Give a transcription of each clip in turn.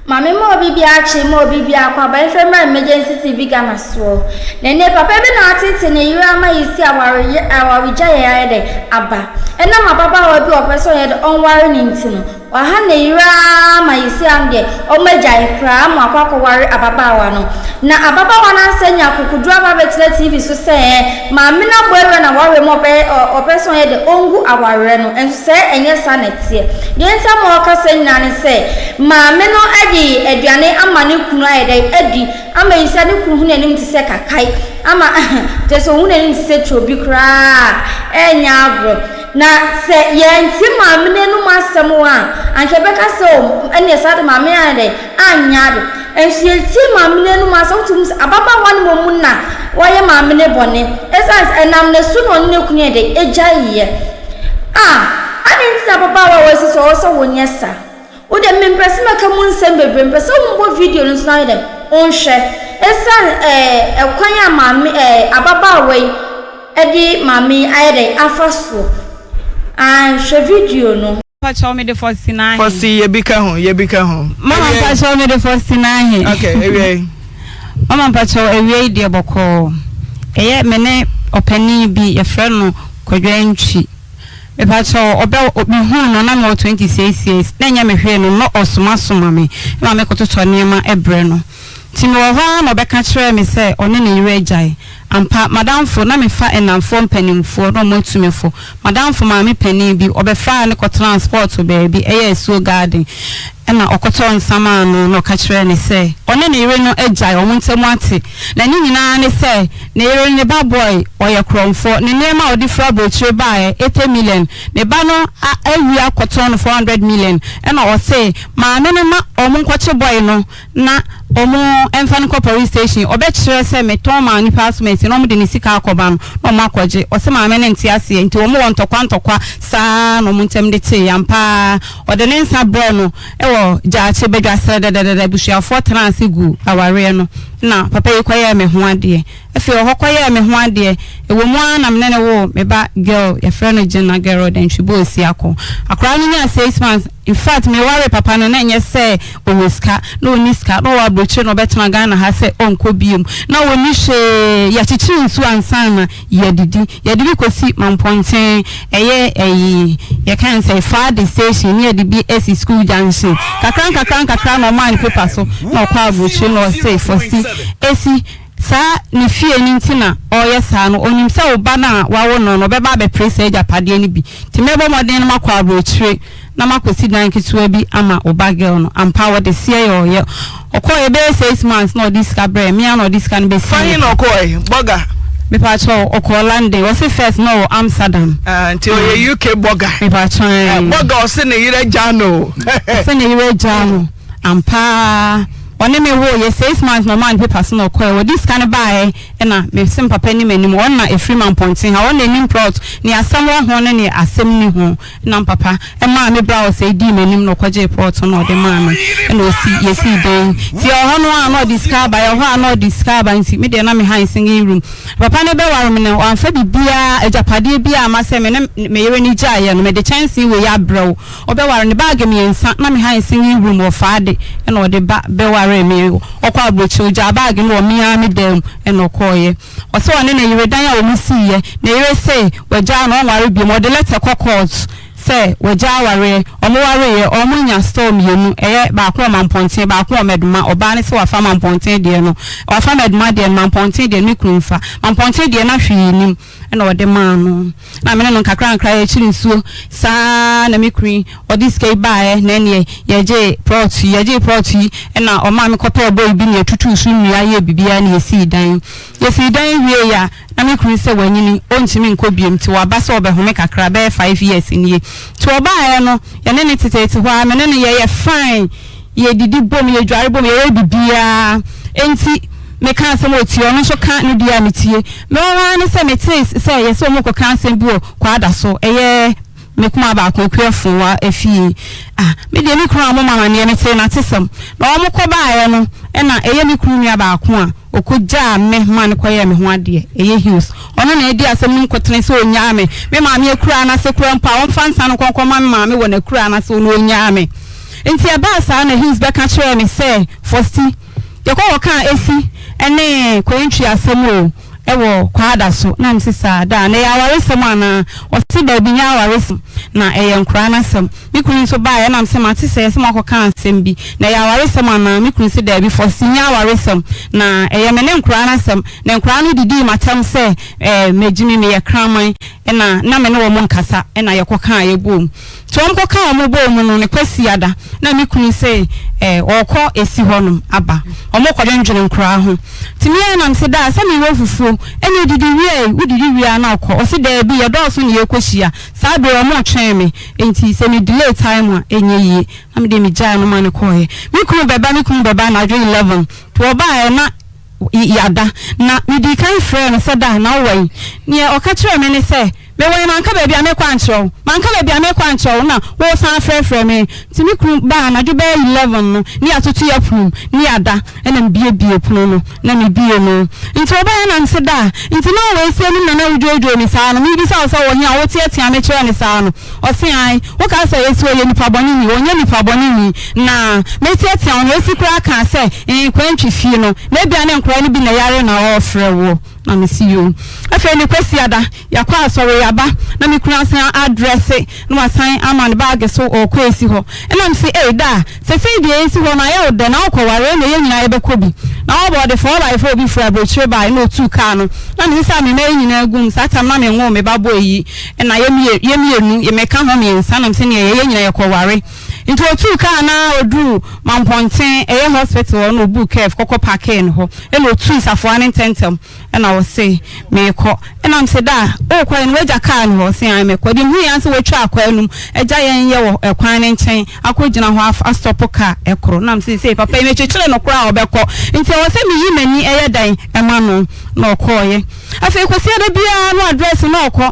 Maame ma obi biara kye ma obi biara kɔ aba mfrɛ mmra Emergency TV Ghana soɔ. Na ɛnɛ papa bi na atete ne yere ama yɛsi awareyɛ awaregyaeɛ ayɛ dɛ aba. Ɛnam ababaawa bi a ɔpɛ sɛ ɔyɛ dɛ ɔnware no nti no, Waha ne yere ara ma seesei no deɛ wɔagyae koraa ama wakɔ akɔware ababaawa no. Na ababaawa no asan anya akokoduru aba abɛtena TV so sɛ ɛɛ, maame no abɔ awura no awareɛ mu a ɔpɛ ɔpɛ sɛ ɔyɛ dɛ ɔngu awareɛ no. Nso sɛ ɛnyɛ saa na ɛteɛ. Deɛ nti ama ɔreka saa nyinaa ne sɛ, maame no de aduane ama ne kunu ayɛ dɛn adi ama seesei ne kunu hu n'anim te sɛ kakae ama kyerɛ sɛ ɔhu n'anim te sɛ turobi koraa a, ɛnyɛ agorɔ. Na sɛ yɛantie maame no anom asɛm a, anka yɛbɛka sɛ, O, ɛnneɛ saa de maame no ayɛ dɛn? Anyɛ ade. Nso yɛtie maame no anom asɛm, wotumi hu sɛ ababaawa no mmom na wayɛ maame no bɔne. Ɛsiane sɛ ɛnam ne so na ɔne ne kunu yɛ dɛn? Agyaeɛ. A, adɛn nti na ababaawa a wasi so ɔwɔ sɛ wonyɛ saa? Wo deɛ mempɛ sɛ mɛka mu nsɛm bebree, mepɛ sɛ wombɔ video no nso na ayɛ dɛn? Wonhwɛ. Ɛsiane ɛɛ ɛkwan a maame ɛɛ ababaawa yi de maame yi ayɛ dɛn afa soɔ. Ae hwɛ video no. Mpakyɛw mede fɔsi n'ahe. Fɔsi yɛ bi ka ho yɛ bi ka ho. Mama mpakyɛw mede fɔsi n'ahe. Okay awia yi. Mama mpakyɛw awia yi deɛ bɔkɔɔ. Ɛyɛ me ne ɔpanin bi yɛfrɛ no Kwadwo Antwi. Mepakyɛw ɔbɛ mehuu no na mewɔ 26 years na ɛnyɛ me hwee no na ɔsomasoma me ma mekɔtotɔ nneɛma brɛ no. Nti mewɔ hɔ ara na ɔbɛka kyerɛɛ me sɛ ɔne ne yere agyae. Ampa, m'adamfo, na mefa nnamfoɔ mpanimfoɔ na wɔatu me fo. M'adamfo maame panin bi, ɔbɛfaa no kɔtenaa spɔɔto baabi, ɛyɛ asuo garden, ɛna ɔkɔtɔɔ nsa maa no na ɔka kyerɛɛ no sɛ ɔne ne yere no agyae, wɔn ntam ate. Na ne nyinaa ne sɛ, ne yere no, ne ba boy, ɔyɛ korɔmfoɔ. Ne nneɛma a ɔde firi aburokyire baeɛ, 80 million, ne ba no a awia akɔtɔn no 400 million. Ɛna ɔse maame no ma wɔnkɔkye boy no na ɔmo mfa no nkɔ police station ɔbɛkyerɛ sɛ metɔn maa nipa asomasi na ɔmo de ne sika akɔba no na ɔmo akɔgye ɔse maame no nte aseɛ nti ɔmo wɔ ntɔkwa ntɔkwa saa na ɔmo ntɛm de tee ampaa ɔde ne nsa brɛɛ no wɔ gyaakye badwa srɛdɛdɛdɛdɛ abusuafoɔ tenaa ase guu awareɛ no na papa yi kɔyɛɛ me ho adeɛ Afei ɔhɔ kɔyɛɛ me ho adeɛ. Ɛwɔ mu ara na me ne no woo me ba girl, yɛfrɛ no Jenna Gerald Antwi Boasiako. Akwadaa no nyaa 6 months. In fact, me waree papa no na ɛnyɛ sɛ ɔwɔ sika, na ɔnni sika, na ɔwɔ aburokyire na ɔbɛtena Ghana ha sɛ ɔnkɔ biom. Na ɔnni hwee, yɛkyekyere nsuo ansa na yɛadidi. Yɛde bi kɔsi Mampɔnten, ɛyɛ ɛyi, yɛka no sɛ Faade station, ne yɛde bi asi School Junction. Kakra nkakra nkakra na ɔmaa ne paper so na ɔkɔ aburokyire na ɔse Fosi, ɛsi. Saa ne fie no nti na ɔreyɛ saa no, ɔnim sɛ wo ba no a wawo no no, ɔbɛba abɛpere saa agyapadeɛ no bi. Nti mɛbɔ mmɔden na makɔ aburokyire na makɔsi dan ketewa bi ama wo ba girl no. Ampa wɔde seɛ yɛ ɔyɛ. Ɔkɔeɛ bɛyɛ 6 months na ɔde sika brɛɛ me ara na ɔde sika no bɛsii Fa he na ɔkɔɔe? Bɔga? Mepakyɛw, ɔkɔɔ London. Ɔse first na ɔwɔ Amsterdam. Ah, nti ɔyɛ UK bɔga. Mepakyɛw, ɛɛ. Bɔga ɔse ne yere agyaa no o. Ɔse ne yere agyaa no. Ampa ara, ɔne me woo yɛ 6 months na ɔmaa no paper so na ɔkɔɛ. Ɔde sika no baeɛ na me se me papa nim anim. Ɔno na ɛfiri Mampɔnten ha, ɔno na ɛnim plot, nea asɛm wɔ ho ne nea asɛm nni ho. Na me papa maa me bra ɔsɛe dii m'anim na ɔkɔgyee plot no na ɔde maa me na ɔsi yɛsii dan. Nti yɛwɔ hɔ no a na ɔde sika aba, yɛwɔ hɔ a na ɔde sika aba nti me deɛ na me han singing room. Papa no bɛware me no wamfa biribiara, agyapadeɛ biara amma sɛ me ne me yere no gyaeɛ no mede kyɛnsee wei abrɛ wo. Ɔbɛware no bag miensa na me han singing room wɔ faade ɛna ɔde ba bɛwaree me ɔkɔ abrokyire ɔgyaa bag no wɔ me ara me dan mu ɛna ɔkɔɔyɛ ɔse ɔne ne yere dan a ɔmo siiɛ ne yere se wagyaa no ɔnware biom ɔde letter kɔ court sɛ wagyaa awareɛ ɔmo wareeɛ ɔmo nya store mienu ɛyɛ baako wɔ mampɔnten baako wɔ mɛdoma ɔbaa no se wafa mampɔnten deɛ no wafa mɛdoma deɛ no mampɔnten deɛ no me kunu nfa mampɔnten deɛ na hwee nim ɛna ɔde maa no na me ne no nkakrankra yɛkyiri nsuo saa na me kunu yi ɔde sika yi baeɛ na ɛneɛ yɛgyee plot yi yɛgyee plot yi ɛna ɔmaa me kɔpɛɛ boy bi na yɛtutuu so nnua yɛɛ biribiara na yɛsii dan. Yɛsii dan wieeɛ a na me kunu sɛ wanyini ɔntumi nkɔ biom nti waba sɛ ɔbɛhome kakra bɛyɛ 5 years nie. Nti ɔbaeɛ no yɛne no teteete hɔ ara me ne no yɛyɛ fine, yɛdidi bom, yɛdware bom, yɛyɛ biribiara nti meka asɛm a ɔtie ɔno nso ka ne deɛ a metie. Me nwanwa ara ne sɛ metee sɛ yɛsɛ wɔrekɔka asɛm bi wɔ Kwadaso, ɛyɛ me kumaa baako Akuafowa afie. Ah, me deɛ me kunu ammɔ me amaneɛ, metee n'atesɛm. Na wɔkɔbaeɛ no, ɛna ɛyɛ me kunu nua baako a ɔkɔgyaa me maa no kɔyɛɛ me ho adeɛ, ɛyɛ Hughes. Ɔno na adi asɛm no nkotene sɛ ɔnnyaa me. Me maame akuraa no ase koraa mpo a, ɔmfa nsa no nkɔ nkɔma me maame wɔ n'akuraa no ase, ɔno ɔnnyaa me. Nti ɛbaa saa na Hughes bɛka kyerɛɛ me sɛ, Fosti, yɛkɔ kɔkaa Esi ne Koentwi asɛm o, wɔ Kwaada so. Na mese, Saa daa, na ɛyɛ awaresɛm anaa? Ɔse, Daabi, nyɛ awaresɛm, na ɛyɛ nkoraa no asɛm. Me kunu nso baeɛ na mese, Mate sɛ yɛse moakɔka asɛm bi, na ɛyɛ awaresɛm anaa? Me kunu se, Daabi, Fosti, nyɛ awaresɛm, na ɛyɛ me ne nkoraa no asɛm. Na nkoraa no didii m'atɛm sɛ, eh, magyimi, meyɛ kraman, na na me ne wɔn nkasa, na yɛkɔkaa yɛboom. Nti wɔn kɔkaa wɔn bɔɔ mu no, ne Kwasiada na me kunu se eh, ɔɔkɔ esi hɔ nom aba, wɔn kɔdwendwene nkoraa ho. Nti me ara na mese daa sɛ mewɔ fufuo, ɛne didi wie, wo didi wie a na ɔkɔ. Ɔse daabi, yɛdɔɔso na yɛkɔ hyia, saa bere wɔn retwɛn me, nti sɛ me delay time a ɛnyɛ yie. Na me deɛ me gyae no ma no kɔɔeɛ. Me kunu bɛba, me kunu bɛba anadwo 11, nti ɔbaaɛ na yɛada. Na medii kan frɛɛ no sɛ da, na wowɔ he? Neɛ ɔka kyerɛɛ me ne sɛ, Mewɔ he, manka baabi a merekɔ ankyerɛ wo, manka baabi a merekɔ ankyerɛ wo, na woresan afrɛfrɛ me. Nti me kunu baa anadwo bɛyɛ 11 no, ne yɛatoto yɛn pono mu, ne yɛada, ɛna mebuebuee pono no, na mebuee no. Nti ɔbaeɛ na mese da, nti na wowɔ asie anim na na wodwoodwoo me saa no, merebisa wo sɛ wɔ he a woteatea me kyerɛɛ me saa no? Ɔse ae, wokaa sɛ Esi ɔyɛ nipa bɔne ni, ɔnyɛ nipa bɔne ni, na meteatea wo no, Esi koraa kaa sɛ ee Kwantwi fie no, na ebia ne nkwadaa no bi na ɛyare na ɔɔfrɛ woɔ. Na mese yoo. Afei ne Kwasiada, yɛakɔ asɔre yɛaba, na me kunu asan adrɛse na wasan ama ne baage so ɔɔkɔ Esi hɔ. Ɛna mese ei daa, sesei deɛ Esi hɔ no ayɛ wo dɛ na wokɔware ɛna yɛn nyinaa yɛbɛkɔ bi. Na ɔba ɔde 4x4 bi firi aburokyire bae na ɔtuu kaa no, na mesesaa me mma yi nyinaa guu mu, saa tam na menwoo me ba boy yi. Ɛna yɛ mmienu, yɛ mmienu, yɛ meka ho mmiɛnsa na mesɛ neɛ yɛyɛ nyina yɛkɔ ware. Nti ɔtuu kaa no ara ɔduruu Mampɔnten, ɛyɛ hospital hɔ na ɔbuu curve kɔkɔ parkee no hɔ. Ɛna ɔtuu safoa no ntɛntɛm ɛna ɔse meekɔ. Ɛna mese da worekɔ he no w'agya kaa no hɔ? Ɔse ae mekɔ. Deɛ mehuiɛ ara ne sɛ watwa akwan no mu agya yɛn yɛ wɔ ɛkwan no nkyɛn akɔgyina hɔ astɔpo kaa ɛkoro. Na mese sei papa yi mekyekyere no koraa a ɔbɛkɔ nti ɛwɔ sɛ meyi m'ani ɛyɛ dɛn ɛma no. Na ɔkɔeɛ. Afei Kwasiada biara no address na ɔkɔ.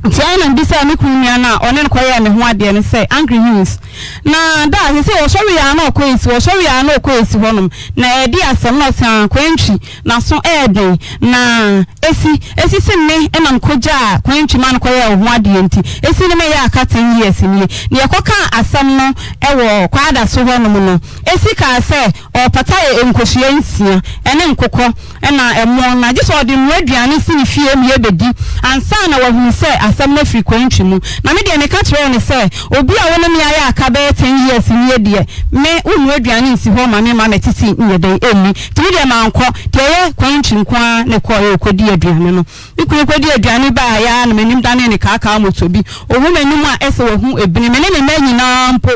Nti ayɛ na mebisaa me kunu nua no a ɔne no kɔyɛɛ me ho adeɛ no sɛ, Angry News, na da a seesei ɔsɔre a na ɔkɔ esi, ɔsɔre a na ɔkɔ esi hɔnom, na ɛredi asɛm na ɔse ah Kwantwi, n'aso ɛyɛ den, na esi, esi se me na mekɔgyaa Kwantwi ma no kɔyɛɛ wo ho adeɛ nti, esi ne me yɛ aka ten years nie. Na yɛkɔkaa asɛm no wɔ Kwadaso hɔnom no, esi kaa sɛ ɔrepata yɛ nkosua nsia ne nkokɔ. na ɛmo, na gye sɛ ɔde noa aduane si ne fie ma yɛbɛdi ansa na wahunu sɛ asɛm no afiri kwantwi mu. Na me deɛ meka kyerɛɛ no sɛ, obi a wo ne me ayɛ aka bɛyɛ ten years nie deɛ, me wonnoa aduane nsi hɔ ma me mma mɛtete nyɛ dɛn nni. Nti me deɛ mankɔ, deɛ ɛyɛ kwantwi nko ara na ɛkɔeɛ ɔkɔdii aduane no. Me kunu kɔdii aduane baeɛ ara na m'anim danee no kaakaa moto bi. Ɔhu m'anim a ɛsɛ wahu ebini, me ne me mma nyinaa mpo.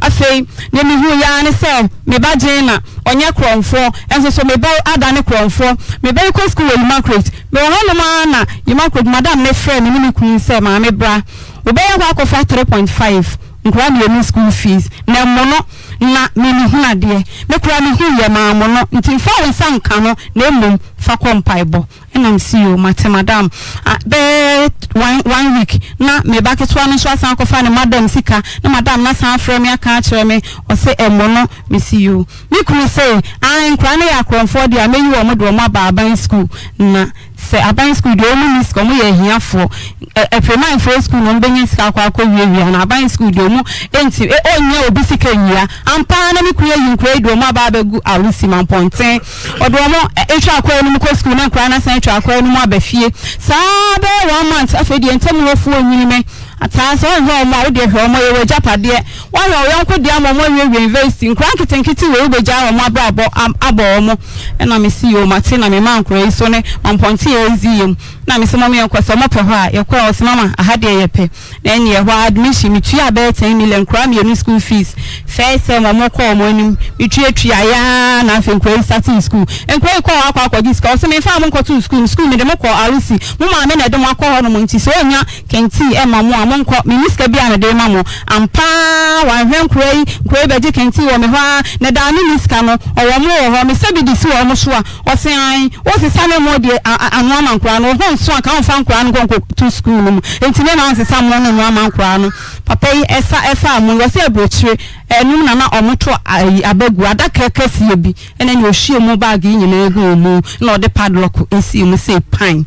Afei, deɛ mehuiɛ ara ne sɛ me ba Gina, ɔnyɛ korɔmfoɔ, nso so me ba adane korɔmfoɔ. Me ba yi kɔ sukuu wɔ Immaculate. Mewɔ hɔnom ara na Immaculate madam no frɛɛ me ne me kunu sɛ, Maame bra, wobɛyɛ hɔ akɔfa 3.5 nkwadaa mmienu school fees, na mmono na me mehunu adeɛ. Me koraa mehuiɛ, mammono, nti mfa wo nsa nka no na mmom fa kɔ mpaebɔ. Ɛna mese yoo mate madam. Ah bɛyɛ one one week na me ba ketewa no nso asan akɔfa ne madam sika na madam no asan afrɛ me aka akyerɛ me ɔse ɛmmɔ no mese yoo. Me kunu se ae nkwadaa no yɛ akorɔmfoɔ deɛ a mɛyi wɔn de wɔn aba aban school na sɛ aban school deɛ wɔn nni sika wɔn yɛ ahiafoɔ ɛ ɛpremanfoɔ school na wɔn bɛnya sika akɔ akɔ wiawia na aban school deɛ wɔn nti ɔnnya obi sika nwia. Ampa ara na me kunu ayi nkwadaa yi de wɔn aba abɛgu Alusi Mampɔnten. Ɔde wɔn atwa akwan no mu kɔ sukuu na nkwadaa no asan atwa akwan no mu aba fie. Saa ara bɛyɛ one month afei deɛ ntam hɔfoɔ nyini me ataa sɛ ɔnhwɛ wɔn a wodeɛ hwɛ wɔn ɛyɛ w'agyapadeɛ. Woahwɛ wo yɔnko deɛ ama wɔn awiewie university. Nkwadaa nketenkete wei wobɛgyaa wɔn abrabɔ abɔ wɔn. Ɛna mese yoo mate na memaa nkwadaa yi so ne mampɔnte a ɛzi yam. Na mese mom yɛnkɔ sɛ wɔpɛ hɔ a yɛkɔɛ ɔse mama aha deɛ yɛpɛ. Na ɛnneɛ ɛhɔ ara admission metuaa bɛyɛ ten million nkoraa mmienu school fees first term wɔn kɔɔ wɔn anim metuatuaeɛ ara na afei nkoraa yi startee school nkoraa yi kɔɔ hɔ akɔ akɔgye sika ɔse memfaa mo nkɔtoo school no school mede mo kɔɔ RC mo maame na ɛde mo akɔ hɔ nom nti sɛ ɔnnya kɛntee ɛma mo a monkɔ menni sika biara mede rema mo ampa ara wanhwɛ nkoraa yi nkoraa yi bɛgye kɛntee wɔ me hɔ ara na daa menni sika no ɔwɔ mo wɔ hɔ mesɛ bi de si wɔn so a Ɔse ae, wo sesa ne mo deɛ ano ama nkoraa no, wo ho nso anka wo nfa nkoraa no nkɔ nkɔ to sukuu no mu, nti me ma nsesa mo no no ama nkoraa no. Papa yi ɛsa ɛfaa mo yi, ɔse aburokyire ɛnom na na ɔmo to ayi aba gu adaka kɛseɛ bi, ɛna nea ɔhwie mo bag yi nyinaa guu mu, na ɔde padlock esii mu sei pan.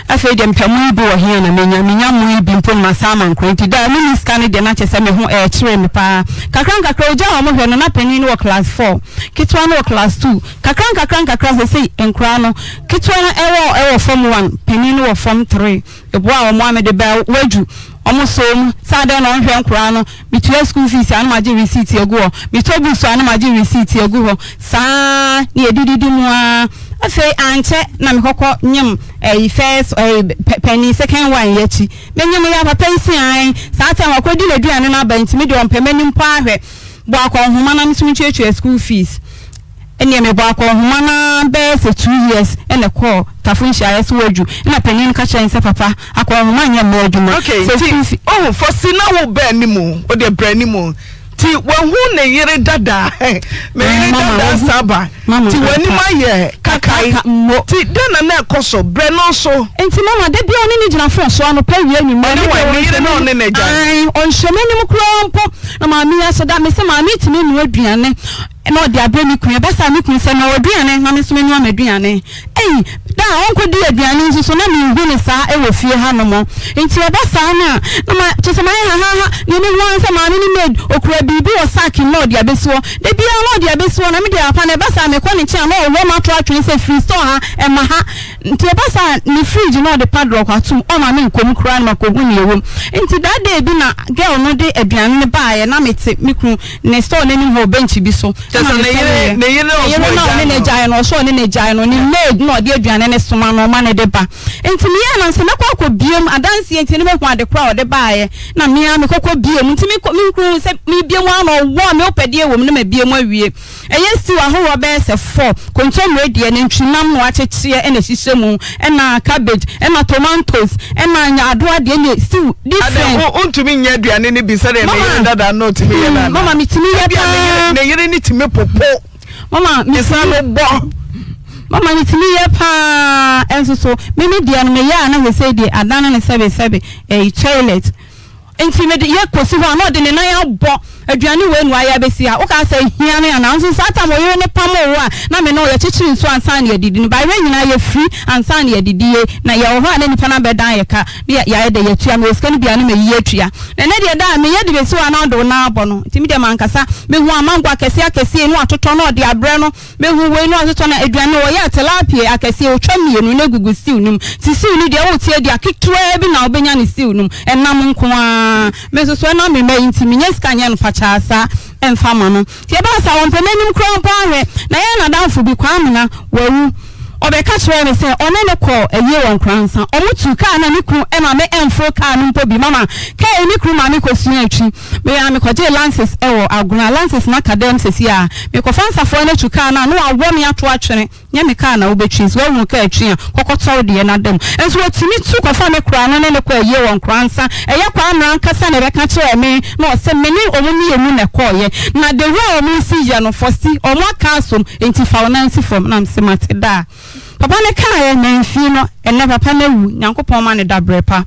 Afei deɛ mepɛ mo yi bi wɔ he a na menya? Menya mo yi bi mpo no masan ama nkora nti da a menni sika no deɛ na kyerɛ sɛ me ho ɛɛkyere me paa. Kakra nkakra ogyaa wɔn hwɛ no na panin no wɔ class four, ketewa no wɔ class two. Kakra nkakra nkakra sesei nkoraa no ketewa no ɛwɔ ɛwɔ form one, panin no wɔ form three. Meboaa wɔn a mede baa wadu wɔn soo mu sɛ adɛn na wɔnhwɛ nkoraa no. Metua school fees a na magye receipt agu hɔ, metɔ books a na magye receipt agu hɔ. Saa ara na yɛdididi mu ara. Afei ankyɛ na mekɔkɔ nyem ɛyi first ɛyi panin second one yi akyi. Menyem yi a papa yi se ae saa time wakɔdi n'aduane no aba nti me deɛ ɔmpɛ m'anim mpo ahwɛ. Bɔ akɔnhoma na me nso mentuatua school fees. Ɛnneɛ mebɔɔ akɔnhoma no ara bɛyɛ sɛ 2 years na ɛkɔɔ Tafo nhyiaeɛ so wadwu na panin no ka kyerɛɛ no sɛ papa akɔnhoma nyɛ mmaa adwuma Okay, sɛ nti school fee. ohu Fosi na wo bɛ anim o deɛ brɛ anim o nti wahu ne yere dada ne Ɛɛ yere mama dada wahu saba mama nti w'anim ampa ayɛ kakae kakraka mmo. nti dɛn na na ɛkɔ so brɛ no nso. Nti mama da biara ɔne no gyina phone so anɔpa awia anwummerɛ Ɔne me deɛ wan ne ɔnhwɛ yere na m'anim ɔne no agyae. ae ɔnhwɛ m'anim koraa mpo na maame yi ahyɛ da mese maame yi tumi noa aduane na ɔde abrɛ me kunu. Ɛba saa a, me kunu sɛ, Noa w'aduane na me nso menoa m'aduane. Ei, da a ɔnkɔdi aduane nso so, na menhu no saa wɔ fie hanom. Enti ɛba saa no a, na ma, kyerɛ sɛ mayɛ hahaaha. Deɛ mehu ara ne sɛ maame no maid, ɔkura biribi wɔ sack mu na ɔde abɛsi hɔ. Da biara na ɔde abɛsi hɔ, na me deɛ papa no, ɛba saa a, mekɔ ne nkyɛn a, na ɔwɔ m'ato atwene sɛ firi store ha, ɛmma ha. Nti ɛba saa a, ne fridge no ɔde padlock atom, ɔmma menkɔ mu koraa na makɔhu nea ɛwɔ mu. Nti that day bi na girl no de aduane no baeɛ, na mete me kunu ne store no anim hɔ wɔ bench bi so Kyerɛ ɛna sɛ ne mesɔreeɛ. yere ne yere na Ne ɔso yere no a agyae ɔne no no. agyae no, ɔso ɔne no agyae no, ne maid na ɔde aduane no soma no ma no de ba. Nti meyɛɛ no sɛ mɛkɔ akɔbue mu, adanseɛ nti no mahu ade korɔ a ɔde baeɛ, na me ara mekɔkɔ bue mu. Nti mekɔ, mehuu sɛ mebue mu ara na ɔwɔ a me wopɛ deɛ wɔ mu na mabue mu awie. Ɛyɛ stew ahoroɔ bɛyɛ sɛ four, kontommire deɛ, nantwinam na wɔakyekyeɛ na ɛhyehyɛ mu, ɛna cabbage, ɛna tomatoes, ɛna nyaadoa deɛ, ɛna stew Adɛn, different. wo, wontumi nyɛ aduane no bi sɛdeɛ ne yere Mama, dada no tumi yɛ no hmm, anaa? mama metumi yɛ Ebia ne yere, paa. ne yere no tumi popo Mama, ne sa metumi, no bɔ. mama metumi yɛ paa. Ɛnso so, me me deɛ no meyɛ a na sɛsɛi deɛ adane no sɛbe sɛbe, ɛyi toilet. Enti mede yɛ kɔsi hɔ a, na ɔde ne nan abɔ aduane wei na wayɛ abɛsi ha. Wokaa sɛ hia me anaa? Nso saa tam ɔyere no pamoo wo a, na me ne wo yɛkyekyere nsuo ansa na yɛadidi no. Bayerɛ nyinaa yɛfiri ansa na yɛadidi yei. Na yɛwɔ hɔ a na nnipa no abɛdan yɛ ka na yɛayɛ dɛ yɛatua. Mewɔ sika no bi a na mayi atua. Na ɛnnɛ deɛ da a meyɛ de bɛsi hɔ a na ɔde wo nan abɔ no. Nti me deɛ mankasa mehu amango akɛseɛ akɛseɛ yi na watotɔ na ɔde abrɛ no. Mehu wei no ɔtotɔ na aduane no ɔyɛ tilapia akɛseɛ ɔtwa mmienu na egugu stew no mu nti stew no deɛ wote adi a ketewaa bi na wobɛnya no stew no mu ɛnam nko ara me nso so ɛnam me mma yi nti menya sika nyɛ no pakyaa saa ɛmfa ma no nti ɛbaa saa ɔmpɛ m'anim koraa mpo ahwɛ na yɛn nadamfo bi Kwamena wawu ɔbɛka kyerɛɛ me sɛ ɔne no kɔɔ ayie wɔ Nkoransa ɔmo tuu kaa na me kunu ɛma me ɛmforo kaa no mpo bi mama kaa yi me kunu ma me kɔsua twi Me ara mekɔgyee lances wɔ Agona, lances no aka dɛm sɛsi a. Mekɔfa nsafoa no atu kaa no a, na wɔawɔ me ato atwene. Nyɛ me kaa na wobɛtwi, sɛ woahunu kaa twi a, kɔkɔtɔ wo deɛ na da mu. Nso wɔtumi tu kɔfa me koraa no ne no kɔ ayie wɔ Nkoransa. Ɛyɛ Kwamena ankasa na ɛbɛka kyerɛɛ me na ɔse me ne wɔn mmienu na ɛkɔeɛ. Na the way a wɔsi yɛ no, Fosti, wɔn aka asom, enti fa wo nan si fam. Na mese mate daa. Papa no kaeɛ, mamfii no. Ɛnnɛ papa no awu, Nyankopɔn ma no dabrɛ pa.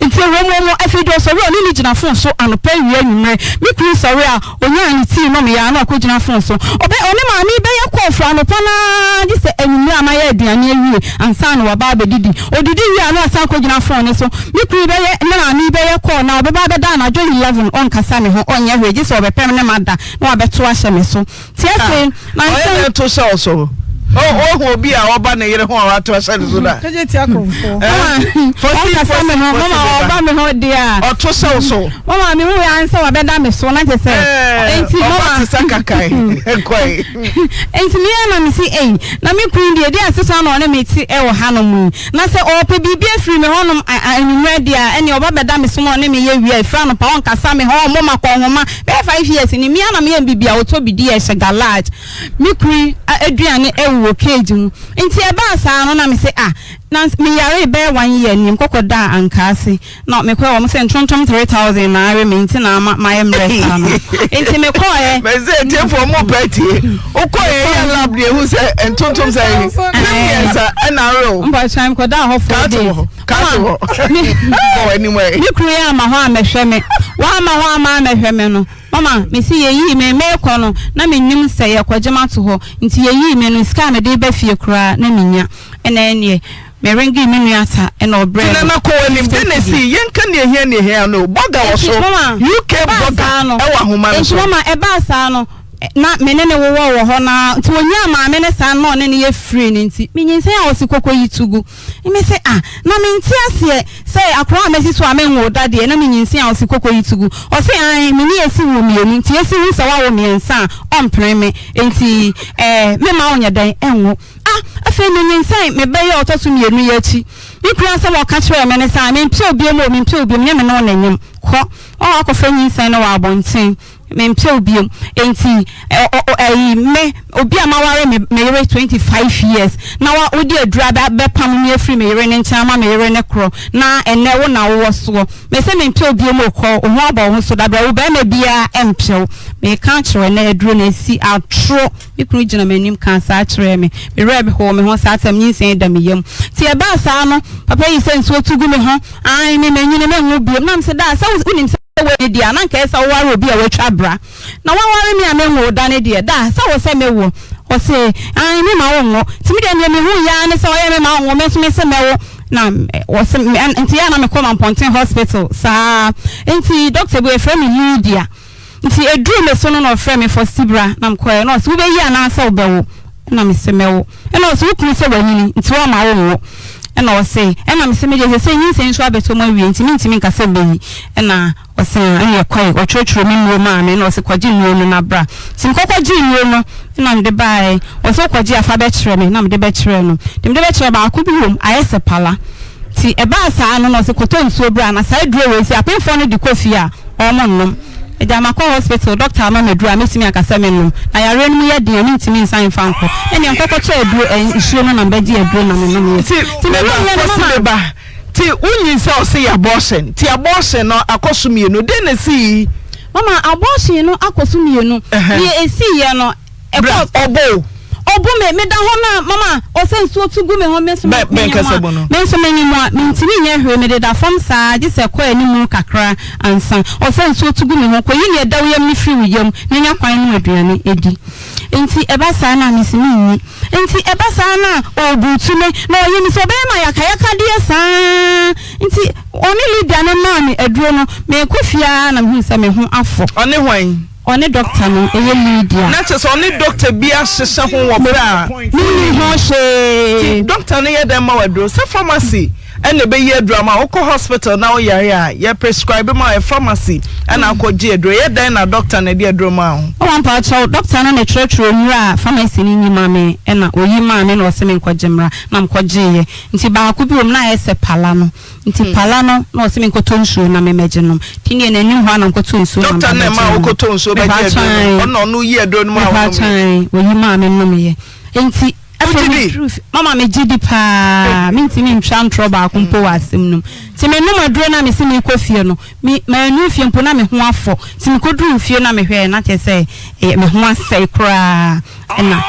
Enti ɛwom wɔ mo, afei deɛ ɔsɔre a ɔne no gyina fon so anɔpa, awia, anwummerɛ. Me kunu sɔre a, ɔnyaa ne tii nomeeɛ a na wakɔgyina fon so. Ɔbɛ, ɔne maame yi bɛyɛ kɔɔ firi anɔpa no ara gye sɛ anwummerɛ a mayɛ aduane awie ansa na waba abɛdidi. Ɔdidi wie a na wasan akɔgyina fon no so. Me kunu yi bɛyɛ, ne maame yi bɛyɛ kɔɔ na ɔbɛba abɛda anadwo 11, ɔnkasa me ho, ɔnyɛ hwee gye sɛ ɔbɛpɛ me ne mada na wabɛto ahyɛ me so. Ti afei, na Ɔyɛ nsɛm. dɛn to hyɛ wo so? Woahu obi a ɔba ne yere ho a wato ahyɛ ne so da? Kagye tia korɔmfoɔ. Mama, ɔnkasa me ho, mama ɔba me ho deɛ a. Ɔto hyɛ wo so. Mama, me hu ya sɛ wabɛda me so na kyɛ sɛ. Enti mama. Ɔba te sɛ kakae nkɔe. Enti me yɛ na me si ei, na me kunu deɛ di ase so na ɔne me te ɛwɔ hanom yi. Na sɛ ɔɔpɛ biribi afiri me hɔnom anwummerɛ deɛ a, ɛneɛ ɔba bɛda me so na ɔne me yɛ wie a, ɛfiri anɔpa ɔnkasa me ho, ɔmmɔ m'akɔnhoma. Bɛyɛ 5 years ni, me ara na meyɛ no biribi a ɔtɔ bi di, ɛhyɛ garage. Me kunu yi aduane wɔ cage mu. Nti ɛbaa saa no na me se ah, na meyaree bɛyɛ one year nie, mekɔkɔ daa Ankaase. Na mekɔɛ wɔn sɛ ntontom 3000 na awe me nti na ama mayɛ mmerɛ saa no. Nti mekɔɛ. Mɛsɛ atiefoɔ mo pɛ tie. Wokɔɛ yɛ lab deɛ ehu sɛ ntontom sɛ 3 ɛna awe o. Mpakyɛw mekɔdaa hɔ 4 days. Kato hɔ. Bɔ w'anim ɛ. Me kunu yɛ ama hɔ amɛhwɛ me. Wamma hɔ amma amɛhwɛ me no, mama mese yɛyii me, merekɔ no na mennim sɛ yɛrekɔgye me ato hɔ. Nti yɛyii me no, sika a mede reba fie koraa na mennya. Ɛna ɛnneɛ. Me ringee me nua ta ɛna ɔbrɛɛ me. Ti nana kɔ w'anim dɛn na esii yɛnka nea ehia nea ehia no bɔga wɔ so UK bɔga ɛwɔ ahoma no so. Nti mama ɛbaa saa no na me ne no wowɔ wɔ hɔ no ara nti onyaa maame no saa na ɔne no yɛ free no nti me nyinsɛn a ɔse koko yi to gu me se ah na me nte aseɛ sɛ akora a masi so a me nwoo da deɛ na me nyinsɛn a ɔse koko yi to gu ɔse ae me ne esi woo mienu nti esi hu sɛ wawo miɛnsa a ɔmpene me nti eh me ma wo nyɛ dɛn ɛnwo Ah, afei minyinsɛn me ba yi a ɔtɔ so mienu yi akyi. Me kunu asɛm a ɔka kyerɛɛ me ne sɛ, 'Ah, mempɛ wo biom o, mempɛ wo biom, nyɛ me ne wo na nyem. Kɔ. Ɔɔ, akɔfa nyinsɛn no wɔ abɔnten. Mempɛ wo biom. Enti, ɛ, ɔ, ɔ, ɛyi, me, obi a maware me, me yere 25 years, na wa, wode aduru abɛ, abɛpam me afiri me yere no nkyɛn ama me yere no korɔ, na ɛnnɛ wo na wowɔ soɔ. Mese mempɛ wo biom o, kɔ, wo ho abɔ wo ho so dabrɛ, wo barima biara mpɛ wo. Meka akyerɛ wo ɛnnɛ, aduro no asi atoro. Me kunu gyina m'anim kaa saa kyerɛɛ me. Me werɛ hoo me ho saa tam nyinsɛn da me yam. Nti ɛbaa saa no, papa yi sɛ nsuo tu gu me ho. Ae, me manyini menwo biom. Na mese daa sɛ wonim sɛ woanni deɛ a, na anka ɛyɛ sɛ woware obi a watwa bra. Na woaware me a menwoo wo da no deɛ, daa sɛ wo sɛ mewo. Ɔse, ae, me ma wonwo. Nti me deɛ deɛ mehuiɛ ara ne sɛ ɔyɛ me ma wonwo, me nso mese mɛwo. Na ɔse, nti ɛyɛ a na mekɔ Mampɔnten hospital saa. Nti doctor bi wɔfrɛ no Lydia. Nti ɛduruu me so no na ɔfrɛɛ me Fosti bra na mekɔeɛ na ɔse wobɛyi anaasɛ wobɛwo? Ɛna mese mɛwo. Ɛna ɔse wo kunu sɛ wanyini nti ɔmma wo nwo. Ɛna ɔse ɛna mese medeɛ sɛsɛ nyinsɛn nso abɛtɔ mu awie nti mentumi nka sɛ mɛyi. Ɛna ɔse aa ɛna yɛkɔe ɔtwerɛtwerɛ me nnuro maa me ɛna ɔse kɔgye nnuro no na bra. Nti mekɔ kɔgyee nnuro no ɛna mede baeɛ. Ɔse wokɔgye a fa bɛkyerɛ me na mede bɛkyerɛɛ no. Nti mede bɛkyerɛɛ baako bi wom ayɛ sɛ pala. Nti ɛbaa saa no na ɔse kɔtɔ nsuo bra na saa aduro wei sɛ apemfoɔ no de kɔ fie a Ɔmo nnom. Agya makɔ hospital, doctor ama me aduro a mɛtumi aka sɛ mennom. Na yareɛ no mu yɛ den a mentumi nsan mfa nkɔ. Ɛnneɛ nkɔkɔtɔ aduro ɛ, nsuo no na mebɛgye aduro na menomyɛ. Nti Nti meba, menomyɛ no Kwasi mama. meba. Nti wonyin sɛ ɔse yɛ abortion. Nti abortion no akɔ so mienu. Dɛn na esii? Mama, abortion no akɔ so mienu. Ɛhɛn. Deɛ esiiɛ no, Bra, ɛkɔ. ɔbɔ o. Ɔbu me, meda hɔ no a, mama ɔsɛ nsuo tu gu me ho, me nso Bɛ, me bɛn nyem kasa a, mu no? me nso menyem a, mentumi nyɛ hwee, mededa fam saa gye sɛ ɛkɔ anim kakra ansa. Ɔsɛ nsuo tu gu me ho, kɔyi nea ɛda wo yam no firi wo yam na nya kwan noa aduane di. Enti ɛba saa no a, mese menni. Enti ɛba saa no a, ɔrebuutu me, na ɔyɛ me sɛ ɔbɛyɛ me ayakayakadeɛ saa. Nti ɔne Lydia no maa me aduro no, merekɔ fie ara na mehuu sɛ me ho afɔ. Ɔne hwan? Ɔne dɔkta no, ɛyɛ Lydia. Na kyerɛ sɛ ɔne dɔkta bi ahyehyɛ ho wɔ berɛ a. Mennim ho hwee. Nti dɔkta no yɛ dɛn ma wo aduro? Sɛ pharmacy na ɛbɛyi aduro ama wo, wokɔ hospital na woyare a, yɛ prescribe ma wo, ɛyɛ pharmacy na akɔ gye aduro. Ɛyɛ dɛn na dɔkta na ɛde aduro maa wo? Ɔwɔ mpakyɛw, dɔkta no na ɛtwerɛtwerɛ nnuro a pharmacy no nyi ma me, ɛna ɔyi maa me na ɔse menkɔgye mmra, na mekɔgyeeɛ. Nti baako bi wɔ mu na ayɛ sɛ pala no. Nti pala no na ɔse menkɔtɔ nsuo na memmɛgye nom. Nti neɛ n'anim hɔ a na mekɔtɔ nsuo na Doctor meba na ɛma bɛgye nom. wokɔtɔ nsuo bɛgye aduro no, ɔno na ɔno yi aduro no maa wo Mepatwa nomee? ae, ɔyi maa me nomeeɛ. Nti afei Wogye di? meduru fie, mama megye di paa, mentumi ntwa ntorɔ baako mpo wɔ asɛm no mu. Nti menom aduro no a mese merekɔ fie no, me mannuru fie mpo na me ho afɔ. Nti mekɔduruu fie na mehwɛɛ na kyerɛ sɛ ɛyɛ me ho asɛe koraa. Ɛna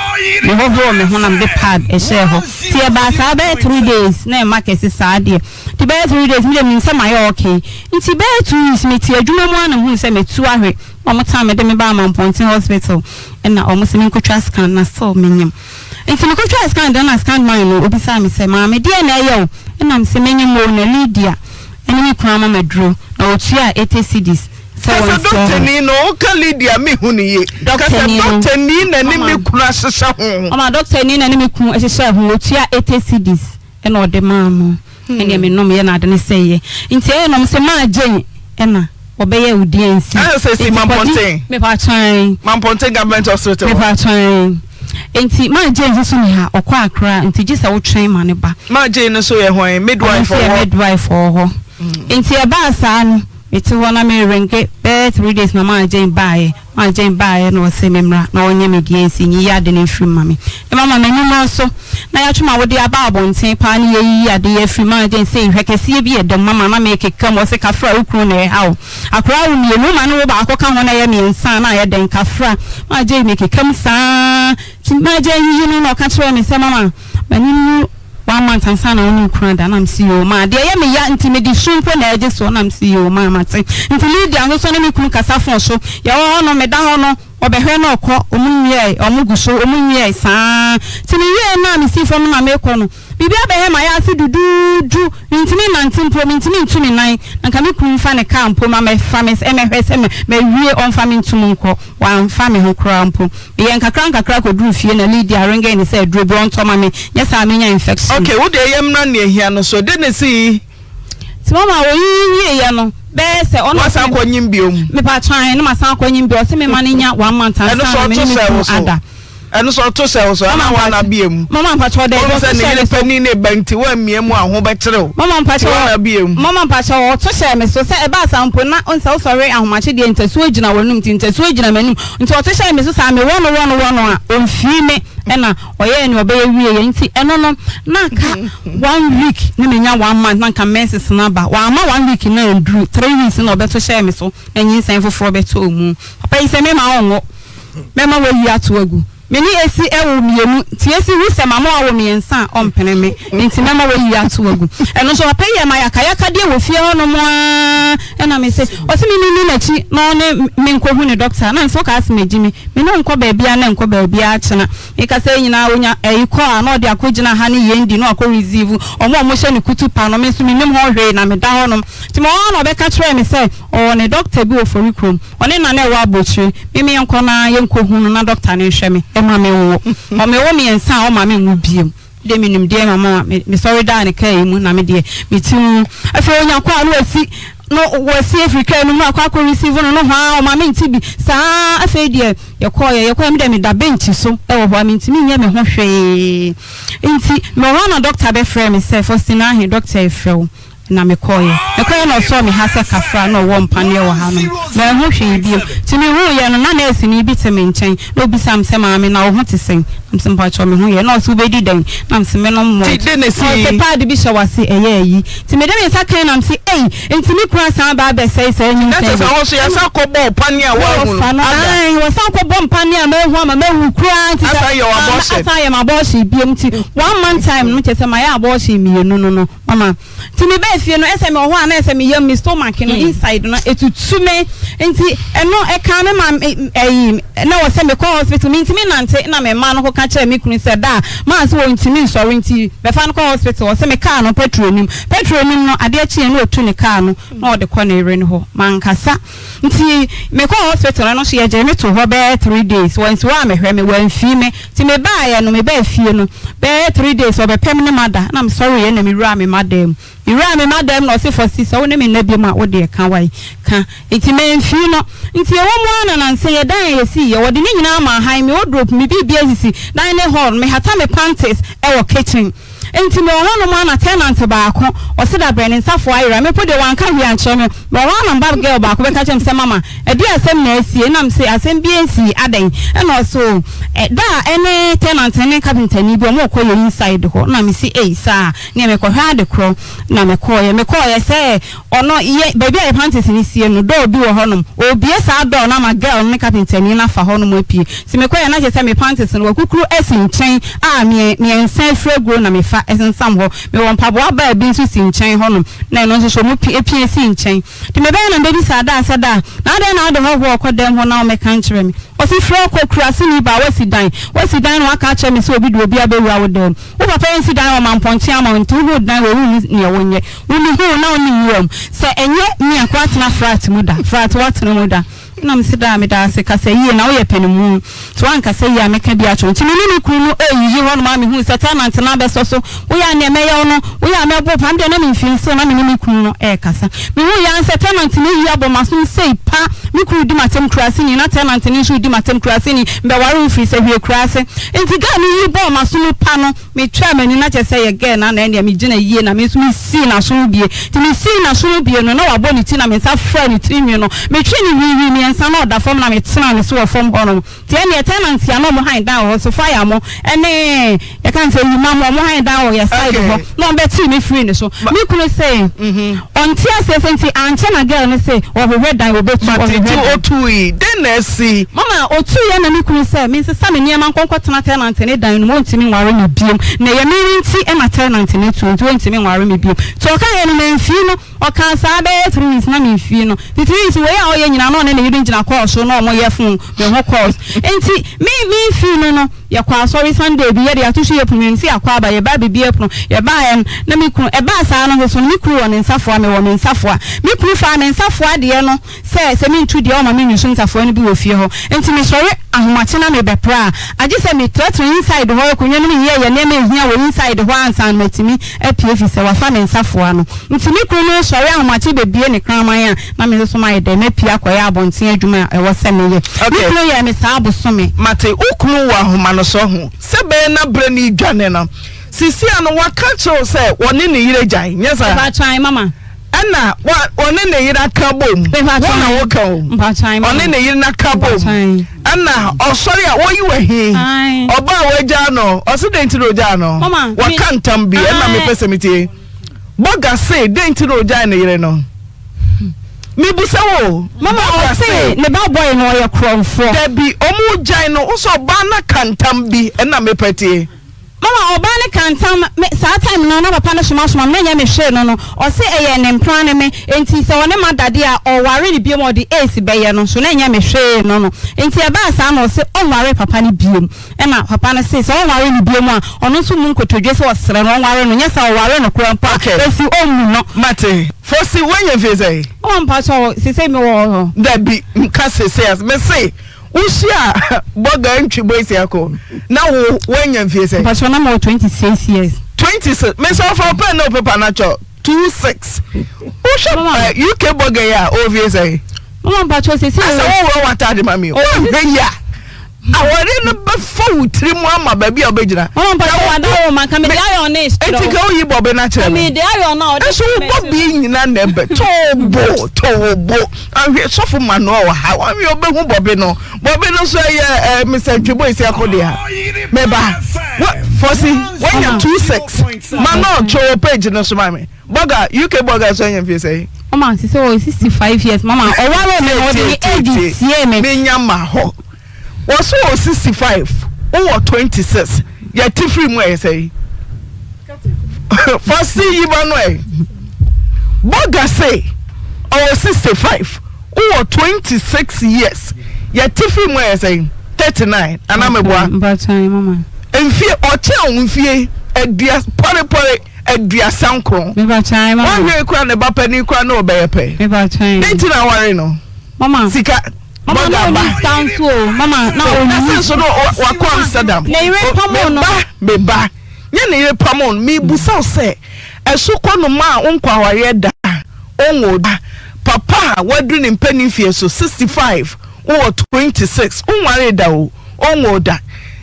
mehohoroo me ho na mede pad hyɛɛ hɔ. Nti ɛbaa saa bɛyɛ three days na ɛmma kɛse saa deɛ. Nti bɛyɛ three days me deɛ menim sɛ mayɛ okay. Nti bɛyɛ 2 weeks mete adwuma mu ara na mehuu sɛ matu ahwe. Na wɔn taa mede me baa Mampɔnten hospital ɛna wɔn se menkɔtwa scan na still menyem. Nti mekɔtwaa scan deɛ na scan man no obisaa me sɛ maame deɛn na ɛyɛ wo? Ɛna mese menyem oo na Lydia ɛne me kunu ama me aduro na ɔtuaa 80 cedis. Sɛ Kasa wɔn sɛ. dɔktani no, woka Lydia mehu no yie. Kasa Dɔktani no. dɔktani na ne Mama. me kunu ahyehyɛ ho. Ɔma dɔktani na ne me kunu hyehyɛɛ ho, otua 80 cedis ɛna ɔde maa no. Ɛnneɛ me nom yɛ na ade no sɛeɛ. Nti ɛyɛ nom sɛ maa Jane ɛna ɔbɛyɛ wo DNC. Ɛna sɛ si Nti kɔgye Mampɔnten. mepatwan. Mampɔnten Government Hospital. Mepatwan. Nti maa Jane nso so ni ha, ɔkɔ Accra nti gye sɛ wotwɛn ma no ba. Maa Jane no nso yɛ hwan? Ɔno Midwife nso yɛ ɔwɔ. midwife wɔ hɔ. Nti ɛbaa saa no. Mete hɔ na me renke bɛyɛ 3 days na maa Jane baeɛ. Maa Jane baeɛ na ɔse me mmra na ɔnyɛ me deɛ nsi nyiyi ade no mfiri mu ma me. Ne mama m'anim nso na yɛatwe m'awodeɛ aba abɔnten paa ne yɛyiyi ade yi afiri mu. Maa Jane sei hwɛ kɛseɛ bi ɛda mu mama na mekeka mu ɔse kafra wo kunu na ɛha wo. Akwadaa wo mienu woma ne wo baako ka ho na ɛyɛ miensa a na ayɛ dɛn kafra. Maa Jane mekeka mu saa nti maa Jane yiyi no na ɔka kyerɛɛ me sɛ mama m'anim nwu One month ansa na wo ne wo kunu ada na mese yoo maa deɛ ɛyɛ me ya nti mede su mpo na ɛgye soɔ na mese yoo maa mate nti Lydia nso so ne me kunu kasa fon so yɛwɔ hɔ no meda hɔ no. Ɔbɛhwɛ na ɔkɔ, ɔmo nwiɛɛ, ɔmo gu so, ɔmo nwiɛɛ saa. Nti me wieɛ no a me sii fam na meekɔ no, biribi abɛyɛ m'ayaase duduudu, mentumi nnante mpo, mentumi ntu me nan, na nka me kunu mfa ne kaa mpo ma mɛfa me mmɛhwɛ sɛ mawie, ɔmfa me ntum nkɔ, wamfa me ho koraa mpo. Meyɛɛ nkakra nkakra kɔduruu fie na Lydia ringee ne sɛ aduro bi ɔntɔ ma me, nyɛ saa a mɛnya infection. Ok, wo deɛ yɛmmra nea ɛhia no so, ɛdeɛn na ɛsii? Nti mama oyiyi wieɛ no bɛyɛ sɛ ɔno Wasan akɔ nyim biom. Mepa kyɛw na masan akɔ nyim bio ɔse me ma no nya one month ansa na me ne me kunu ada. Ɛno so ɔto hyɛ wo so anaa wana bie mu. Mama mpakyɛw dɛ ɔto hyɛ ne so. Ɔno sɛ ne yere panin ne ba nti wammie mu a ho bɛkyere wo. Mama mpakyɛw mama mpakyɛw ɔto hyɛ me so sɛ ɛbaa saa mpo na onsɛ wosɔre ahomakye deɛ ntasuo gyina w'anum nti ntasuo gyina m'anum nti ɔto hyɛ me so saa me wɔ no wɔ no wɔ no a ɔmfii me ɛna Ɔyɛɛ nea ɔbɛyɛ wieeɛ nti ɛno no na aka one week na manya one month na nka menses no aba. Wamma one week no anduru, 3 weeks na ɔbɛto hyɛɛ me so na nyinsɛn foforɔ bɛtɔɔ mu. Papa yi sɛ mema wo nwo, mɛma woayi ato agu. Me ne Esi wo mmienu nti Esi hu sɛ mama wawo mmiɛnsa a ɔmpene me nti mɛma woayi ato agu. Ɛno nso papa yi yɛ mayakayakadeɛ wɔ fie hɔnom ara ɛna mese ɔse me menni n'akyi na ɔne me nkɔhu ne doctor na mese wokaa se magyi me. Me ne wo nkɔ baabiara na nkɔ baabiara kyena. Me kasa yi nyinaa onya ɛyi kɔ a na ɔde akɔ gyina ha ne yɛn di na wakɔ receive ɔmo a ɔmo hyɛ no kutu pa no me nso me nim ho hwee na me da hɔ nom nti me wɔ hɔ a na ɔbɛka kyerɛɛ me sɛ ɔwɔ ne doctor bi wɔ fori kurom ɔne na na ɛwɔ abokyire me me yɛnkɔ na yɛnkɔ hu no na doctor no nhwɛ me ɛma me nwo ɔme wo miɛnsa a ɔma me nwo biom. Me deɛ menim deɛ mama me mesɔre daa ne kaa yi mu na me deɛ me ti mu afei onya kɔ a na wasi no wasi afiri kaa no mu na akɔ akɔ receive no no hɔ a ɔma me nti bi saa afei deɛ yɛkɔɔ yɛ yɛkɔɔ yɛ me deɛ meda bench so ɛwɔ hɔ a mentumi nyɛ me ho hwee nti mewɔ hɔ a na doctor bɛfrɛ me sɛ Faustina ahe doctor efrɛ wo Na mekɔeɛ. Mekɔeɛ na ɔsɔɔ me ha sɛ kafra na ɔwɔ mpaneɛ wɔ hanom. Manhu hwee bio. Nti mehuiɛ no, na nɛɛseni bi te me nkyɛn. Na ɔbisaa me sɛ, Maame, na wo ho te sɛn? Na mese, Mpakyɛw, me ho yɛ. Na ɔse, Wobɛdi dɛn? Na mese, Menom malt. Nti dɛn na Na ɛsii? ɔse, Paade bi hyɛ w'ase, ɛyɛ ayi. Nti mede me nsa kae na mese, Ei! Nti me kunu asan aba abɛsɛe saa Na nyinsɛn kyerɛ sɛ wei? hɔ nso yɛasan akɔbɔ wo paneɛ a woanhu no Wɔfa no, ada. ae, wɔsan kɔbɔ me paneɛ a mahu ama mawu koraa. Nti sɛ Asan yɛ wo abortion. asan ayɛ me abortion biom. Nti one month time no, kyerɛ sɛ mayɛ abortion mmienu no no. Mama, nti me baa fie no ɛsɛ me wɔ hɔ a na ɛsɛ me yam me stomach no inside no etutu me nti ɛno ɛkaa me ma ɛyi na wɔ sɛ me kɔ hospital me ntumi nante na me mma no kɔ ka kyerɛ me kunu sɛ daa maa sɛ wɔn ntumi nsɔre nti bɛfa no kɔ hospital ɔsɛ me kaa no petrol nim petrol nim no adeɛ kyeɛ na otu ne kaa no na ɔde kɔ ne yere no hɔ mankasa. Nti mekɔɔ hospital no nso yɛgyee me too hɔ bɛyɛ 3 days, wɔansi hɔ ammɛhwɛ me, wɔamfii me. Nti mebaeɛ no, mebaa fie no bɛyɛ 3 days wɔbɛpɛ me ne mada na mesɔreeɛ na mewuraa me mma dan mu. Mewuraa me mma dan mu na ɔse Fosti sɛ wo ne me nna biom a wo deɛ ka wai, ka. Nti mamfii no. Nti ɛwɔ mu ara na nansa yi ɛdan a yɛsiiɛ wɔde ne nyinaa maa hann, me wardrobe, me biribiara sisi dining hall, mehata me panties wɔ kitchen. Enti mewɔ hɔnom ara na tenant baako, ɔse dabrɛ ne nsafoa ayera, me mpo deɛ wanka hwee ankyerɛ me, mewɔ hɔ ara na mba girl baako bɛka kyerɛ me sɛ mama, ɛdeɛn asɛm na asie, ɛna mese asɛm biara nsii, adɛn? Ɛna ɔse oh, da a ɛne tenant no ne carpenter ni bi ɔmo rekɔ yɛ inside hɔ, ɛna mese ei saa, neɛ mekɔhwɛ ade korɔ, na mekɔɔyɛ, mekɔɔyɛ sɛ Ɔno, yɛ, baabi a yɛ panties no sie no, door bi wɔ hɔnom. Ɔrebue saa door no ama girl no ne kapentani no afa hɔnom apue. Nti mekɔeɛ na kyerɛ sɛ me panties no, wɔakukuru asi nkyɛn a mmiɛnsa afiri aguo na mefa sensam hɔ. Mewɔ mpaboa baa bi nso si nkyɛn hɔnom na ɛno nso so wɔpi, apia si nkyɛn. Nti mebɛyɛ na mebɛbisaa daa sɛ, Daa, na adɛn na wode hɔhoɔ rekɔ dɛm hɔ na wommɛka nkyerɛ me? Ɔse, Frɛ kɔ kuraseni baa, woasi dan. Woasi dan na woaka akyerɛ me sɛ obi de obi abɛwura wo dan mu. Wo papa ansi dan wɔ mampɔnten ama wo nti wohuu dan wei wonni neɛ wonyɛ. Wo mehuu wo na wo ne nwura mu. Sɛ ɛnyɛ me a woatena frat mu da? Frat woatena mu da? Ɛna mese daa medaase kasa yie na woyɛ panimu nti woankasa yie a mɛka bi akyerɛ wo. Nti me ne me kunu no reyiyi hɔ nom a mehuu sɛ tenant no abɛsɔ so. Woyɛ a neɛ mɛyɛ wo no woyɛ a mɛbo wo paa. Medeɛ na memfii nsew na me ne me kunu no rekasa. Mehuu yɛ ara sɛ tenant no ayi abɔ m'asom sei pa. Me kunu redi m'atɛm kuraseni na tenant no nso redi m'atɛm kuraseni. Mebɛware wo firi sɛ hwie kuraase. Nti girl no yi bɔɔ m'aso mu pa no, metwaa m'ani na kyerɛ sɛ ɛyɛ girl no a na ɛnneɛ megyina yie na me nso mesii n'aso no bie. Nti mesii n'aso no bie no na wabɔ ne ti na me nsa faa ne tiri nwi no. Metwee no hwiihwii mmiɛnsa na ɔda fam na metenaa ne so wɔ fam hɔnom. Nti ɛnneɛ tenant a na wɔn han dan wɔ hɔ, Sophia mo ne yɛka no sɛ Yuma mo, wɔn han dan wɔ yɛ side hɔ na wɔbɛtee me firii ne so. Me kunu se ɔnte aseɛ sɛ nti ankyɛ na girl no se ɔhwehwɛ dan ɔbɛtu, Mate, ɔhwehwɛ nti dan. ɔtui, dɛn na asi? Mama ɔtuiɛ na me kunu sɛ mensesa me nneɛma nkɔ nkɔtena tenant no dan no mu, ɔntumi nware me biom. Na ɛyɛ me nti na tenant no atuo nti ɔntumi nware me biom. Nti ɔkaeɛ no mamfii no, ɔkaa saa bɛyɛ 3 weeks na memfii no. Nti 3 weeks wei a ɔyɛ nyinaa na ɔne ne yere. me gyina call so na ɔmo yɛ phone me ho calls. Nti me me mfii no no yɛkɔ asɔre Sunday bi yɛde ato so yɛ pono yɛn si akɔ aba yɛba abɛbie pono yɛbaeɛ no na me kunu ɛbaa saa no nso so no me kunu wɔ ne nsafoa mewɔ me nsafoa me kunu faa me nsafoa deɛ no sɛ sɛ mentu deɛ ɔma menwusu nsafoa no bi wɔ fie hɔ nti mesɔre ahomakye na mebɛpra a agye sɛ metrɛtrɛ inside hɔ akonnwa no mu yɛyɛ nneɛma ɛhia wɔ inside hɔ ansa na matumi apue fisɛ wafa me nsafoa no nti me kunu no sɔre ahomakye bɛbue ne kraman a na me nso so mayɛ dɛn mapue akɔyɛ abɔnten adwuma a ɛwɔ sɛ meyɛ. Me kunu yɛɛ me saa bosome. Mate, wo kunu wɔ ahomanosɔ ho sɛ bɛyɛ na berɛ no redwane no. Seesei no waka akyerɛ wo sɛ ɔne ne yere agyae, nyɛ saa? Mepakyɛ ae mama. Ɛna wa ɔne ne yere aka bom. Mepakyɛ Wo na ae. woka o. Mepakyɛ ae mama. Ɔne ne yere no aka bom. Mepakyɛ ae. Ɛna ɔsɔre a wɔyi wo ahi. Ae. Ɔbaa a wagyaa no, ɔse dɛn nti na ogyaa no? Mama, me. Waka ntam bi, ɛna Ae. mepɛ sɛ metie. Bɔga se dɛn nti na ogyae ne yere no? Mebisa wo o. Mama Bɔga ɔse se. ne ba boy no ɔyɛ korɔmfoɔ. Dabi, ɔmo gyae no, wo sɛ ɔbaa no aka ntam bi, ɛna mepɛ tie. Mama ɔbaa no ka ntam, me saa time no na papa no soma soma me na ɛnyɛ me hwee no no, ɔse ɛyɛ ne mpena ne me, enti sɛ ɔne ma dade a ɔware no biom a ɔde AIDS bɛyɛ no, so na ɛnyɛ me hwee no no, enti ɛbaa saa na ɔse ɔnware papa no biom, ɛna papa no se sɛ ɔnware no biom a ɔno nso mmu nkotodwe sɛ ɔsrɛ no ɔnware no, nyɛ saa ɔware no koraa mpo a Okay. ɔsi ɔmmu no. Mate. Fosi, woanya mfie sɛn? Mama mpakyɛw, sesei mewɔ hɔ. Dabi, nka sesei as, mese Wohyia bɔga ntwi boisiako na wo woanya mfie sɛn? Mpakyɛw na mewɔ 26 years. 26 mesɛ ɔfa wo pɛn ne wo pepa na kyɛ 26 wohwɛ eh, UK bɔga yi a ɔwɔ fie sɛn? Mama mpakyɛw sɛsi asɛ wowɔ w'ataade ma me o woanhwɛ yi a awɔre no bɛfa wo tiri mu ama baabi a wobɛgyina. Mama mpakyɛw wada wo ma nka mede ayɔ ne Enti ka woyi bɔbe no akyerɛ me. Mede ayɔ no a ɔde Nso wo bɔbe nyina na ɛbɛ too bo too bo ahwɛ sɔfo Manuel wɔ ha wahwɛ ɔbɛhu bɔbe no bɔbe no nso ɛyɛ ɛɛ Mr Ntwebo esi ako deɛ meba wa fɔsi wanya 26 Manuel twɛ wɔ page no so ma me bɔga UK bɔga nso anya mfie sɛn. Mama sisi wɔ 65 years mama ɔware me na ɔde ne age sie me. Menya ma hɔ. Wɔso wɔ 65 wowɔ 26 yɛte firi mu ɛyɛ sɛn? Fasi yiba no ɛ Bɔga se ɔwɔ 65 wowɔ 26 years yɛte firi mu ɛyɛ sɛn? 39 anaa meboa? Mfie ɔkyɛn wo mfie adua pɔrepɔre 39. Wɔnhwɛ kura ne ba panin kura ne ɔbɛyɛ pɛ. Ne nti na aware no. Sika. Mama na ɔni sika nso o. Mama na ɔni. Na sɛ nso no wakɔ Amsterdam. Ne yere pamo no. Me ba me ba nyɛ ne yere pamo no. Mebusa wo sɛ ɛso kɔ no ma a wonkɔ awareɛ da onwo da papa a waduru ne mpanin fie so 65 wowɔ 26 wonwaree da o onwo da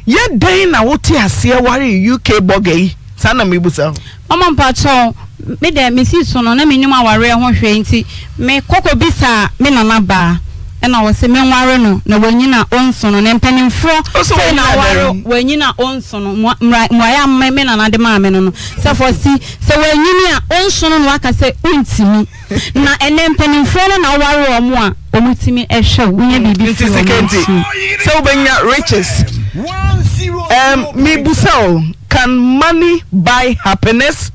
yɛ dɛn na wote aseɛ waree UK bɔga yi saa na mebusa wo. Mama mpakyɛw, me dɛ me sii so no na mennim awareɛ ho hwee nti me kɔ kɔ bisaa me nana baa ɛna ɔse me nware no na wanyin a onso no na mpaninfoɔ sei na aware wanyin a onso no mmuaeɛ a me nana de maa me no no sɛ fɔsi sɛ wanyini a onso no na waka sɛ ontimi na ɛnɛ mpaninfoɔ no na woware wɔn a wɔn tumi hwɛ wo wonya biribi Nti firi sika wɔn nti akyi. sɛ wobɛnya riches um, mebusa o. Can money buy happiness?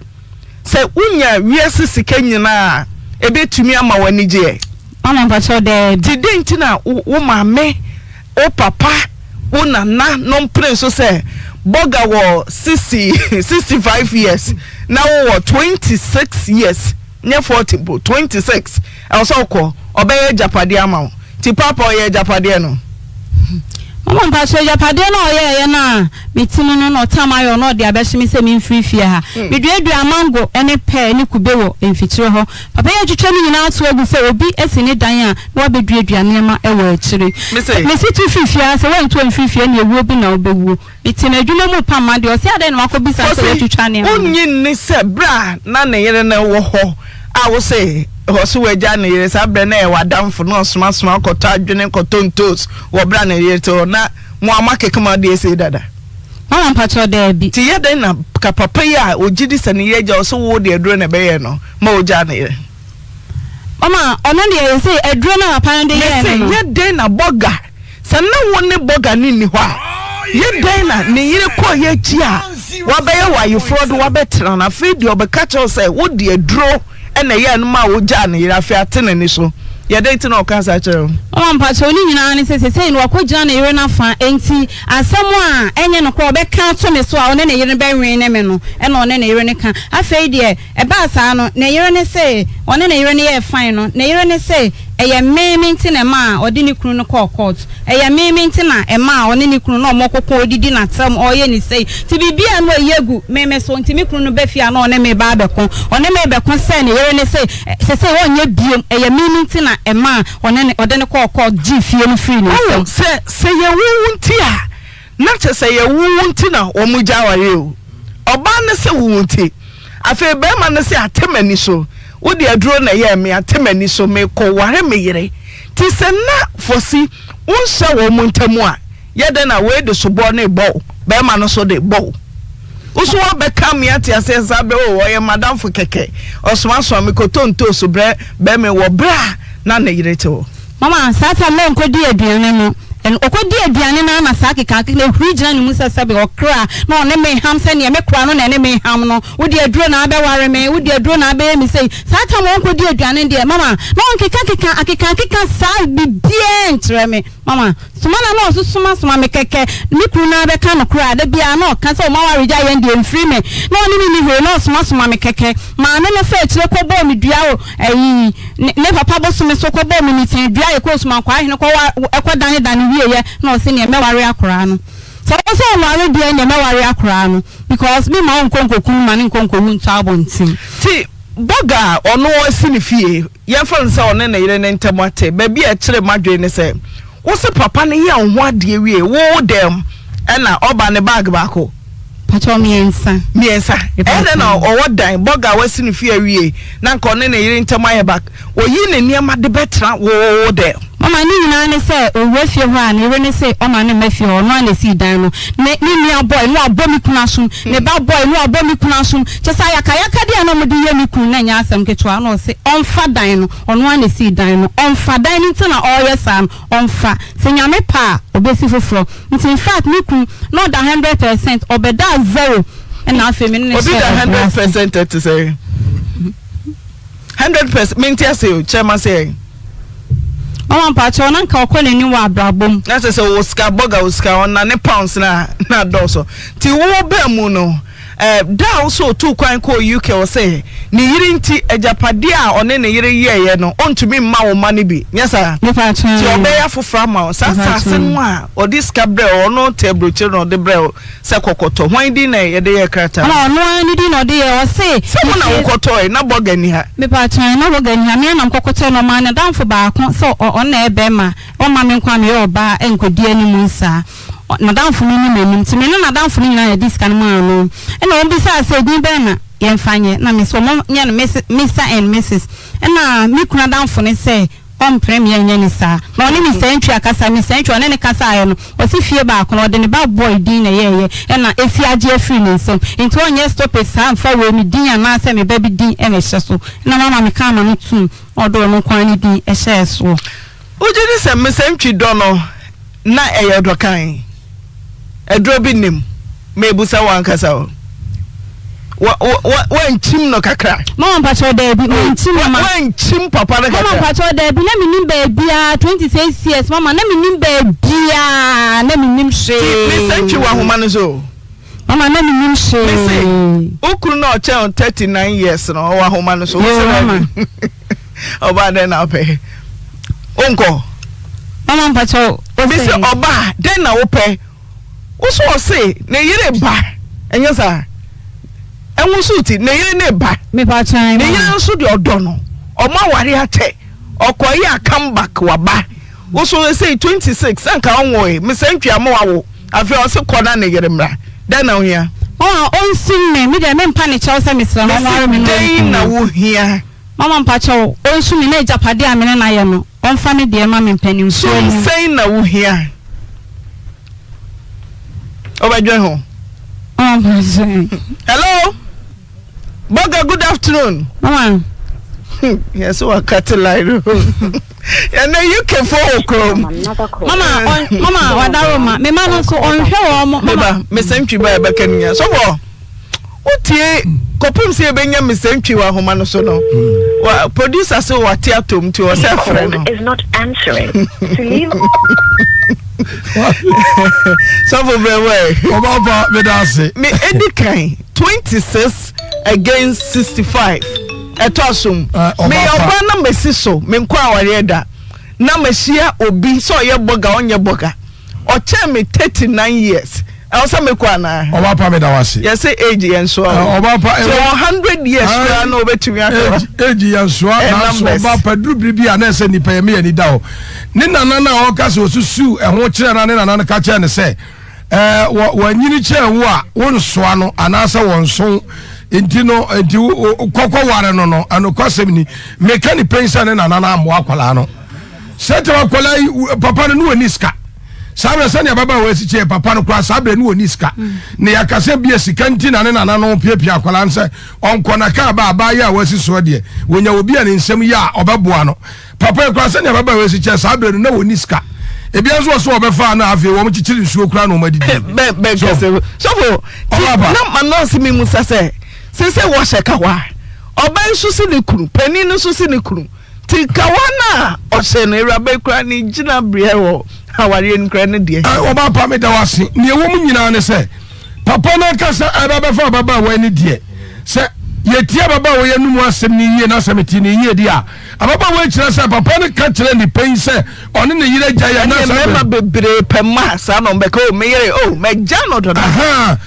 Sɛ wonya wiase sika nyinaa a, ebetumi ama wo anigyeɛ? Mama mpakyɛw daabi. Nti dɛn nti na wo maame, wo papa, wo nana nom pene so sɛ bɔga wɔ 60, 65 years na wowɔ 26 years, nyɛ 40 mpo, 26, ɛwɔ sɛ wokɔ, ɔbɛyɛ agyapadeɛ ama wo. Nti paapa ɔyɛ agyapadeɛ no? Mama mpakyɛw agyapadeɛ no a ɔyɛɛyɛ no a mete mu no na ɔtam ayɔ na ɔde abɛhye me sɛ memfiri fie ha. Meduaduaa mango ne pɛɛ ne kube wɔ mfikyire hɔ. Papa yi atwitwa ne nyinaa ato agu sɛ obi asi ne dan a na wabɛduadua nneɛma wɔ akyire. Mese tu firi fie ha, sɛ woantu amfiri fie a ɛnneɛ wuo bi na wobɛwuo. Mete m'adwuma mu repam m'adeɛ, ɔse adɛn na wakɔbisa sɛ Ɔse woatwitwa nneɛma no. wonnye nni sɛ berɛ a na ne yere no wɔ hɔ a wose ɔse wagyaa ne yere saa berɛ no ɛyɛ w'adamfo na ɔsomasoma wo kɔtɔ adwene kɔtɔ ntoos wɔ berɛ a ne yere te hɔ na mo a moakeka mo adeɛ sei dada? Mama mpakyɛw daabi. Nti yɛ dɛn na ka papa yi a ɔgye di sɛ ne yere agya ɔse wo de aduro na ɛbɛyɛɛ no ma ɔgyaa ne yere? Mama ɔno deɛ yɛse aduro no a papa no de yɛɛ no no. Mese yɛ dɛn na bɔga Sɛ na wo ne Bɔga no nni hɔ a, yɛ dɛn na ne yere kɔeɛ akyi a wabɛyɛ wo ayeforɔ de wo abɛtena no? Afei deɛ ɔbɛka kyerɛ wo sɛ wode aduro na ɛyɛɛ no maa wogyaa ne yere, afei ate n'ani so. Yɛ dɛn nti na ɔkaa saa kyerɛɛ wo? Mama mpakyɛw, ne nyinaa ne sɛ sesei no wakɔgyina ne yere no afa, enti asɛm a ɛnyɛ nokorɛ a ɔbɛka ato me so a ɔne ne yere no bɛwene ne me no na ɔne ne yere no ka. Afei deɛ ɛbaa saa no, ne yere no se ɔne ne yere no yɛɛ fine no, ne yere no se ɛyɛ me me nti na ɛmaa ɔde ne kunu no kɔɔ court, ɛyɛ me me nti na ɛmaa ɔne ne kunu na wɔkɔko, ɔdidi n'atam, ɔreyɛ ne sei, nti biribiara na ɔyi agu me me so, nti me kunu no ba fie a na ɔne me ba abɛko, ɔne me rebɛko sɛ ne yere no se Sesei ɔnyɛ biom, ɛyɛ me no nti na ɛmaa ɔne no ɔde no kɔɔ court gyee fie no firii ne Oh, nsam. sɛ sɛ yɛ wo wo nti a, na kyerɛ sɛ yɛ wo wo nti na wɔn gya awareɛ o. Ɔbaa no se wo wo nti, afei barima no se ate m'ani so, wo de aduro na ɛyɛɛ me, ate m'ani so, mekɔ ware me yere. Nti sɛ na Fosi wo nhyɛ wɔn ntam a, yɛ dɛn na wei de soboɔ no rebɔ wo, barima no nso de rebɔ wo. Wo so woabɛka me ate aseɛ saa berɛ o, ɔyɛ m'adamfo kɛkɛ, ɔsomasoma me kɔtɔ ntoosi brɛ brɛ me wɔ berɛ a na ne yere te hɔ. Mama, saa tam no ɔnkɔdi aduane no, ɛno, ɔkɔdi aduane no ara na saa kekaakeka no ɛhuri gyina ne mu sɛ sɛbe ɔkra na ɔne me ham sɛdeɛ me kora no na ɛne me ham no, wode aduro na abɛware me, wode aduro na abɛyɛ me sei. Saa tam ɔnkɔdi aduane no deɛ, mama, na ɔnkekakeka akekaakeka saa biribiara nkyerɛ me. Mama, soma na na ɔso soma soma me kɛkɛ, me kunu no ara bɛka nokorɛ a, da biara na ɔka sɛ ɔma awaregyae yɛn deɛ mfiri me, na ɔne me nni hwee, na ɔsoma soma me kɛkɛ. Maame no faa akyire kɔbɔɔ me dua wɔ ayi, ne ne papa bosome so kɔbɔɔ me nitan dua, yɛkɔɔ Sumankwaa hene kɔ wa kɔ dane dane wieɛ, na ɔse neɛ mɛware akoraa no. Sɛ wo sɛ ɔnware deɛ neɛ mɛware akoraa no, because me mma wo nkɔ nkɔku no ma no nkɔ nkɔwu ntɔ abɔnten. Nti bɔga a ɔno asi ne fie Yɛmfa no sɛ ɔne ne yere no ntam ate. Baabi a ɛkyere m'adwene ne sɛ, wo se papa no yɛɛ wo ho adeɛ wie, wo dɛm ɛna ɔba ne bag baako? Pakyɛw mmiɛnsa. Mmiɛnsa. Ɛyɛ dɛn na ɔwɔ dan, bɔga a wasi ne fie awie na nka ɔne ne yere ntam ayɛ bak, oyi ne nneɛma de bɛtena wo wo dɛm? Mama, ne nyinaa ne sɛ owura fie hɔ a ne yere no se ɔma no mma fie hɔ, ɔno ara na esii dan no. Ne ne nua boy no abɔ me kunu asom, ne ba boy no abɔ me kunu asom. Kyerɛ sɛ ayakayakadeɛ a na wɔde yɛ me kunu no nyɛ asɛm ketewa. Ɛna ɔse ɔmfa dan no, ɔno ara na esii dan no, ɔmfa dan no nti na ɔreyɛ saa no, ɔmfa. Sɛ Nyame pɛ a, ɔbɛsi foforɔ. Nti infact me kunu, na ɔda 100%, ɔbɛdaa zero ɛna afei me ne no Obi hyɛɛ da ɔbo hundred ase. percent ɛte sɛn? 100%, mente ase o, kyerɛ m'ase ɛ. Mama mpakyɛw na nka ɔkɔ n'anim wɔ abrabɔ mu. Na kyerɛ sɛ ɔwɔ sika, bɔga wɔ sika, ɔnane pounds na na adɔɔso. Nti wo baa mu no, eh, da a wo sɛ ɔtuu kwan kɔɔ UK ɔsɛ ne yere nti agyapadeɛ a ɔne ne yere yɛeɛ no ɔntumi mma wo mma no bi, nyɛ saa? Mepakyɛw. Nti ɔbɛyɛ afoforɔ ama wo. Saa asase no a ɔde sika brɛɛ wo, ɔno te aburokyire na ɔde brɛɛ wo sɛ kɔkɔtɔ, hwan din na yɛde yɛɛ krataa no? Mama ɔno ara ne din na ɔde yɛɛ, ɔse. Sɛ wo na wokɔtɔe, na bɔga nni ha. Mepakyɛw, na bɔga nni ha, me ara na mekɔkɔtɔe na ɔmaa n'adamfo baako sɛ ɔno na ɛyɛ bɛrima, ɔmma me nko a meyɛ ɔbaa nkɔdi anim saa. N'adamfo no nni m'anim, nti me ne n'adamfo no nyinaa na yɛde sika no maa no. Ɛna wɔbisaa sɛ edin bɛn na yɛmfa nyɛ, na mese wɔnyɛ no Mister and Misis. Ɛna me kunu adamfo no sɛ ɔmpene me yɛnyɛ no saa. Na ɔne Mister Antwi akasa, Mister Antwi ɔne no kasaeɛ no, ɔse fie baako no ɔde ne ba boy din na ɛyɛɛyɛ, ɛna efi agye afiri ne nsam, nti ɔnyɛ stop it saa mfa wei me din anaasɛ me ba bi din na ɛhyɛ so. Ɛna mama mekaa m'ano toom na ɔde ɔno nko ara ne din hyɛɛ soɔ. Wogye di sɛ mesantwi dɔ no na ɛyɛ ɔdɔ kann? Aduro bi nnim. Mebusa wo ankasa o. Wa wa wa wankyim no kakra? Mama mpakyɛw daabi, mankyim mama. Wankyim papa no kakra? Mama mpakyɛw daabi, na mennim baabiara, 26 years mama, na mennim baabiara, na mennim hwee. Ti mesantwi wɔ ahoma no so o. Mama na mennim hwee. Mese, wo kunu na ɔkyɛn wo 39 years no, ɔwɔ ahoma no so. Wo sɛ daabi. Ɔbaa dɛn na wopɛ? Wonkɔ? Mama mpakyɛw, wo sɛ. Ɔbaa dɛn na wopɛ? Wo so ɔse ne yere ba, ɛnyɛ saa? Ɛho so ti, ne yere ne ba. Ne yere nso deɛ ɔdɔ no, ɔmo aware akyɛ, ɔkɔyɛ a come back waba. Wo so ɛsei 26, sɛ nka ɔnwoe, mesɛ ntwi ama wawo, afei ɔse kɔ na ne yere mmra. Dɛn na wohia? Mama ɔnsim me, me deɛ mempa ne kyɛw sɛ mesrɛ no ɔnware me na Mese dɛn na wohia? Mama mpakyɛw ɔnsu me na agyapadeɛ a me ne no ayɛ no ɔmfa ne deɛ ma me mpanimfoɔ Sum anim. sɛn na wohia? Wobɛdwen ho? Mama mpakyɛw. Hello? Boga, good afternoon. Mama. Yɛsɛ wakate line no. Ɛnɛ UK fo wɔ kurom. Mama, mama wadaroma. Me ma no nso ɔnhwɛ wɔn mo. Meba, mesɛ ntwi ba ɛbɛka no nyinaa. Sɔfo. Wotie kɔpem sɛ yɛbɛnya Mister Ntwi wɔ ahoma no so no. Wa producer se wate atom nti ɔsɛ frɛ no. Is not answering. To leave. Sɔfo brɛ wɛ. Ɔba pa meda ase. Me edi kan 26 against 65 ɛtɔ asom. Meyɛ ɔbaa na masi so menkɔ awareɛ da na mahyia obi sɛ ɔyɛ bɔga ɔnyɛ bɔga. Ɔkyɛn me 39 years. Ɛwɔ sɛ mekɔ anaa? Ɔba pa meda wo ase. Yɛsɛ age yɛn soa o. Ɔba pa Sɛ wɔ 100 years koraa na obetumi ahwɛ. Age age yɛn soa nanso ɔba pa duru bere bi a na ɛsɛ nipa yɛ meyɛ ni da hɔ. Ne nana no a ɔka sɛ osusuw ɛho kyerɛ na ne nana no ka kyerɛ no sɛ ɛɛ wɔ wɔanyini kyɛn wo a wonsoa no anaasɛ wɔnso nti no nti kɔkɔ ware no no ɛnokwasɛm ni meka ne pɛn sɛ ne nana no ammoa akwadaa no. Satan akwadaa yi papa no ne ɔni sika saa berɛ sɛnea ababaawa asi kyɛɛ papa no koraa saa berɛ ne ɔni sika na yɛaka sɛ bia sika nti na ne nana no piapia akwadaa no sɛ ɔnkɔ na kaa ba abaayɛ a wasi soɔ deɛ wɔnya obi a ne nsɛm yɛ a ɔbɛboa no papa yi koraa sɛnea ababaawa asi kyɛɛ saa berɛ no na ɔni sika ebia nso ɔso ɔbɛfa na afei wɔn kyekyere nsuo koraa na wɔn adidi so sɔfo ti na ma nɔɔse mi musa sɛ sese wɔhyɛ kawa ɔbɛn nso si ne kunu panin no nso si ne kunu Nti kawa no a ɔhyɛ no awuraba yi koraa ne gyinaberɛ wɔ awareɛ no koraa ne deɛ. Ɔbaa pa meda wo ase. Nea ɛwɔ mu nyinaa ne sɛ papa no ankasa ɛba bɛfa ababaawa yi ne deɛ sɛ yɛtie ababaawa yi anum asɛm no yie na sɛ mete ne yie deɛ a ababaawa yi kyerɛ sɛ papa no ka kyerɛ ne pɛn sɛ ɔne ne yere agyae Ɛne anaasɛ mmarima bebree pɛ mma saa na ɔmbɛka o me yere o mɛgya no dada.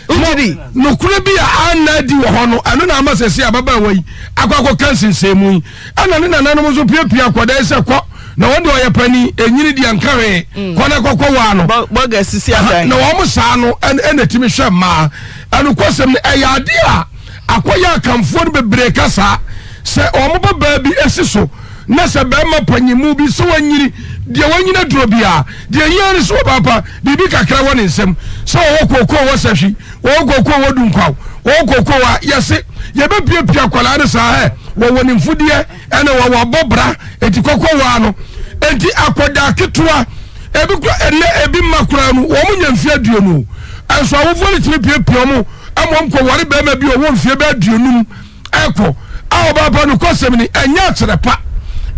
Wogye di? Nokorɛ bi a anna adi wɔ hɔ no ɛno na ama sɛsɛ ababaawa yi akɔ akɔka nsensɛnmu yi. Ɛna ne nananom nso piapia akwadaa yi sɛ kɔ na wɔn deɛ ɔyɛ panin enyini deɛ nka hwee mm. kɔ na kɔkɔ waa no. Bɔga sisi adan. Na wɔn saa no ɛna etimi hwɛ mmaa ɛnokwasɛm no ɛyɛ adeɛ a akɔyɛ akanfoɔ no bebree ka saa sɛ wɔn ba baa bi esi so na sɛ bɛrima panyimu bi sɛ wɔnyini deɛ wɔnyini aduro biara deɛ yia ne so ɔbaapa biribi kakra wɔ ne nsam sɛ wɔwɔ kookoo wɔ sahwi Wɔwɔ kookoo wɔ Dunkwaw, wɔwɔ kookoo a yɛse yɛbɛpiapia akwadaa no saa ɛ, wɔwɔ ne mfudeɛ ɛna wɔwɔ abɔ bra, enti kɔkɔ waa no. Enti akwadaa ketewa, ebi kora ɛnɛ ebi mma koraa no, wɔn nya mfeɛ aduonu, ɛnso awofoɔ no tumi piapia wɔn ama wɔn kɔ ware bɛrima bi a ɔwɔ mfeɛ bɛ aduonum ɛkɔ a ɔbaa pa no kɔsɛm ni, ɛnyɛ akyerɛ pa,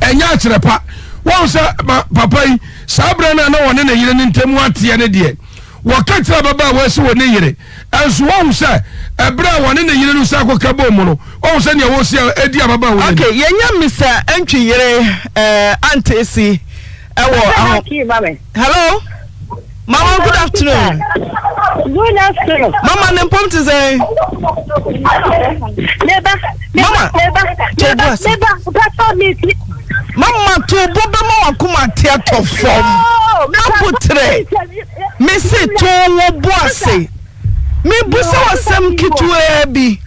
ɛnyɛ akyerɛ pa. Wɔn sɛ papa yi saa berɛ no a na wɔne ne yere no ntam ateɛ no deɛ, Wɔka kyerɛɛ ababaawa yi sɛ ɔne yere, nso wahu sɛ ɛberɛ a wɔne ne yere no san kɔka bɔɔ mu no, wahu sɛ nea wɔresi adi ababaawa no Okay, ani. yɛnya Mister Antwi yere eh, Aunt Esi ɛwɔ aho. Hello, Mama, good afternoon. Good afternoon. Mama, ne mpom te sɛn? Meba, Mama, meba, to bo ase. meba, meba, mi ti. Mama, to bo bɛma wakoma ate atɔ fam. Abotrɛ, mese to wo bo ase. Mebusa wo asɛm ketewaa bi.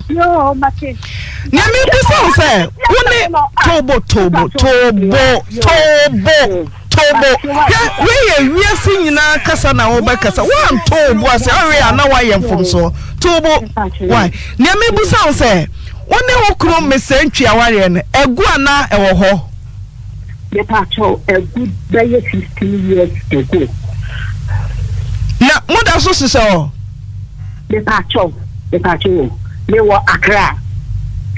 Nea mebusa wo sɛ, wo ne tobo tobo tobo tobo tobo. Hwɛ, wei yɛ wiase nyinaa kasa na wobɛkasa. Woanto wo bo ase awe a na woayɛ mfomsoɔ. Tobo, why? Nea mebusa wo sɛ, wo ne wo kunu Mr. Ntwi awareɛ no, agu anaa ɛwɔ hɔ? Mepakyɛw, agu bɛyɛ 15 years ago. Na moda so hyehyɛ hɔ? Mepakyɛw, mepakyɛw o, mewɔ Accra.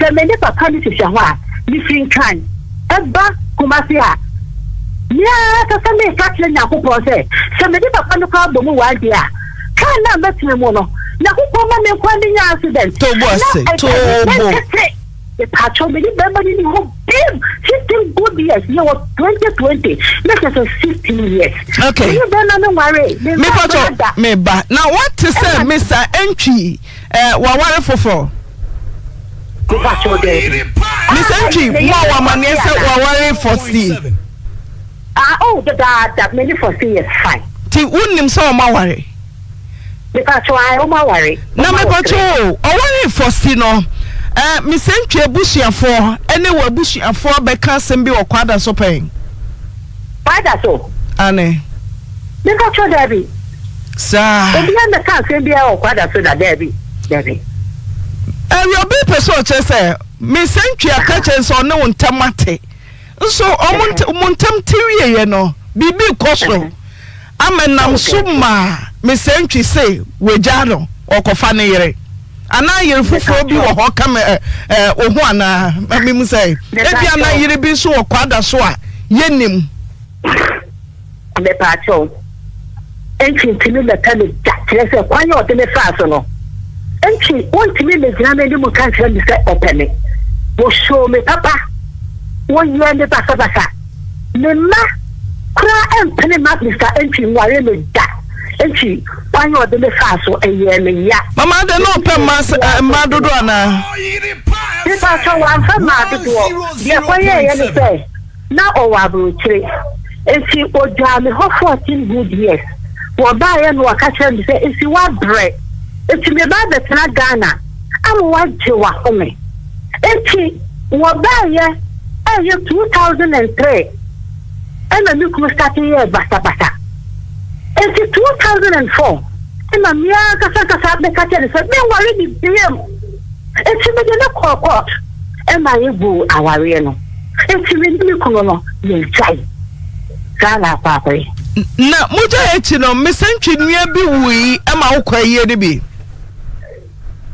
Sɛ me ne papa no hyehyɛ hɔ a, mifiri Nkran ba Kumasi a, me ara ankasa meka kyerɛ Nyankopɔn sɛ, sɛ me ne papa no koraa bɔ mu one day a, kaa no a mɛtena mu no, Nyankopɔn ma me nkoa menya accident To bo ase, na to bo. mentete. Mepaakyɛw me ne bɛrima no ni hɔ biem 15 good years yɛ wɔ 2020 na kyerɛ sɛ 16 years. Okay. Me ne bɛrima no nware me nsa Mepaakyɛw akora da. meba na wate sɛ Mr. Antwi eh, waware foforɔ. Mepaakyɛw daabi. Mr. Antwi mo a wamaneɛ sɛ waware Fosti. Ah oh dadaada me ne Fosti yɛ fine. Ti wonim sɛ wɔn aware. Mepatwo ae ɔmo aware. Na mepatwo o ɔwaree Fosti no eh Mesentwi abusuafoɔ ɛne wɔ abusuafoɔ abɛka asɛm bi wɔ Kwada so pɛn? Kwada so? Ane. Mepatwo daabi. Saa. Obiara mmɛka asɛm biara wɔ Kwada so da daabi daabi. Awuraba yi pɛ sɛ ɔkyerɛ sɛ Mesentwi aka kyerɛ no sɛ ɔne wo ntam ate nso ɔmo mo ntam te wieɛ no biribi rekɔ so. Ama nam so maa Mesantwi se wagyaa no, ɔrekɔfa ne yere. Anaa yere foforɔ bi wɔ hɔ ka me ɛ ɛ wo ho anaa? Ma me mu sɛ ebia na yere bi nso wɔ kwada so a yɛnnim. Mepaakyɛw, Antwi ntumi mmɛpɛ me da, kyerɛ sɛ kwan a ɔde me faa so no, Antwi wontumi mmɛgyina m'anim nka nkyerɛ me sɛ ɔpɛ me. Wɔhyoo me papa, wɔyɛɛ me basabasa. Me mma koraa mpene mma Mister Antwi nware me da. Antwi kwan a ɔde me faa so, ɛyɛɛ me ya. Mama adɛn na ɔpɛ mmaa mmaa dodoɔ anaa? Mepaakyɛw, wamfa mmaa dodoɔ. Deɛ ɛkɔyɛeɛ ne sɛ, Na ɔwɔ aburokyire, enti ɔgyaa me hɔ 14 good years. Wɔbaeɛ no wɔka kyerɛɛ me sɛ, Esi woabrɛ, enti meba abɛtena Ghana ama woagye w'ahome. Enti wɔbaeɛ ɛyɛ 2003 ɛna me kunu starte yɛɛ basabasa. Enti 2004 ɛna me ankasa ankasa meka kyerɛɛ no sɛ menware no biom. Enti mede no kɔɔ court ɛma yɛguu awareɛ no. Enti me ne me kunu no, yɛagyae. Saa na akɔ akɔyɛ. Na mogyae akyi no, me santwi nua bi wui ma wokɔ ayie no bi.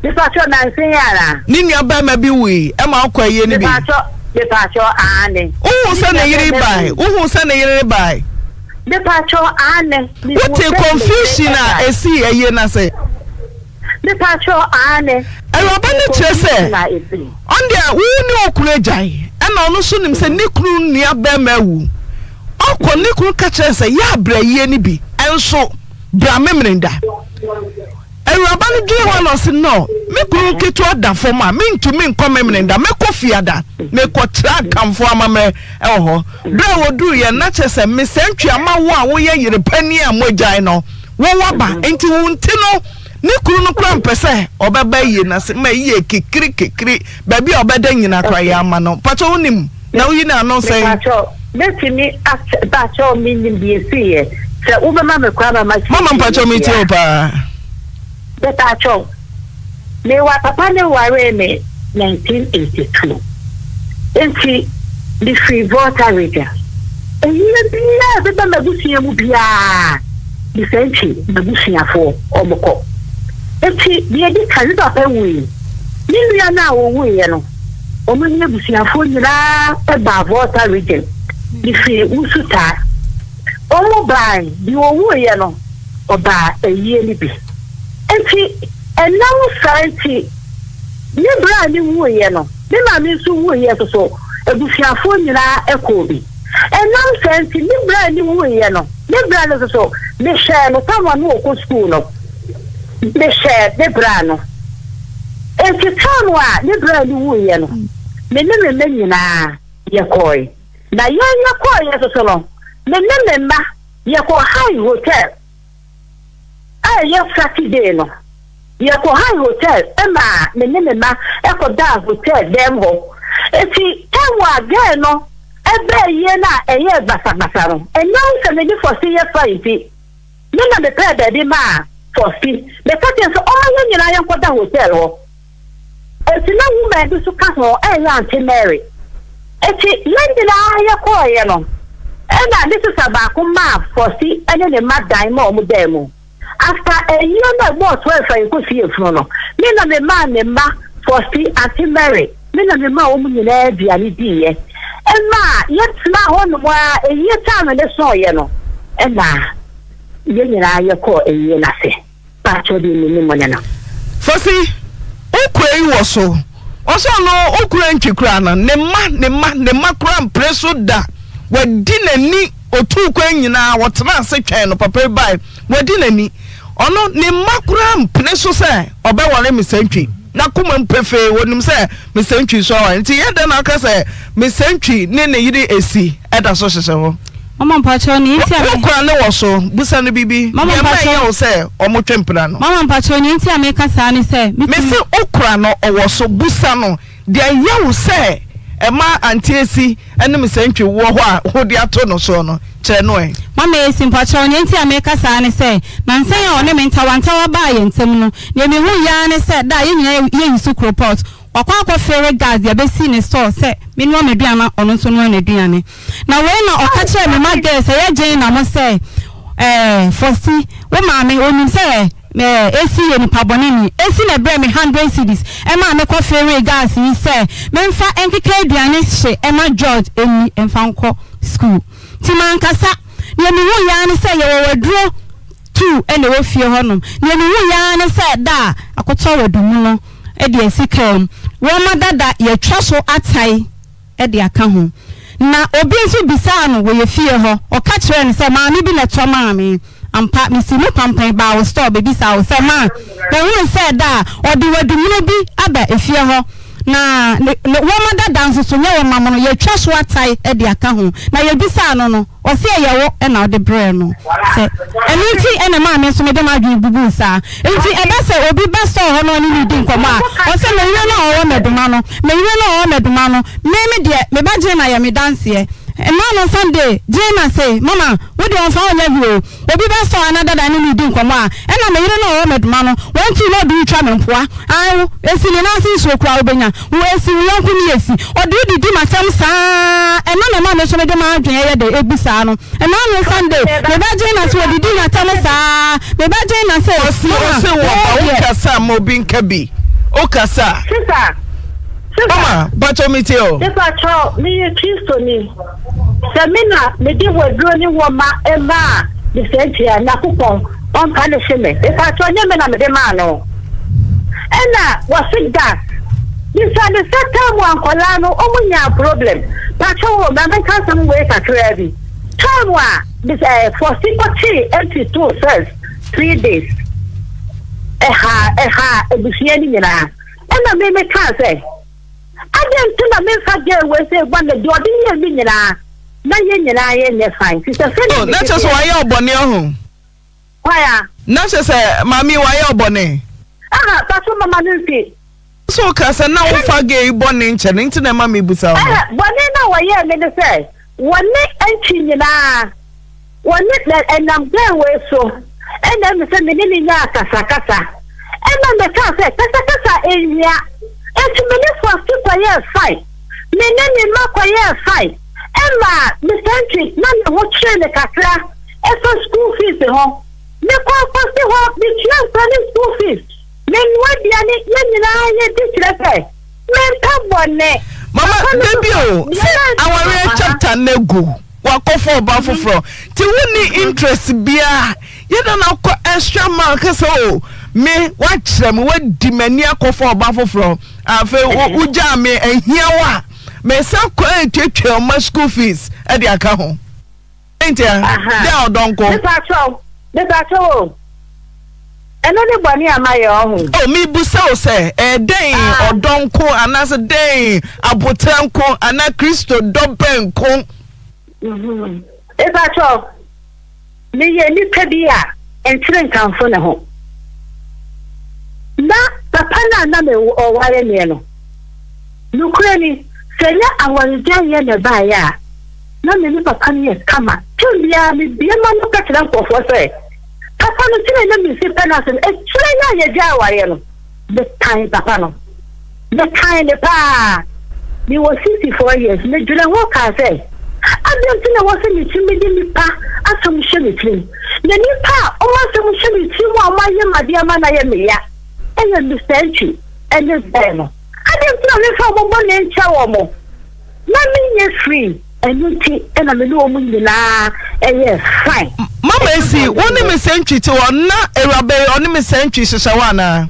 Mepakyɛ nansa yi ara. Ne nua barima bi wui ma wokɔ ayie no bi. Mepakyɛ, mepakyɛ, aane. Wohuu sɛ ne yere bae? Wohuu sɛ ne yere bae? Mepakyɛ, aane. Wote confusion a esii ayie no ase? Mepakyɛw, aane. Awuraba no kyerɛ sɛ, ɔno deɛ wo ne wo kunu agyae, ɛna ɔno nso nim sɛ ne kunu nua barima awu. Ɔkɔ ne kunu ka kyerɛ no sɛ, yɛ abrɛ yie no bi nso bra Memeneda. Awuraba no dwene ho na ɔse, no, me kunu ketewa da fam a, mentumi nkɔ Memeneda, mɛkɔ Fiada, mekɔkyerɛ Akanfoɔ amammerɛ wɔ hɔ. Berɛ a wɔduruiɛ no, na kyerɛ sɛ mesantwi ama wo a woyɛ yere panin a moagyae no, Wo waba nti wo nti no ne kunu no koraa mpɛ sɛ ɔbɛba ayie no ase ma ayie kekiri kekiri baabi a ɔbɛda nyina koraa yɛ ama no mpakyɛ wo nim na woyi no ano sɛn. Mepakyɛw mɛtumi akyɛ mpakyɛw menim deɛ ɛsiiɛ sɛ wobɛma me kwan ma makyerɛkyerɛ Mama mpakyɛw mu metie deɛ wo a. paa. Mepakyɛw Me wa papa no waree me 1982 nti me firi Volta region. Ayie biara a ɛbɛba m'abusua mu biara me saa nti m'abusuafoɔ wɔn kɔ. Nti deɛ ɛdi kan me papa wui, me nua no a ɔwuiɛ no wɔn ne abusuafoɔ nyinaa baa Volta region. Me firi Wusutaa. Wɔn baae, deɛ ɔwuiɛ no ɔbaa ayie no bi. Enti ɛnam saa nti, ne berɛ a ne wuiɛ no, me maame nso wuiɛ nso so, abusuafoɔ nyinaa kɔɔ bi. Ɛnam saa nti, ne berɛ a ne wuiɛ no, me berɛ no nso so, mehwɛɛ no tam a na ɔkɔ sukuu no, mehwɛɛ me berɛ no. Enti tam a ne berɛ a ne wuiɛ no, me ne me mma nyinaa yɛkɔɔe. Na yɛn yɛkɔeɛ nso so no, me ne me mma yɛkɔɔ High Hotel. A ɛyɛ Saturday no, yɛkɔ High Hotel ma me ne me mma kɔdaa hotel dɛm hɔ. Enti time a girl no baa yie no a ɛyɛɛ basabasa no, ɛnam sɛ me ne Fosi yɛ fine nti, me na mepɛɛ baabi maa Fosi. Meka kyerɛɛ no sɛ ɔmma yɛn nyinaa yɛnkɔda hotel hɔ. Enti na woman bi nso ka ho, ɛyɛ Auntie Mary. Enti yɛn nyinaa yɛkɔeɛ no, ɛna ne sista baako maa Fosi ne ne mma dan ma wɔn daa mu. After ayie no a ɛbɔɔ 12 a yɛkɔsiee funu no, me na memaa ne mma Fosi, Auntie Mary, me na memaa wɔn nyinaa aduane diiɛ. Ɛmaa yɛtenaa hɔnom ara, ayie time no soeɛ no, ɛna yɛn nyinaa yɛkɔɔ ayie no ase. Pakyɛw deɛ menim ne no. Fasi, wo kura yi wɔ so? Ɔsɛ ɔno wo kura ntwi koraa no, ne mma, ne mma, ne mma koraa mpere so da. Wadi n'ani, otuu kwan nyinaa, ɔtenaa ase twɛn no, papa yi bae, wadi n'ani. Ɔno, ne mma koraa mpene so sɛ ɔbɛware Mister Ntwi. N'akoma mu pefee, onim sɛ Mister Ntwi nso aware. Nti yɛ dɛn na woka sɛ Mister Ntwi ne ne yere Esi da so hyehyɛ hɔ? Mama mpakyɛw nea nti a me. Wo kora ne wɔ so, busa no biribi. Mama Nea ɛma mpakyɛw. ɛyɛ wo sɛ wɔtwe mpena no. Mama mpakyɛw nea nti a meka saa ne sɛ me kunu. Mese wo kora no ɔwɔ so, busa no deɛ ɛyɛ wo sɛ ɛma Auntie Esi ne Mister Ntwi wɔ hɔ a wode ato no soɔ no, kyerɛ no ɛ. Mama Esi mpakyɛw nea nti a meka saa ne sɛ nansa yi a ɔne me ntawantawa baa yɛn ntam no, nea mehui ara ne sɛ da a yɛn nyinaa yɛ use koropɔt, Wakɔ akɔfeere gas de abɛsi ne store sɛ menoa m'aduane na ɔno nso noa n'aduane. Na wei na ɔka kyerɛɛ me ma girls ɛyɛ gyen na mo sɛ ɛɛ Fosti wo maame ɔnim sɛ. Ɛɛ, Esi yɛ nipa bɔne ni. Esi na ɛbrɛɛ me hundred cedis ɛmaa me kɔ feree gas yi sɛ memfa nkeka aduane hye ɛma George ɛnni mfa nkɔ school. Nti mankasa. Deɛ mehuiɛ ara ne sɛ yɛwɔ waduro two na ɛwɔ fie hɔ nom. Deɛ mehuiɛ ara ne sɛ da a akɔtɔ wadu mono de asi kaa mu. Wɔma dada yɛatwa so atae. de aka ho. Na obi nso bisaa no wɔ yɛ fie hɔ, ɔka kyerɛɛ no sɛ, Maame bi na ɛtɔ maa me. Ampa, mesii mu pampan baa wo store bɛbisaa wo sɛ, Ma, mahunu sɛ da a ɔde wadumunu bi aba efie hɔ, na ne, ne wɔma dada nso so, nyɛ wɔma mono, yɛatwa so atae de aka ho. Na yɛbisaa no no, Ɔse ɛyɛ wo na wode brɛɛ no sɛ ɛno nti na ɛmaa me nso mede m'adwene bubuu saa. Nti ɛbɛ sɛ obi ba store hɔ na ɔne me redi nkɔmmɔ a, ɔse me yere no a ɔwɔ Mɛdoma no, me yere no a ɔwɔ Mɛdoma no, me me deɛ me ba Gina yɛ me danseɛ. Ɛmaa no Sunday, Gina se, Mama, wo deɛ ɔmfa wo nyɛ hwee o. Obi ba store ha na dada ne me redi nkɔmmɔ a, ɛna me yere no a ɔwɔ Mɛdoma no, wantu na ɔde retwa me mpoa. Ae wo, esi ne nan ase nsuo koraa wobɛnya. Wo esi, wo yɔnko ne esi. Ɔde wo didi m'atɛm saa ɛno na ɛma me nso mede m'adwene ɛyɛ dɛ ɛbu saa no. Ɛna ano Sunday, me ba Gina so ɔdidi n'atɛm saa. Me ba Gina se, Ɔse Mama, ɔse wo wɔ ba wo deɛ. kasa a ma obi nka bi wo kasa a. Sister, sister. Mama, pakyɛw me tie o. Mepa kyɛw, meyɛ Kristoni. Sɛ me na mede waduro ne wɔma maa ne saa nti a, Nyankopɔn ɔmpa ne hye me. Mepa kyɛw, nyɛ me na mede maa no. Ɛna wɔse gas. Bisa ne sɛ time a nkɔlaa no ɔmo nyaa problem. Pakyɛw o, ma menka asɛm wei kakraa bi. Time a bisa eh, Fɔsi kɔkyee empty too first 3 days. Ɛhaa ɛhaa abusua no nyinaa. Ɛna me mekaa sɛ, Adɛn nti na memfa girl wei sɛ bɔ ne deɛ ɔde yɛɛ me nyinaa na yɛn nyinaa yɛnyɛ fine. Fi sɛ sɛdeɛ Oh, na mete kyerɛ sɛ deɛ. wayɛ ɔbɔne ɔho. Hwan a? Na kyerɛ sɛ maame yi wayɛ ɔbɔne. Aha, paso mama no nti. So woka sɛ na wofa gay yi bɔne nkyɛ no nti na ɛma mebusa wo no. Ɛhɛ, bɔne no a wɔyɛɛ me ne sɛ wɔne Antwi nyinaa, wɔne na ɛnam girl wei so ɛna ɛme sɛ me ne no nyaa kasakasa. Ɛna mekaa sɛ kasakasa nhia. Enti me ne Fosti kɔyɛɛ fine. Me ne ne mma kɔyɛɛ fine. Ɛma Mister Antwi na ne ho kyeree no kakra ɛfa school fees ho. Mekɔɔ Fosti hɔ, metua nkwadaa no school fees. Menoa aduane, yɛn nyinaa yɛdi kyerɛ sɛ mempɛ bɔne. Mama, Papa no dabi nso o, deɛ sɛ na awareɛ aha. chapter no agu, wakɔfa ɔba foforɔ, nti wonni interest biara, yɛda no akɔ extra mile ka sɛ o, me, woakyerɛ me, woadi m'ani akɔfa ɔba foforɔ, afei wo, wogyaa me, ahia wo a, mesan kɔ atuatua wo mma school fees de aka ho. Ntia, dɛ ɔdɔ nko. Mepakyɛw, mepakyɛw o, ɛno ne bɔne a mayɛ ɔho. Oh, mebisa wo sɛ, ɛyɛ dɛn ɔdɔ nko anaasɛ dɛn aboterɛ nko anaa Kristo dɔ bɛn nko? Mepakyɛw, meyɛ nipa bi a nkyere nkamfo ne ho. Na papa no a na me ɔware meɛ no, nokorɛ ni, sɛ ɛnyɛ awaregyaeɛ na ɛbaeɛ a, Na me ne papa no yɛ kama. Term biara mebue m'ano ka kyerɛ nkurɔfoɔ sɛ, Papa no, sɛdeɛ na mesi pɛ no ase no, akyire yi a yɛgyae awareɛ no, metan papa no. Metan no paa. Mewɔ 64 years. Medwene ho kaa sɛ, Adɛn nti na ɛwɔ sɛ metumi de nnipa asɛm hyɛ me tirim? Na nnipa a wɔn asɛm hyɛ me tirim a wɔayɛ me adeɛ ama no ayɛ me ya yɛ Mister Antwi ne Bɛɛ no. Adɛn nti na memfa wɔn bɔne nkyɛ wɔn? Na menyɛ free, ɛno nti na me ne wɔn nyinaa yɛɛ fine. Mama Esi, wo ne Miss Antwi te hɔ na awuraba yi ɔne Miss Antwi hyehyɛ hɔ anaa?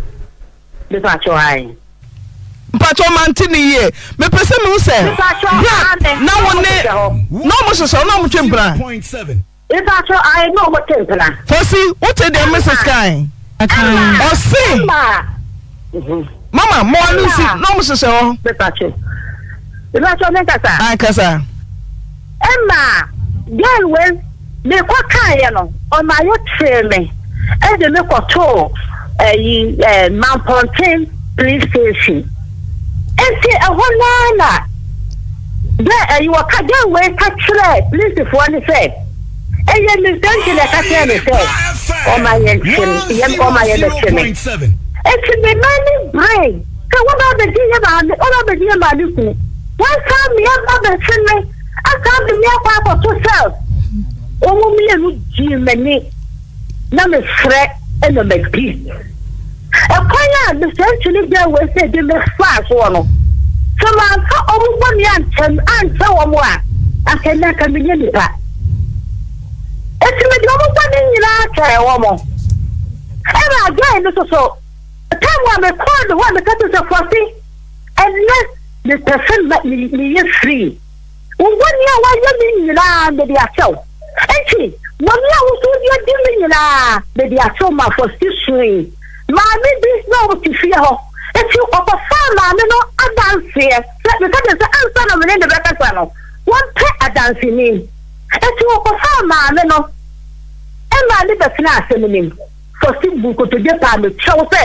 Mepakyɛw ae. Mpakyɛw mante ne yie. Mepɛ sɛ mehu sɛ Mepakyɛw bra aane, na wo na ne wɔn hyehyɛ hɔ. na wɔn hyehyɛ hɔ na wɔn twe mpena. Mepakyɛw ae, na wɔn te mpena. Fosi, wote deɛ Mrs. Kae? Ɔse. Mama, mo ano nsi na ɔmo hyehyɛ hɔ. Mepakyɛw. Mepakyɛw me nkasa. Ae kasa. Ɛma girl wei mekɔ kaeɛ no ɔma yɛ kyee me ɛde me kɔtoo ɛyi ɛɛ Mampɔnten police station. Enti ɛhɔ no ara na dɛ ɛyi wɔka girl wei ka kyerɛɛ polisifoɔ no sɛ ɛyɛ me sɛ nti na ɛka kyerɛɛ me sɛ ɔma yɛnkye me yɛm ɔma yɛbɛkye me. Enti me nan ne bree sɛ wɔba abɛgye yɛ maame wɔba abɛgye yɛ maame kunu wɔasan me aba abɛkye me asan de me akɔ akɔto cell. Wɔn mmienu gyee m'ani na mefrɛ. ɛna madi. Ɛkwan a Mister Antwi ne girl wei sɛ de me faa soɔ no, sɛ mamfa wɔn bɔne ankyɛ ankyɛ wɔn a, anka ɛnnɛ anka menyɛ nipa. Enti mede wɔn bɔne nyinaa kyɛɛ wɔn. Ɛna girl no nso so, time a mekɔɔ ne hɔ a meka kyerɛ sɛ Kwasi, ɛnnɛ mepɛ sɛ meyɛ free. Wo bɔne a woayɛ me nyinaa, mede akyɛ wo. Enti, bɔne a wo nso wode adi me nyinaa, mede akyɛ wo. Ma Fosti sui. Maame bi na ɔte fie hɔ. Enti ɔkɔfaa maame no adanseɛ sɛ, meka kyerɛ sɛ ansa na me ne no bɛkasa no, wɔmpɛ adanseni. Enti ɔkɔfaa maame no maa no bɛtenaa asɛm no mu. Fosti buu nkotodwe paa me kyɛw sɛ,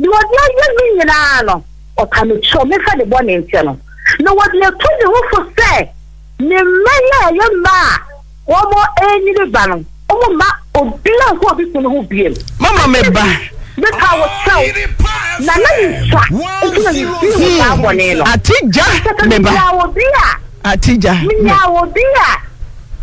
deɛ ɔde ayɛ me nyinaa no, ɔpa me kyɛw, memfa ne bɔne nkyɛ no. Na wɔde atu ne ho fo sɛ ne mma yi a ɛyɛ mma a wɔrenyini ba no, wɔmma obiara nkɔ obi kunu ho bio. Mama me ba. Mepa wo kyɛw, na na misua nti na mifii wo saa bɔne no. Ate gya, Sɛ me ba. minyaa obi a. Ate gya, me. Minyaa obi a.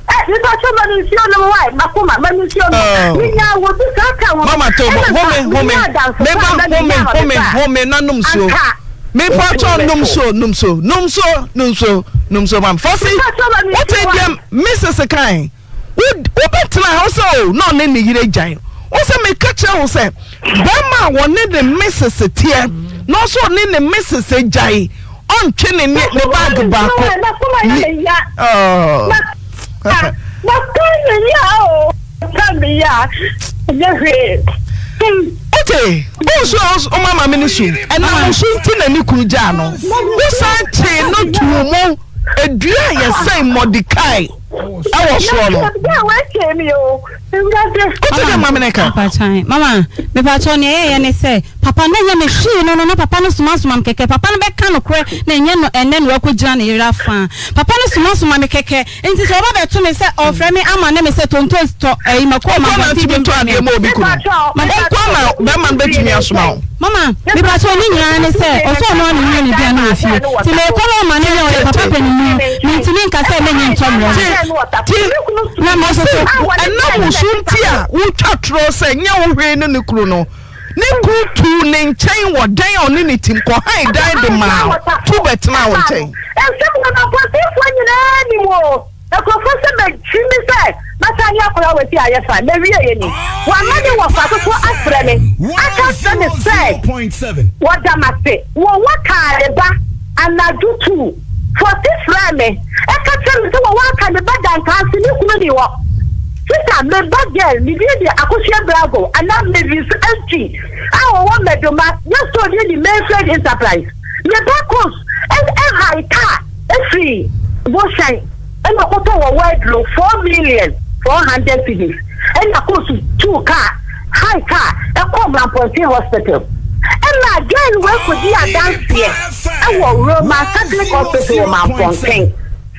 Eh, mepa kyɛw ma me nsuo nom wae, makoma, ma me nsuo nom. Oh. Minyaa obi saa ka ho. Mama to bo, Ɛna home, nka home. minyaa adamfo Me pa ba, a na home, minyaa ma me home, ba a, home, na nom nsuo. anka Me pa otumi kyɛw nom bɛto. nsuo, nom nsuo, nom nsuo, nom nsuo, nom nsuo, mam. Fɔsi, Mepa kyɛw ma me wote nsuo wae. deɛ Mrs. kan. Wo, wobɛtena ha wo sɛ o, na ɔne ne yere gyae. Wo sɛ meka kyerɛ wo sɛ, bɛrima a wɔne ne Mrs. teɛ, na ɔsɛ ɔne ne Mrs. gyae, ɔntwe ne ne ne bag baako. Ni, oh. Wote, wonsu a woma maame no su. Ɛnam wo so nti na ne kunu gyaa no. Wosan kyee no too mu. Edua a yɛsɛn Mordecai ɛwɔ soɔ no. Wote deɛ maame no ka? Mama, mepakyɛw nea ɛyɛeɛ ne sɛ, papa no nyɛ me hwee no no, na papa no somasoma me kɛkɛ. Papa no bɛka nokorɛ na ɛnyɛ no ɛnnɛ na wakɔgyina ne yere afa. Papa no somasoma me kɛkɛ. Nti sɛ ɔba bɛto me sɛ ɔfrɛ me ama ne me sɛ tontos tɔ ɛyi mako ma Ɔnkɔ na abɔnten ntumi bi ntɔ mbrɛ me. adeɛ ma obi kunu. Ɔnkɔ na bɛrima no bɛtumi asoma wo. Mama, mepakyɛw ne nyinaa ne sɛ ɔsɛ ɔno ara na ɔnoa n'aduane wɔ fie. Nti merekɔ na ɔma no yɛ ɔyɛ papa panin no, mentumi nka sɛ menyɛ ntɔ mmerɛ no. Ti, Na me nso ɔse so. ɛnam wo so nti a wotwa torɔ sɛ nyɛ wo hwee ne ne kunu no. Ne kunu tuu ne nkyɛn wɔ dan a ɔne ne tim kɔhan dan de maa wo tu bɛtenaa wo nkyɛn. Nsɛm wɔ m'abɔntenfoɔ nyinaa nim o. Nkurɔfoɔ sɛ magyi me sɛ mɛsan ne akwadaa wɔ akyi ayɛ fine. Mawieɛ ni, wɔama ne wɔfa soso afrɛ me aka akyerɛ me sɛ wɔda m'ase. Wɔwɔ kaa ne ba anadwo tuu Fɔsi frɛɛ me ka kyerɛɛ me sɛ wɔwɔ aka ne ba Dantaase ne kunu ni hɔ. Sista, me ba girl, ne din de Akosua Brago anaa Mavis Antwi a ɔwɔ Medoma, yɛ store din de Mayfield Enterprise. Me ba Kos hae kaa firi Bohyɛn na ɔkɔtɔɔ wɔ Waduro 4,400,000 cedis na Kos tuu kaa, hae kaa kɔɔ Mampɔnten Hospital. Ɛna girl wei kɔdii adanseɛ wɔ Roman Catholic Hospital wɔ Mampɔnten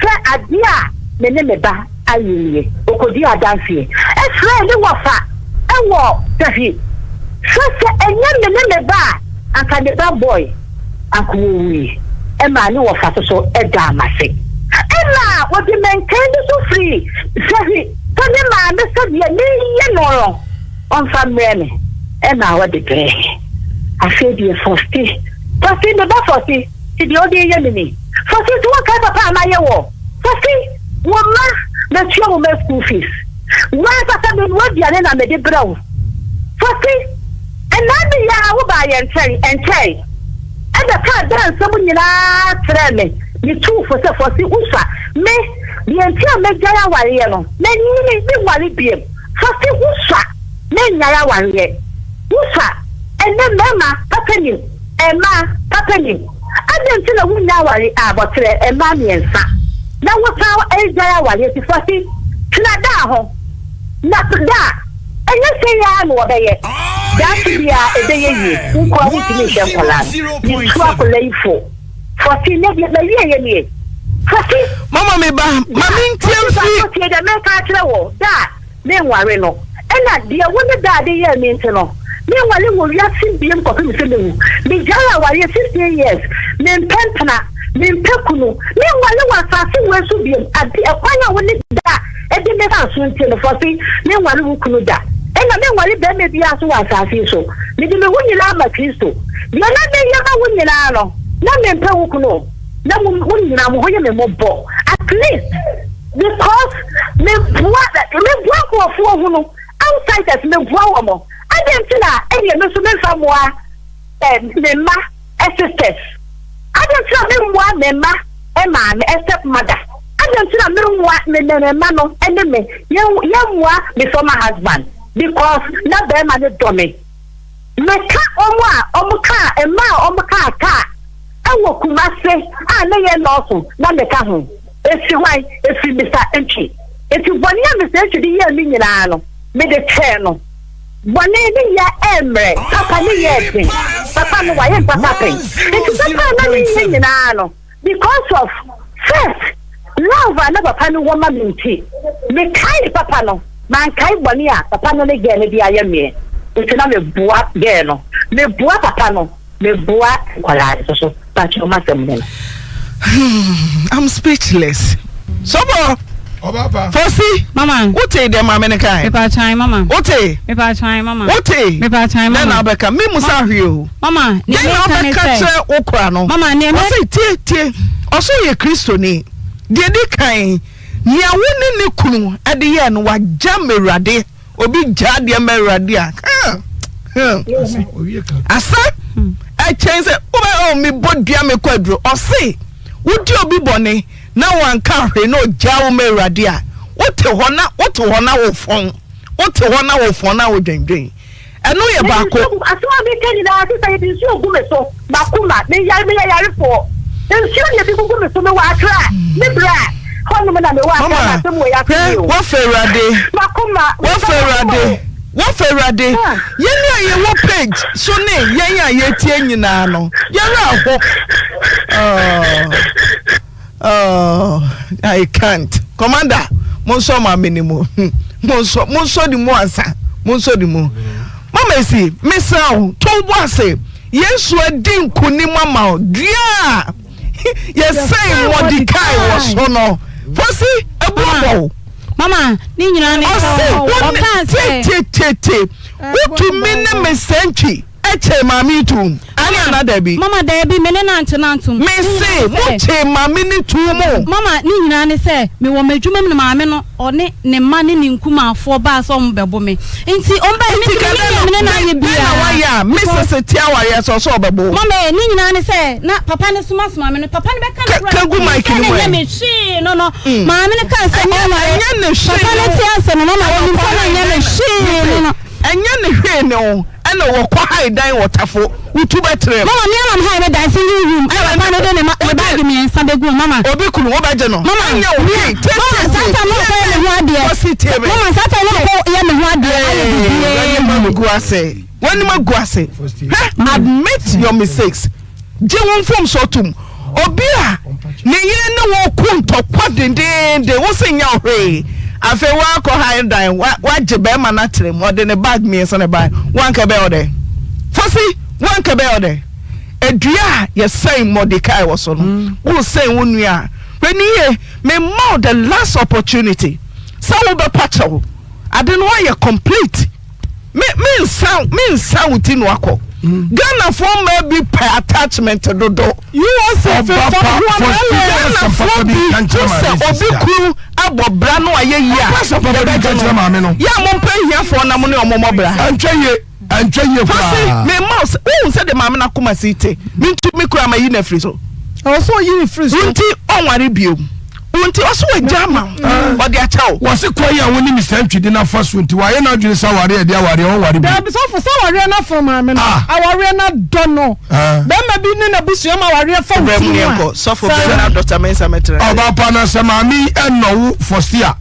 sɛ adeɛ a me ne me ba ayɛ nie. Ɔkɔdii adanseɛ frɛɛ ne wɔfa wɔ Sahwi sɛ sɛ ɛnyɛ me ne me ba a anka ne ba boy anka ɔwui. Ɛmaa ne wɔfa so so daa m'ase. Ɛna ɔde mɛnkɛn bi so firii Sahwi sɛ ne maame sɛ deɛ mereyɛ no no ɔmfa mmrɛ me. Ɛna ɔde brɛɛ me. Afei deɛ Fɔsti, Fɔsti, me ba Fɔsti, te deɛ wode reyɛ me ni. Fɔsti, nti wonkae papa a mayɛ woɔ? Fɔsti, wo mma, matua wo mma school fees. W'ankasa menoa aduane na mede brɛ wo. Fɔsti, ɛnaa bi yi ara wobaa yɛn nkyɛn, ɛnkyɛe, ɛbɛkaa daa nsɛm nyinaa kyerɛɛ me. Metuu fo sɛ, Fɔsti, wosua. Me, deɛ nti a magyae awareɛ no, manyini, menware biom. Fɔsti, wosua. Mennyae awareɛ. Wosua. Ɛnnɛ mmarima papa nim, mmaa papa nim. Adɛn nti na wonnya aware a bɔterɛ mmaa mmiɛnsa na wosan regyae awareɛ nti Kwasi tena daa ho na daa ɛnyɛ sei ara na wɔbɛyɛ daakye biara ɛbɛyɛ yie wo nkoa wontumi nhwɛ nkwadaa no metu akwadaa yi fo Kwasi nnɛ deɛ mawieɛ nie Kwasi Mama me ba, ma daa mentie Kwasi mfiri. baako tie deɛ meka akyerɛ wo daa Menware no. Ɛna deɛ wo ne Daade yɛɛ me nti no, menware wɔ wiase biom kɔpem sɛ mɛwu. Megyaee awareɛ 16 years, mempɛ mpena, mempɛ kunu, menware wɔ asase wei so biom. Ade, ɛkwan a wo ne Daa de me faa so nti no, Fɔsi, menware wo kunu da. Ɛna menware barima biara nso wɔ asase yi so. Mede me ho nyinaa ma Kristo. Deɛ na meyɛ ma wo nyinaa no, na mempɛ wo kunu o. Na mo, mo nyinaa mo ho yɛ me mmɔbɔ. At least, because meboa, meboa nkurɔfoɔ hunu, outsiders, meboa wɔn. Adɛn nti na ɛdeɛ me nso memfa mmoa eh, me mma eh, sisters? Adɛn nti na memmoa me mma eh, maame, eh, step mother? Adɛn nti na memmoa me me me mma no ne me yɛn yɛmmoa me former husband because na bɛrima no dɔ me. Meka wɔn a wɔn kaa mmaa a wɔn kaa kaa ɛwɔ Kumase a ne yɛ nɔɔso na meka ho. Efi hwan? Efi Mister Antwi. Eti bɔne a Mister Antwi de yɛɛ me nyinaa no mede kyɛɛ no. Bɔne ne yɛ ɛmmerɛ, papa ne yɛ ɛden. Papa no wayɛ mpapa pɛn. Eti papa a na menyɛ nyinaa no. Because of first love a na papa no wɔ ma me nti, mekaee papa no, mankae bɔne a papa no ne girl no de ayɛ meɛ. Nti na meboa girl no, meboa papa no, meboa nkwadaa no nso so. Pakyɛw m'asɛm ne no. Hmm, I'm speechless. Sɔfo. Ɔbapa. Fosi. Mama. Wote deɛ maame no kae. Mepa kyan mama. Wote. Mepa kyan mama. Wote. Mepa kyan mama. Dɛn na wobɛka? Me musa hwee o. Mama, nea Dɛn na meka ne wobɛka sɛ. kyerɛ wo kora no? Mama, nea me. Ɔse tie tie. Ɔse ɔyɛ Kristoni. Deɛ di kan, nea wo ne ne kunu de yɛɛ no, wagya ma Awurade. Obi gya adeɛ ma Awurade a, hmm, hmm. Asa ɛkyɛn sɛ wobɛ ɔ mebɔ dua mekɔ aduro. Ɔse wodi obi bɔne na wanka hwee na ɔgya wo ma Awurade a, wote hɔ na wote hɔ na wofɔn. Wote hɔ na wofɔn na wodwendwen. Ɛno yɛ baako. Mede nsuo gu asɛm a meka nyinaa sesa yɛde nsuo gu me so makoma meyare meyɛ yarefoɔ nsuo na ebi gugu me so mewɔ Accra me bra hɔnom na mewɔ Accra na asɛm wei ato me o Wafa Awurade makoma Wafa Awurade Wafa Awurade Yɛn a yɛwɔ page so ne yɛn a yɛtie nyinaa no yɛwerɛ aho oh. Oh, I can't. Commander, monsɔ maame no mu. Monsɔ, monsɔ ne mu ansa. Monsɔ ne mu. Mama esi, mesrɛ wo, to wo bo ase. Yesu adi nkonim ama wo. Dua a yɛsɛn Mordecai wɔ so no. Fosi, ebu abɔ wo. Mama, ne nyinaa ne Ɔse, wo ne, tie, tie, tie, tie. Wotumi ne me sɛntwi. Ɛkyee maame yi tuum ane anaa dabi? Mama, Dabi, me ne no ante no antom. Me se, mo kyee maame no tuu mu? Mama, Ne nyinaa ne sɛ, me wɔ m'adwuma mu na maame no, ɔne ne mma ne ne nkumaafoɔ baa sɛ wɔn bɛbo me. Nti wɔn baeɛ, me Nti nti ka me dɛn ne me ne no na, anyɛ dɛn na biara. wayɛ a me Because. sese te awareɛ sɛ ɔsɛ ɔbɛbo wo? Mama, eh, ne nyinaa ne sɛ, na papa no somasoma me no, papa no bɛka Ka, no ka koraa, gu mic sɛ no na mu ɛnyɛ ɛ. me hwee no no, maame no kaa sɛ Ɛnyɛ, ɔnware. ɛnyɛ ne hwee Papa ne no wo te ase no, mama, ɛna ɔnim ɔkɔ sɛ na hae ɛnyɛ me dan na, hwee me ne se, no. Ɛnyɛ ne hwee ne wo ɛna wɔkɔ hae dan wɔ tafo wotu bɛtrɛm. Mama me ama me hae me dan single room ɛna papa no de ne ma ne bag mmiɛnsa bɛgu mu mama. Obi kunu wobɛgye no Mama ɛnyɛ wo hwee tie mama tie saa tie time na ɔkɔ yɛ me ho adeɛ Kwasi tie me mama saa time na ɔkɔ yɛ me ho adeɛ ayɛ Ee biribiara w'anim wie. agu ase w'anim agu ase hwɛ admit your mistakes. Gye wo mfomsoɔ tom. Obi a ne yere ne wo ko ntɔkwa dendeenden, wo se nyɛ wo hwee. Afei woakɔ ha dan, woagye bɛrima no atrɛ mu, ɔde ne bag mmiɛnsa na ɛbae, woanka ɛbɛyɛ wo dɛn? Fosi, woanka ɛbɛyɛ wo dɛn? Adua a yɛsɛn Mordecai wɔ so no, wosɛn wo nua a, hwɛ ne yie, mema wo the last opportunity sɛ wobɛpa kyɛw. Ade no woayɛ complete. Me me nsa me nsa wo ti no akɔ. Ghana foɔ mmaa bi pɛ attachment dodo. USA Ɔba fefa pa ho for Ghana foɔ bi ho sɛ obi kunu abɔ bra no ayɛ yie a Ɔka asɛm papa bi nka yɛbɛgye kyerɛ maame no. no. Yɛ a mompɛ ahiafoɔ na mo ne ɔmo mmɔ bra. Ɛntwa yie, ɛntwa yie Kwasi koraa. me mma wo sɛ wohu sɛ de maame no akoma si te mentumi koraa mayi no afiri so. Ɛwɔ sɛ ɔyi ne firi so. Wo nti ɔnware biom. Wo nti ɔso wagya ama wo ɔde akyɛ wo. Wɔse kwan a wo ne Mister Ntwidi no afa so nti wayɛ n'adwene sɛ awareɛ ɛde awareɛ ɔnware bio. Daabi sɔfo sɛ awareɛ no afono maame no Ah. awareɛ no adɔ no Ah. bɛrima bi ne n'abusua ma awareɛ fa wo Brɛ ti mu mu a yɛnkɔ sɔfo saa brɛ na Dr. Mensah mɛtena ase. Ɔbaa pa na sɛ maame yi ɛnnɔ wo fɔsti a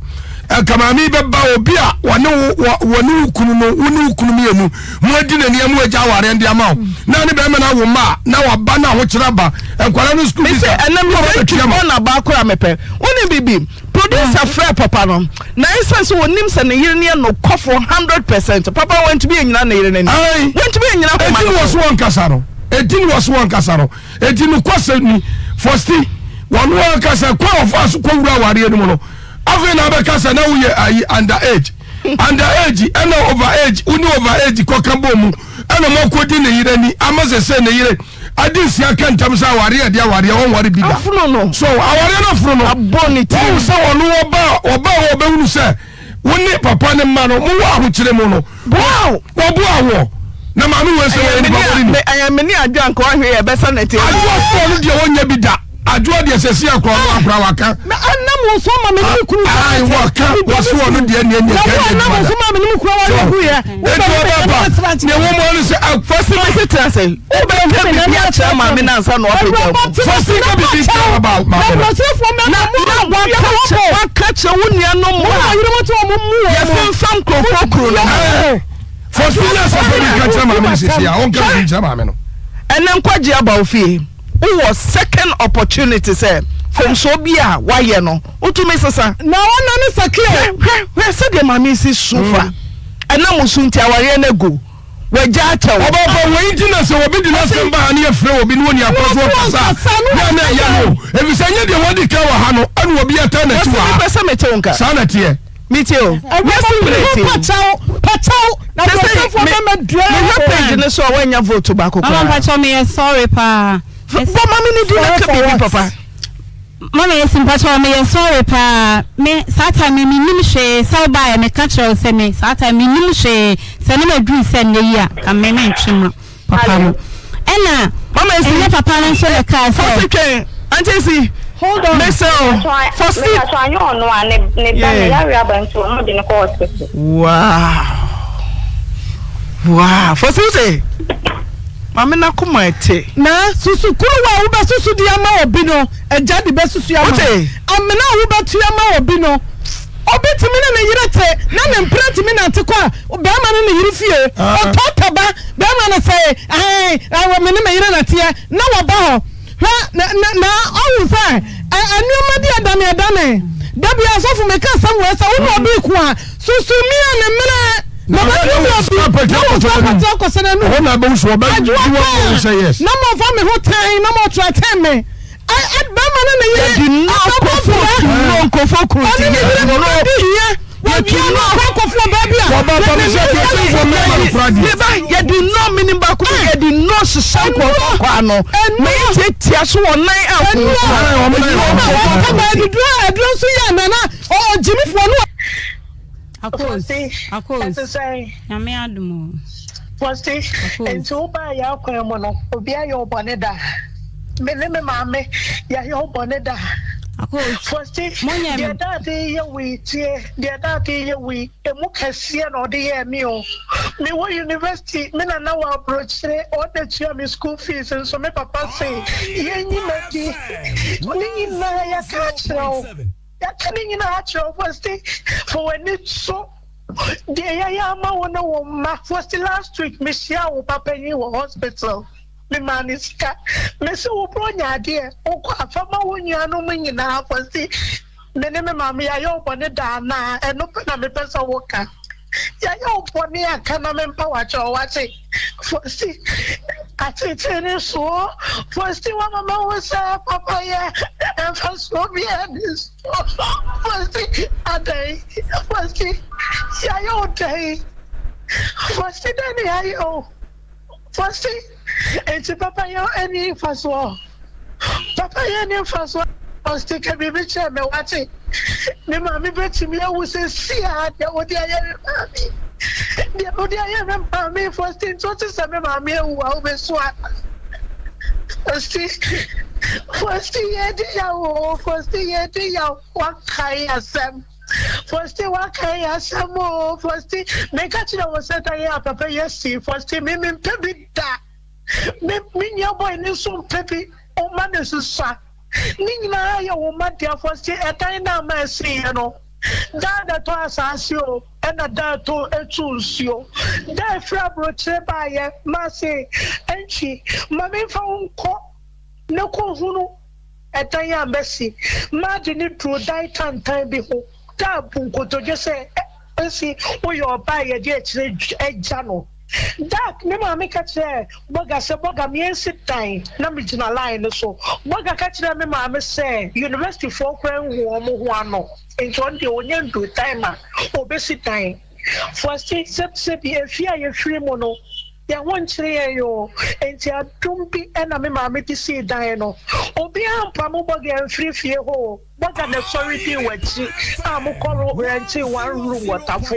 ɛnka maame yi bɛba obi a wɔne wo wɔ wɔne wo kunu no wo ne wo kunu mmienu mo adi n'ani amu agya awareɛ no de ama wo na ne bɛrima no awo mma a na waba na ahokyerɛ aba nkwadaa no sukuu Mese fees a ɛnɛ na mepɛ wɔbɛtua ntwi ma bɔ na baa koraa mepɛ. Wonim biribi? Producer frɛɛ papa no na ɛsiane sɛ ɔnim sɛ ne yere no yɛ nokwafoɔ 100%, papa wantumi annyina ne yere no anim. Ae. Wantumi annyina koma Enti no ne wɔ so. so wɔnkasa no. Enti ne wɔ so wɔnkasa no. Enti nokwasɛm ni, Fosti, wɔno ankasa kwan a ɔfaa so kɔwura awareɛ no mu no, afei na abɛka sɛ na woyɛ ayi under age. Under age ɛna over age, wo ne over age kɔka bɔ mu ɛna mo akɔdi ne yere ni ama sɛ sɛ ne yere adi nsia ka ntam sɛ awareɛ ɛde awareɛ ɔnware bi da. Afono no. So awareɛ no afono no. Abɔ ne ti. Wɔn sɛ ɔno ɔba ɔba a ɔbɛhunu sɛ wo ne papa ne mma no mowɔ ahokyere mu no. Boa wo. Wɔboa woɔ. Na maame wei sɛ wɔyɛ nipa bɔne ni. Ɛyɛ me ne Adwoa nka ɔhwɛ yɛ bɛsa na ɛte. Adwoa foɔ no deɛ wɔnyɛ bi da. Adwoa deɛ sɛ si akora no akora waka. Na ɛnam wo so ma me ne me kunu sɛ. Ayi waka wɔso wɔn deɛ neɛ neɛ kɛ ɛnyɛ adwuma da. Na wo ɛnam wo so ma me ne me kunu aware gu yɛ. Etu ɔba pa neɛ wɔn mu ano sɛ. Fɔsi mi si tena se. Wobɛka biribi akyerɛ maame no ansa na wapagya wo mu. Fɔsi ka biribi kyerɛ maame no. Na na waka kyerɛ wo nuanom a yɛfemfam nkurɔfoɔ kuro no. Fɔsi nyɛ asafo bi nka kyerɛ maame no sisi a ɔnka biribi nkyerɛ maame no. Ɛnɛ nkwagye aba wo fie. Wowɔ second opportunity sɛ mfomsoɔ bi a woayɛ no wotumi sesa. Na ɔna ne Sakeo. Hwɛ hwɛ hwɛ sɛdeɛ maame yi si su fa. Ɛnam wo so nti awareɛ no agu. Wagya akyɛ wo. Ɔbɛba wei nti na sɛ obi de n'asɛm ba ha ne yɛfrɛ obi ne ɔni akɔ so ɔkasa a, yɛ a na ɛyɛ no o. Efisɛ ɛnyɛ deɛ wadi kan wɔ ha no ɛna obi atan n'akyi wɔ ha. Mepɛ sɛ mete wo nka. Saa na ɛteɛ. Metie o. Awuraba Mɛsi me ho pakyɛw pakyɛw na abrɔkyɛfoɔ bɛma dua Mehwɛ page no so a woannya vote baako Mama koraa. mpakyɛw meyɛ sorry paa. Bɔ ma me ne di na ka biribi papa. Mama esi mpakyɛw meyɛ sorry paa me saa time me mennim hwee sɛ wobaeɛ meka kyerɛ wo sɛ me saa time mennim hwee sɛ na maduru sɛ nnɛ yi a ka me mentwe ma papa no ɛna Mama esi ɛnyɛ papa no nso na ɛkaa sɛ Fɔsi twɛn Auntie esi Hold on. Mesrɛ wo Fɔsi. Mepatwa anyɛ ɔno a ne ne ba ne yare aba nti wɔn de no kɔ hospital. Wow wow Fɔsi wo se. Maame n'akoma ɛte. Na susukuruwa a wobɛsusu de ama obi no, agya de bɛsusu ama wo. Wote? Amena a wobɛtu ama obi no, obi tumi ne ne yere te, na ne mpena tumi nante kɔ a barima ne ne yere fie. Ɔtɔ taba, barima no sɛ, Ae, me ne me yere na teɛ, na waba hɔ. Hwɛ, na, na, na ɔhu sɛ ɛ, nneɛma di adaneadane. Da biara, sɔfo, meka asɛm wei sɛ, wo ne obi reko a, susu mia ne mene, na ɔbɛduru baabi, na wo nsa apɔte akɔhyɛ n'anum. Adwoa paa, na momfa me ho tɛn, na motrɛtɛn me. Ɛ, ɛ, bɛrima ne ne yere Yɛde nnuro ɛbɛbɔ nkurɔfoɔ bra. tu nnuro nkurɔfoɔ kunu Ɔne ti ne yɛde yere no nnuro bɛdi hia. yɛtu Wɔwia no nnuro akɔ akɔfo ɔbaa bi a Wɔba ne ba ne me sɛ ne deɛ yere ɔsɛnfoɔ mmarima no koraa deɛ. Meba yɛde nnuro menim baako bi yɛde nnuro hyehyɛ nkurɔfoɔ kɔ ano ma yɛtiatia so wɔn nan Nnuro. ahonkɔ Ae, wɔn nan nnuro ahonkɔ. nkurɔfoɔ Ɛma kunu ti. aduro aduro nso yɛ nana ɔgyimifoɔ no. Akos Kwasi, Akos ɛte sɛn? Nyame adom o. Kwasi, Akos. nti wobaa yɛn akwan mu no, obi ayɛ wo bɔne da? Me ne me maame yɛayɛ wo bɔne da? Akos, Kwasi, monyɛ me. deɛ daade yɛ wo yi, tie, deɛ daade yɛ wo yi, emu kɛseɛ na ɔde yɛɛ me o. Mewɔ university, me nana wɔ aburokyire, ɔna tua me school fees nso me papa se yɛnyi m'adi. Ne nyinaa yɛaka akyerɛ wo. Yɛaka ne nyinaa akyerɛ wo Fosti, fa w'ani to deɛ yɛayɛ ama wo ne wo mma. Fosti, last week mehyiaa wo ba panyin wɔ hospital, memaa no sika. Mese wo Buronya adeɛ, wokɔ a fa ma wo nuanom nyinaa. Fosti, me ne me maame yɛayɛ wo bɔne da anaa? Ɛno pɛ na mepɛ sɛ woka. Yɛayɛ wo bɔne a, ka na mempa wo akyɛw, woate? Fosti, ateetee ne so. Fosti, woama mahu sɛ papayɛ mfasoɔ biara nni so. Fosti, adɛn? Fosti, yɛayɛ wo dɛn? Fosti, dɛn na yɛayɛ wo? Fosti, enti papayɛ nni mfasoɔ? Papayɛ nni mfasoɔ? Fosti, ka biribi kyerɛ me, woate? Me maame bɛtumi awu seesei ara, deɛ wode ayɛ me maame, deɛ wode ayɛ me maame, Fosti, nti wote sɛ me maame awu a wobɛsu ana? Fosti, Fosti, yɛdi yaw o, Fosti, yɛdi yaw, woakae asɛm. Fosti waka yi asɛm oo Fosti meka kyerɛ wo sɛ da yi a papa yi asi Fosti me mempɛ bi da me me nua boy ne nso mpɛ bi wo ma ne susua ne nyinaa yɛ wo ma dea Fosti ɛdan no ama ɛsiiɛ no daa na ɛtɔ asaase o ɛna da ɛtɔ ɛtu nsuo da ɛfiri aburokyire baayɛ maase ɛntwi ma memfa wo nkɔ ne kɔ hunu Ɛdan a masi m'ade no duru dan tantan bi ho da bu nkotodwe sɛ, Esi, woyɛ ɔbaa a yɛde akyire agya no. Da me maame ka kyerɛɛ Boga sɛ, Boga, meansi dan na megyina line no so. Boga ka kyerɛɛ me maame sɛ universityfoɔ koraa nhu wɔn ho ano, nti ɔno deɛ ɔnya nduru time a ɔbɛsi dan. Fosti, sɛbsɛbi efie a yɛfiri mu no, yɛn ho nkyere yɛn oo, enti adom bi na me maame de sii dan no. Obiara ampamo Bɔga amfiri fie hɔ oo, Bɔga na ɛsɔre dii w'akyi a mokɔ rɛntee one room wɔ Tafo.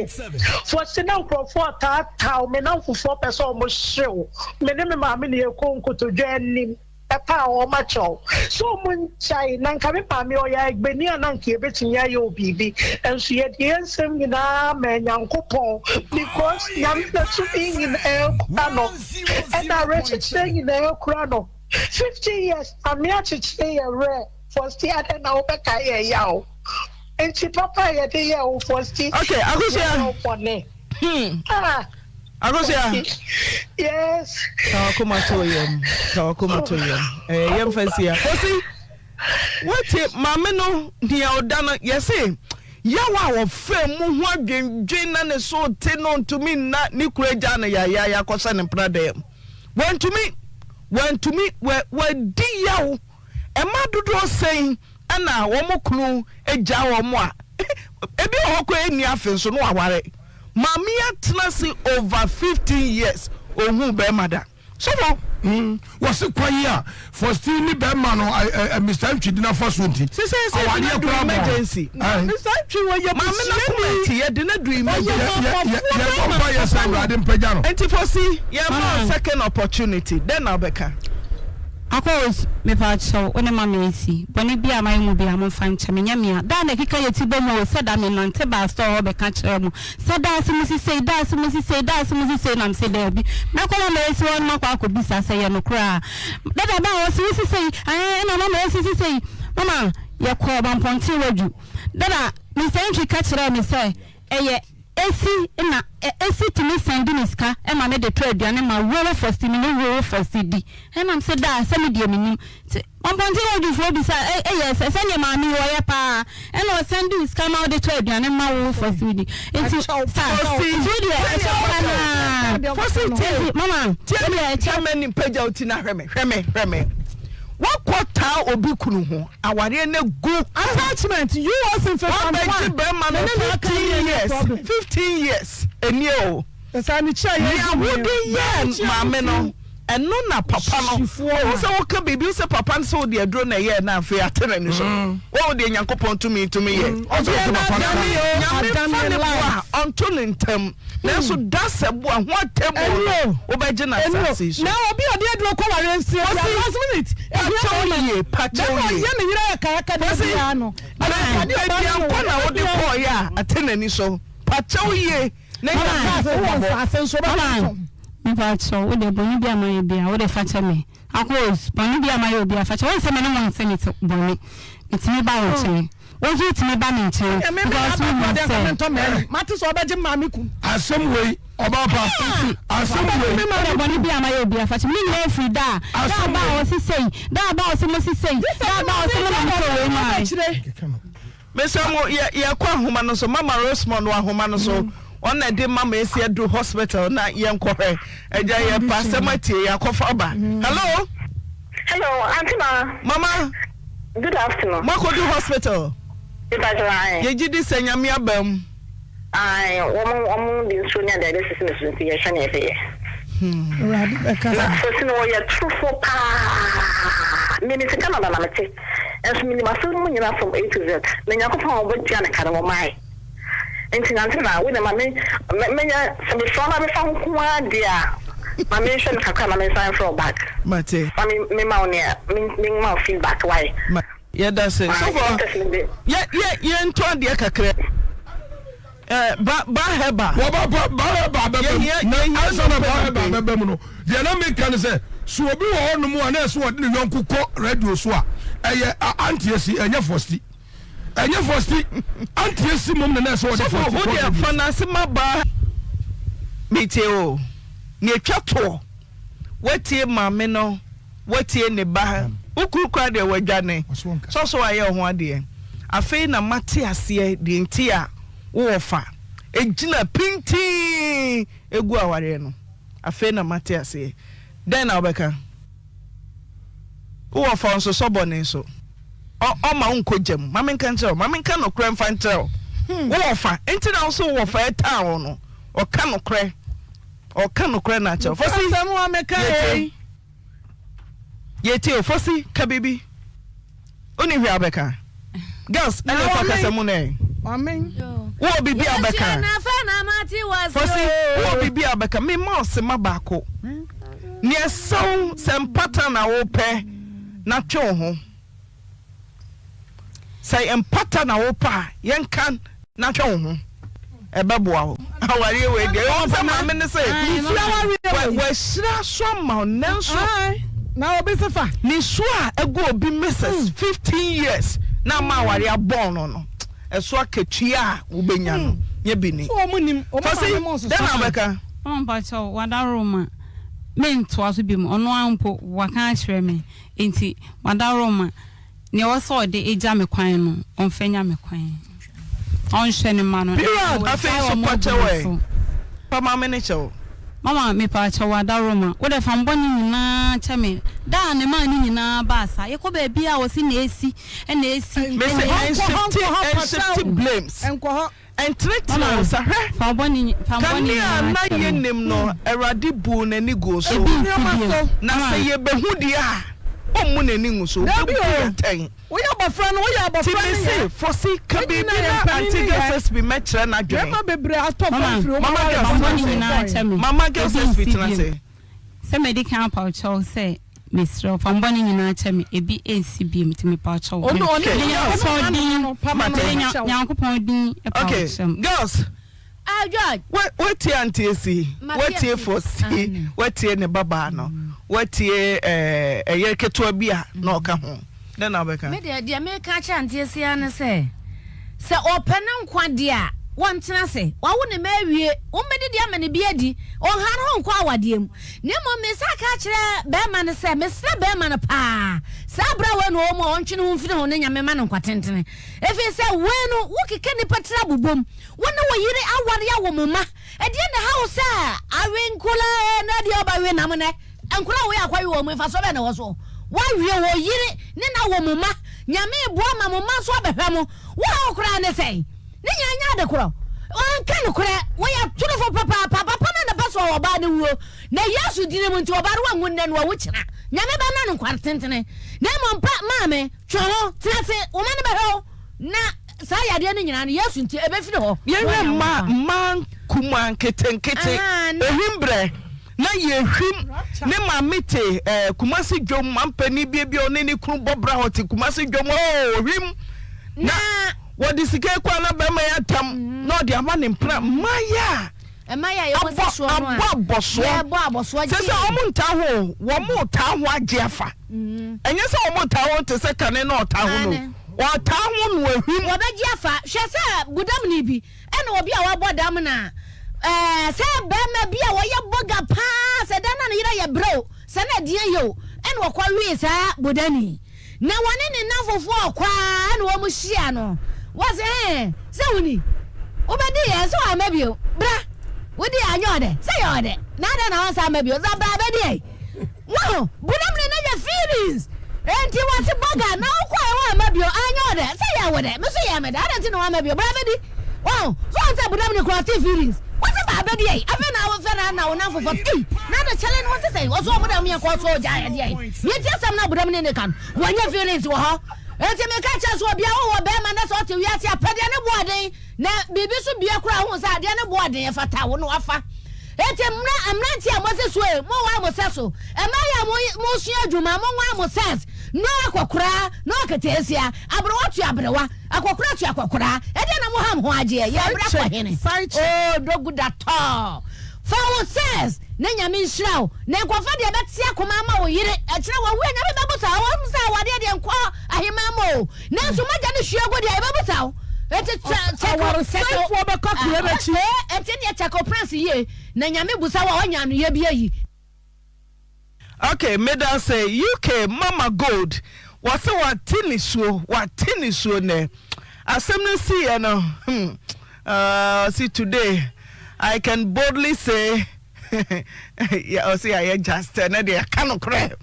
Fosti, na nkurɔfoɔ retaataa wo, me nnamfofoɔ pɛ sɛ wɔhye wo, me ne me maame na yɛkɔɔ nkotodwe anim. Ɛpɛ a wɔn akyɛw sɛ wɔn ngyae na nka me maame ɔyɛ agbeni a na nka yɛbɛtumi ayɛ wo biribi nso yɛde yɛn nsɛm nyinaa maa Nyankopɔn because Nyame na tumi nyinaa kura no ɛna awerɛkyekyerɛ nyinaa kura no 50 years Nyame akyekyere yɛn werɛ Fosti adɛn na wobɛkae yɛn yaw nti papa a yɛde yɛɛ wo Fosti Okay, Akosua. yɛyɛ wo bɔne ah. Akosua. Yes. Ka wakoma to yam. Ka wakoma to yam. Eh, yɛm fa si ya. Kosi. Wate maame no nea ɔda no yɛse yaw a wɔfɛ mu ho adwendwen na ne so te no ntumi nna ne kura gya no yayaya kɔhyɛ ne mpena dɛm. Wantumi wantumi wadi yaw. Ɛma dodoɔ sɛn ɛna wɔn kunu gya wɔn a ebi wɔ hɔ koraa ɛnni afe nso no waware. Maame yi atena ase over 15 years ohuu bɛrima da. Sɔfo. Mm, wɔse kwan yi a Faustin ne bɛrima no Mr. Ntwi de n'afa so nti. Sese sɛ awadeɛ yɛde no koraa bɔ. emergency. Mr. Ntwi wɔyɛ Maame no akoma ti yɛde no du emergency. Yɛbɔ mpa yɛ sɛ Awurade mpagya no. Nti Fosi yɛma wo second opportunity dɛn na wobɛka? Akos, Mepakyɛw, wo ne Mame asi. Bɔne biaa a mayɛ mo biaa momfa nkyɛ me. Nyɛ me a, daa na ɛkeka yɛ ti bɔ mu o, sɛ da me nante baa store hɔ bɛka kyerɛɛ mo sɛ daa se mosi sei, daa se mosi sei, daa se mosi sei, na mese daabi. Mɛkɔ Mame Esi hɔ no makɔ akɔbisa sɛ ɛyɛ nokorɛ a. Dada baa hɔ se wosi sei, ɛɛ ɛna Mame Esi si sei. Mama, yɛkɔɔ Mampɔnten Wadwu. Dada, Mister Antwi ka kyerɛɛ me sɛ ɛyɛ Esi na Esi tumi sɛnde me sika ma me de tɔ aduane ma wo first me ne wo first di ɛna me se daa sɛ me deɛ me nim nti ɔmpɔnten hɔ dwufoɔ bisa ɛyɛ sɛ sɛdeɛ maame yi ɔyɛ paa ɛna ɔsɛnde wo sika ma wo de tɔ aduane ma wo first di nti sa nti wo deɛ ɛkyɛ wo anaa nti mama wo deɛ ɛkyɛ Tie me pagya wo ti na hwɛ me hwɛ me hwɛ me wakɔ taa obi kunu ho awareɛ no gu. Attachment US mfefa no Wabɛgye bɛrima no 15 years 15 years ɛnie o. Nea wode yɛɛ maame no ɛno na papa no wohu sɛ woka biribi wo sɛ papa no sɛ wode aduro na ɛyɛɛ na afei ate n'ani so wohu deɛ Nyankopɔn tumi tumi yɛ Nyame fa ne boa ɔnto ne ntam Nanso da sɛ bo a ho atemmuo no, wobɛgye no asase yi so. Na obi a ɔde aduro kɔ ware nsie bia last minute ehia Pakyɛw bɛrima yie, pakyɛw bɛrima yie. ɔyɛ ne yere ayakayaka da Kwasi, biara no baabi a nkɔ na wode kɔɔeɛ a ate n'ani so. Pakyɛw yie na nya Mama, nkurɔfoɔ wowɔ mmɔbɔ. nsaase nso wobɛtɔn. Mama, mepakyɛw, wo deɛ bɔne bi a mayɛ biara, wo deɛ fa kyɛ me. Akos, bɔne bi a mayɛ obiara fa kyɛ. Wohu sɛ me ne wo nsɛ me te bɔne. Metumi ba wo nkyɛn. Wo nso wotumi ba me nkyɛn because wohu sɛ. Mate sɛ ɔbɛgye maame kum. Asɛm wei ɔbaa pa. Asɛm wei. Wode bɔne bi a mayɛ obiara fa kyɛ me. Ne nyinaa firi da a da aba a ɔse sei, da aba a ɔse mo se sei, da aba a ɔse mo na motɔ wei maa me. Mesrɛ mo yɛ yɛkɔ ahoma no so mama Rosemond wɔ ahoma no so ɔno na ɛde mama esi aduru hospital na yɛnkɔhwɛ agya yɛ pa asɛm atie yɛakɔfa aba hello. Hello aunty ma. Mama. Good afternoon. Moakɔdu hospital. Mepakyɛw ae. Yɛgye di sɛ Nyame aba mu. Ae wɔn wɔn de nsuo ne adeade asisi me so nti yɛhwɛ nea ɛbɛyɛ. Awurade bɛkasa. Na Fosi no ɔyɛ torofoɔ paa. Me mete Canada na mete. Nso menim asɛm no mu nyinaa from A to Z. Na Nyankopɔn a ɔbɛtua ne ka no wɔmae. Nti nante na wo deɛ ma me mɛnya sɛ mefrɛ wo na bɛfa ho nko ara deɛ a ma menhwɛ no kakra na mensan mfrɛ wo back. Mate. Ma me mema wo nea me ma wo feedback why. Yɛda se. Sɔfo yɛ yɛ yɛntɔ adeɛ kakra. Eh, ba ba hɛba. Wɔba ba ba hɛba bɛbɛ mu. Na ansa na ba hɛba bɛbɛ mu no, deɛ na meka ne sɛ, so obi wɔ hɔ nom a na ɛsɛ ɔde ne yɔnko kɔ radio so a, ɛyɛ antiesi, ɛnyɛ fɔsti. Ɛnyɛ fɔsti, antiesi mom na na ɛsɛ ɔde fɔsti kɔ radio so. Sɔfo, wodeɛ fa n'ase ma ba. Metie o, nea etwa toɔ, woatie maame no. Woatie ne ba. Wo kuru koraa deɛ wadwane. Sɛ ɔsɛ wayɛ wo ho adeɛ. Afei na mate aseɛ deɛ nti a wo wɔfa gyina pintinn gu awareɛ no. Afei na mate aseɛ. Dɛn na wobɛka? Wo wɔfa ɔnsosɔ bɔne so. Ɔ ɔma wo nkɔ gya mu. Ma menka nkyerɛ wo. Ma menka nokorɛ mfa nkyerɛ wo. Wo wɔfa nti na wo so wo wɔfa ɛtaa wo no. Ɔka nokorɛ. Ɔka nokorɛ na akyerɛ. Fosi Asɛm a meka yɛtie. ei. Yɛtie o. Fosi ka biribi. Wonni hwee a wobɛka? Girls ɛne fa kasa mu nɛ. Wowɔ biribi a wobɛka? Fosi wowɔ biribi a wobɛka? Mema wo sema baako. Neɛ ɛsɛ wo sɛ mpata na wopɛ na twe wo ho. Sɛ mpata na wopɛ a, yɛnka na hwɛ wo ho. Ɛbɛboa wo. Awareɛ wei deɛ, ɛwɔ sɛ maame no sɛ wahyira so ama wo nanso na obi se fa. Ne su a ɛgu obi Mrs. 15 years na ama awareɛ abɔn no no, ɛso akatua a wobɛnya no nyɛ bi ni. Fɔsi, dɛn na wobɛka? Mama mpakyɛw, wadaworo ma mentoa so bio. Ɔno ara mpo waka akyerɛ me. Enti wadaworoma, nea ɛwɔ sɛ ɔde gya me kwan no, ɔmfa nya me kwan. Ɔnhwɛ ne mma no. Period! Na Afei wagyae nso wɔn pa abu kyɛw me ɛ. so. Pa maame no kyɛw. Mama, mepa kyɛw, wadaworoma, wo deɛ fa me bɔne nyinaa kyɛ me. Da a ne maa ne nyinaa baa saa, yɛkɔ baabi a wɔse na esi, ɛna esi, Mese ɛna esi. ɛnshifte, ɛnshifte blames. Ɛntenetene wo nsa. Hwɛ! Kane a na yennim no, Awurade buu n'ani guu so. Na sɛ yebehu deɛ a, ommu n'ani ngu so, obebu yɛn atɛn. Nti mese, Fosi, ka biribi na Auntie Gilsesby mmɛkyerɛ n'adwene. Mama Girls tena ase. Mama Gilsesby tena ase. Sɛ madi kan apaw kyɛw sɛ mesrɛ wo fa me bɔne nyinaa kyɛ me ebi nsi biom nti mepaw kyɛw Ɔno ɔne mede Nyankopɔn Nyankopɔn din no pama no mede kyɛw. Nyankopɔn din paw Okay, kyɛ m. girls. Ah, George. Woatie Auntie Esi, Mate woatie ase. Fosi, Aane. woatie ne babaa no, woatie eh, ɛyere ketewa bi a na ɔka ho. Dɛn na wobɛka? Me deɛ, deɛ meka akyerɛ Auntie Esi ara ne sɛ, sɛ ɔpɛ ne nkwa deɛ a, wɔntena ase. Wawo ne mma awie, wɔmmɛdidi ama ne bi adi. Ɔnha ne ho nkɔ awadeɛ mu. Na mmom mesan aka akyerɛ barima no sɛ, mesrɛ barima no paa, saa berɛ a wei na ɔwɔ mu a, ɔntwe ne ho mfiri ho na Nyame mma no nkwa tentene. Ɛfiri sɛ wei no, wokeka nnipa tiri abobom. Wo ne wo yere aware awo mo mma. Ɛdeɛn na ɛha wo sɛ awe nkwadaa ee na ɛdeɛ ɔbɛwe nam nnɛ? Nkwadaa wei akɔwe wɔn mu, mfasoɔ bɛn na ɛwɔ soɔ? Woawe wo yere ne no awo mo mma. Nyame reboa ma mo mma nso abɛhwɛ mo. Wo haw koraa ne sɛn? Ne nyinaa nyɛ ade korɔ. Wanka nokorɛ. Woyɛ torofo papaapa. Papa no na pɛ sɛ ɔbaa no wuo. Na Yesu dini mu nti ɔbaa no wanwu nnɛ na wawu kyena. Nyame bɛma no nkwa tentene. Na mmom pa maame, twe ho, tena ase, wo mma no bɛhwɛ wo. Na saa yadeɛ no nyinaa no, Yesu nti, ɛbɛfiri hɔ. Yɛhwɛ mma mmaa nkumaa nketenkete, ohwim brɛ na yɛhwim ne maame te eh, Kumasi dwom mampanin bie bi a ɔne ne kunu bɔ bra hɔ te Kumasi dwom oh, ohwim na wɔde sika ekɔ ana bɛrima yɛ atam mm. na ɔde ama ne mpena mmaayɛ a abɔ abɔ abɔsoɔ sɛ sɛ wɔn ntaa ho wɔn taa ho agye afa. Ɛnyɛ sɛ wɔtaa ho te sɛ kane na ɔtaa ho no, wɔtaa ho no ahwim. Wɔbɛgye afa. Hwɛ sɛ budamni bi ɛna obi a wabɔ dam na ɛɛ sɛ bɛrima bi a wɔyɛ boga paa sɛ dan na ne yere yɛ brɛ o sɛ na ɛdeɛ yɛ o ɛna wɔkɔ wee saa budani na wɔne ne nnamfofoɔ ɔkɔ a ɛna wɔn hyia no wɔsɛ ɛɛ sɛ woni wobɛdi yɛn sɛ wɔama bio bra wodi anyɛ ɔdɛ sɛ yɛ ɔdɛ na adɛn na wɔn nsa ama bio sɛ bra bɛdi yɛn. Wahu, bunam ne n'anya feelings. Enti wɔse bɔga na wokɔɛ woamma bio, anyɛ wo dɛ, sɛ yɛ wo dɛ, me so yɛ me dɛ, adɛn nti na woamma bio, bra bɛdi. Wahu, so wahu sɛ bunam ne kura ɔte feelings. Wɔse baa bɛdi ei, afei na wofɛ na na wo namfofo se ei, na de kyɛle no wɔse sɛn, wɔso ɔmo dɛ ɔmo yɛ kɔɔ so gya ɛdeɛ ei. Deɛ nti asɛm na bunam ne ne ka no, wɔnyɛ feelings wɔ hɔ. Enti meka kyerɛ so obia wowɔ bɛɛma na sɛ ɔte wiase a, pɛ deɛ ne bo ɔden, na biribi so bia koraa wohu sɛ adeɛ ne bo ɔden ɛfata wo na wafa. Enti mmra, mmeranteɛ a mosi so ei, monwaa mo sɛso, mmayewa a mosua adwuma, monwaa mo sɛs, no akɔkoraa, no aketeesia, aberewa tua aberewa, akɔkoraa tua akɔkoraa, ɛdeɛn na moham ho agyeɛ, yɛ berɛ kɔ hene? Oh, doguda tɔɔ, fa wo sɛs, na Nyame nhyira wo, na nkɔfa deɛ ɛbɛte akoma ama wo yere, ɛkyerɛ wawu a Nyame bɛbusa wo, wɔn sɛ awadeɛ deɛ nkɔ aheman mu o, nanso mogya no hwie gu deɛ yɛbɛbusa wo. Enti kyɛ kyɛ Awaresɛefoɔ bɛkɔ kuro no akyi. Enti neɛ kyɛkɛ prince yie na Nyame busa wo a wanya anoyɛ bi ayi. Ok medase UK mama gold wɔse wate nisuo wate nisuo nɛ asɛm no siiɛ no hmm ɔse today I can boldly say ɔse yɛayɛ just ɛnɛ deɛ yɛaka nokorɛ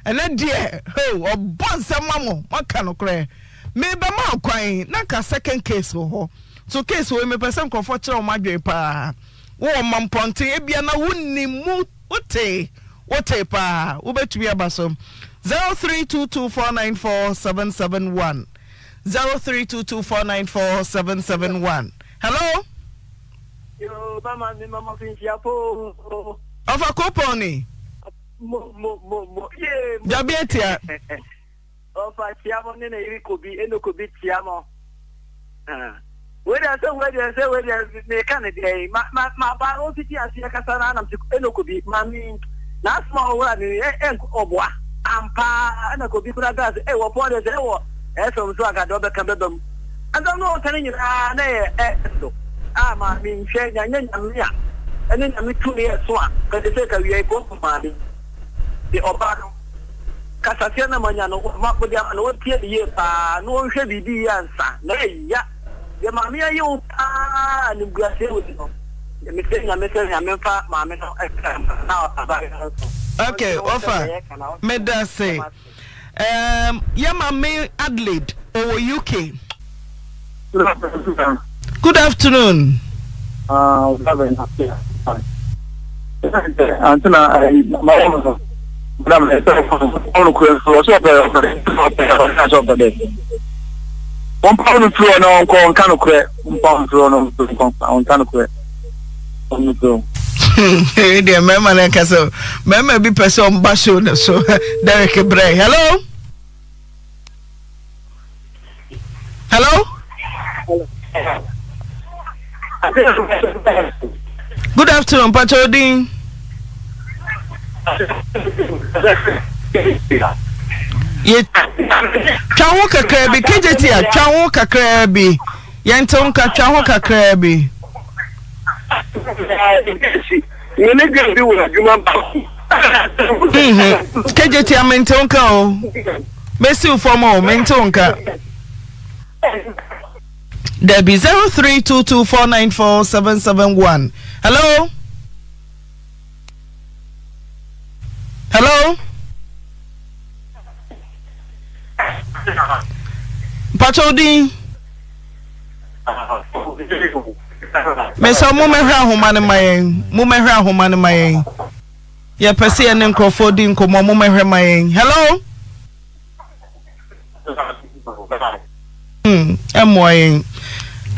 ɛnɛ deɛ ho ɔbɔ nsɛm ma mo moaka nokorɛ mebɛma kwan na nka second case wɔ hɔ. So case wei mepɛ sɛ nkurɔfoɔ kyerɛ wɔn adwene paa. Wowɔ mampɔnten ebia na wonim mu wotee wotee paa wobɛtumi aba so 0322494771 0322494771 Hello. Yoo mama mi mama finhyia po. Ɔfa kopɔn ni. Mo mo mo mo yee mo. Dabi etia. Ɔfa tia mo ne ne yere kobi eno kobi tia mo. Wei deɛ sɛ wei deɛ sɛ wei deɛ meka ne deɛ yi ma ma ma ba no fiti aseɛ kasa na anam sɛ eno kobi ma mi n'asɛm a ɔwura mi ɛ ɛ ɔboa ampa ɛna kobi kura gaa sɛ ɛ wɔpɔn deɛ sɛ ɛwɔ ɛfɛm so anka deɛ ɔbɛka bɛba mu asɛm no ɔka ne nyinaa na ɛyɛ ɛ so a ma mi nhwɛ nyanyɛ nyame a ɛne nyame tumi ɛso a kɛse sɛ kawia yi kɔn maame de ɔbaa no. Kasaseɛ na moanya no, ma mode ama no, ɔntie no yie paa na ɔnhwɛ biribi yie ansa na ɛya. Deɛ maame ayɛ wo paa animguaseɛ wei no, mesrɛ Nyame sɛ Nyame mfa maame no kra mma na abayewa no nso Ok, ɔnte ne ho sɛ wɔfa, deɛ yɛka na ɔnte meda se. dɛm ase. Um, yɛ maame Adelaide, ɔwɔ UK. Good afternoon. Wɔmpaw no firi hɔ na ɔnkɔ ɔnka nokorɛ mpaw no firi hɔ na ɔnkɔ ɔnka nokorɛ ɔno firi hɔ. Deɛ mmarima no ɛka sɛ mmarima bi pɛ sɛ ɔmba show no so Derek brɛ hello. Hello. Good afternoon, Pacho Odin. Ye twa ho kakra bi KJT a twa ho kakra bi. Yɛntew nka twa ho kakra bi. Me ne girl bi wɔ adwuma baako. Mhm. KJT a mentew nka o. Mesiw fam o, mentew nka. Dabi 0322494771. Hello. Hello. Mpakyɛw din. Mesɛ mo mɛhwɛ ahoma no ma yɛn. Mo mɛhwɛ ahoma no ma yɛn. Yɛpɛ sɛ yɛne nkurɔfoɔ di nkɔmmɔ mo mɛhwɛ ma yɛn. Hello. Hmm, ɛmmoa yɛn.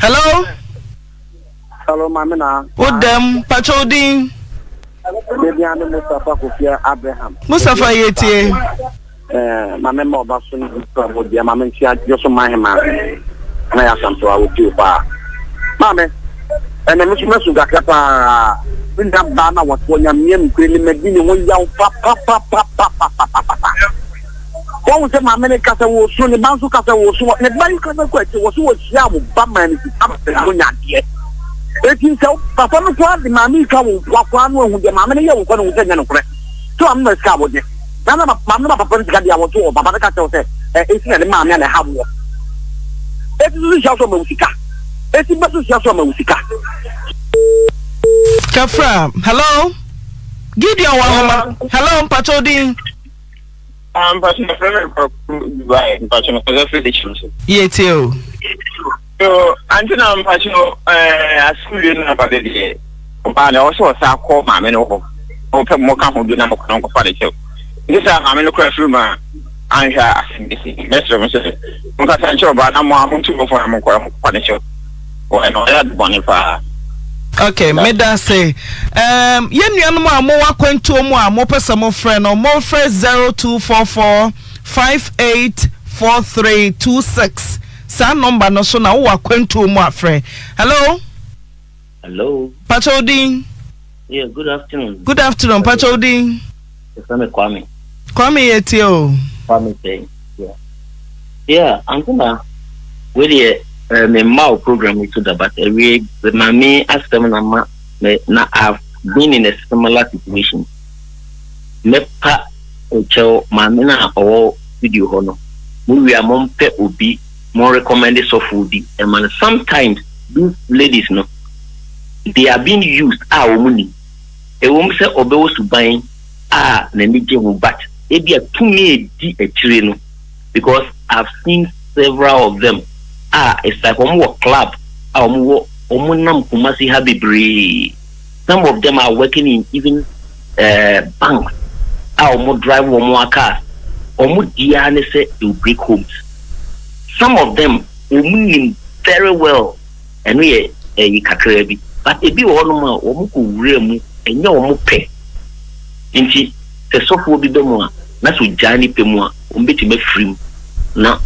Hello. Hello, maame na. Wo dɛm, pakyɛw din. Baabi a ne Mustapha Kofi Abraham. Mustapha yɛ tie. Eh, maame ma ɔba so ne nsa mo bia maame nti adwo so ma hema. Na ya santo a wotie paa. Maame, ɛnna me so masu kakra paa. Me nua baa na wɔte ɔnyameɛ mkure ne madi ne ho yaw papapapapapapapa. Wɔn sɛ maame no kasa wɔ su, ne ba nso kasa wɔ su. Ne ba yi kasa kɔ akyi wɔ so wɔhyia wo ba maa ne sika ma no nya adeɛ. Eti sɛ papa no koraa de maame yi ka wo nkoa koraa no ahu deɛ maame no yɛ wo kɔ no hu sɛ nyɛ nokorɛ. Sɛ maame ma sika a wɔgye. Na na maame no ma papa no sika deɛ a wɔto wɔ papa no ka kyerɛ wo sɛ ɛ esi na ne maame a na ɛha woɔ. Eti so hyia so ɔma wo sika. Eti bɛ so hyia so ɔma wo sika. Kafra, hello. Gideon wɔ ahoma. Hello, mpakyɛw din. Ah, mpakyɛw yɛfrɛ me Kwaku Dubai, mpakyɛw mekasa firi Dikyem so. Yɛ tie o. So, ante na mpakyɛw ɛɛ asɛm wie no aba de deɛ ɔbaa no ɛwɔ sɛ ɔsa kɔ maame no hɔ ɔpɛ mo ka ho bi na mokɔ no nkɔfa ne kyɛw nti sɛ maame no kora firi mu a anhwɛ a asɛm bɛsi mɛsrɛ mo sɛ monkasa nkyerɛ ɔbaa na mo a montu mo fo na monkɔ na mokɔfa ne kyɛw. Ɔyɛ ɔyɛ ade bɔne paa. Ok, meda ase. Um, yɛn nuanom a mowɔ akwantuo mu a mopɛ sɛ mofrɛ no, momfrɛ 0244 584326. Saa nɔmba no so na wowɔ akwantuo mu a frɛ. Hello? Hello. Pakyɛ wo din? Yeah, good afternoon. Good afternoon. Pakyɛ wo din? Yɛfrɛ me Kwame. Kwame yɛ tie o. Kwame sɛ. Yeah. Yeah, Antona, wei deɛ eh, me mma wo program yi so da but awie maame asɛm na ma me na I've been in a similar situation. Mɛpa kyɛw maame no a ɔwɔ studio hɔ no, mo wie a mompɛ obi mo recommend sɔfoɔ bi ɛma no. Sometimes these ladies no they are being used a wɔn nim. Ɛwom sɛ ɔbɛwɔ suban a n'ani gye ho but ebia tumi a ɛdi akyire no because I've seen several of them a it's like wɔn wɔ club a a wɔn wɔ wɔn nam Kumasi ha bebree. Some of them are working in even uh, banks a wɔn drive wɔn cars. Wɔn di ara ne sɛ they will break homes. Some of them wɔn nim very well ɛno yɛ ɛyi kakraa bi but ebi wɔ hɔnom a wɔn kɔ wura mu ɛnyɛ wɔn pɛ nti sɛ sɔfoɔ bi bɛ mu a na sɛ ogyaa ne pɛ mu a wɔn bɛtumi afiri mu na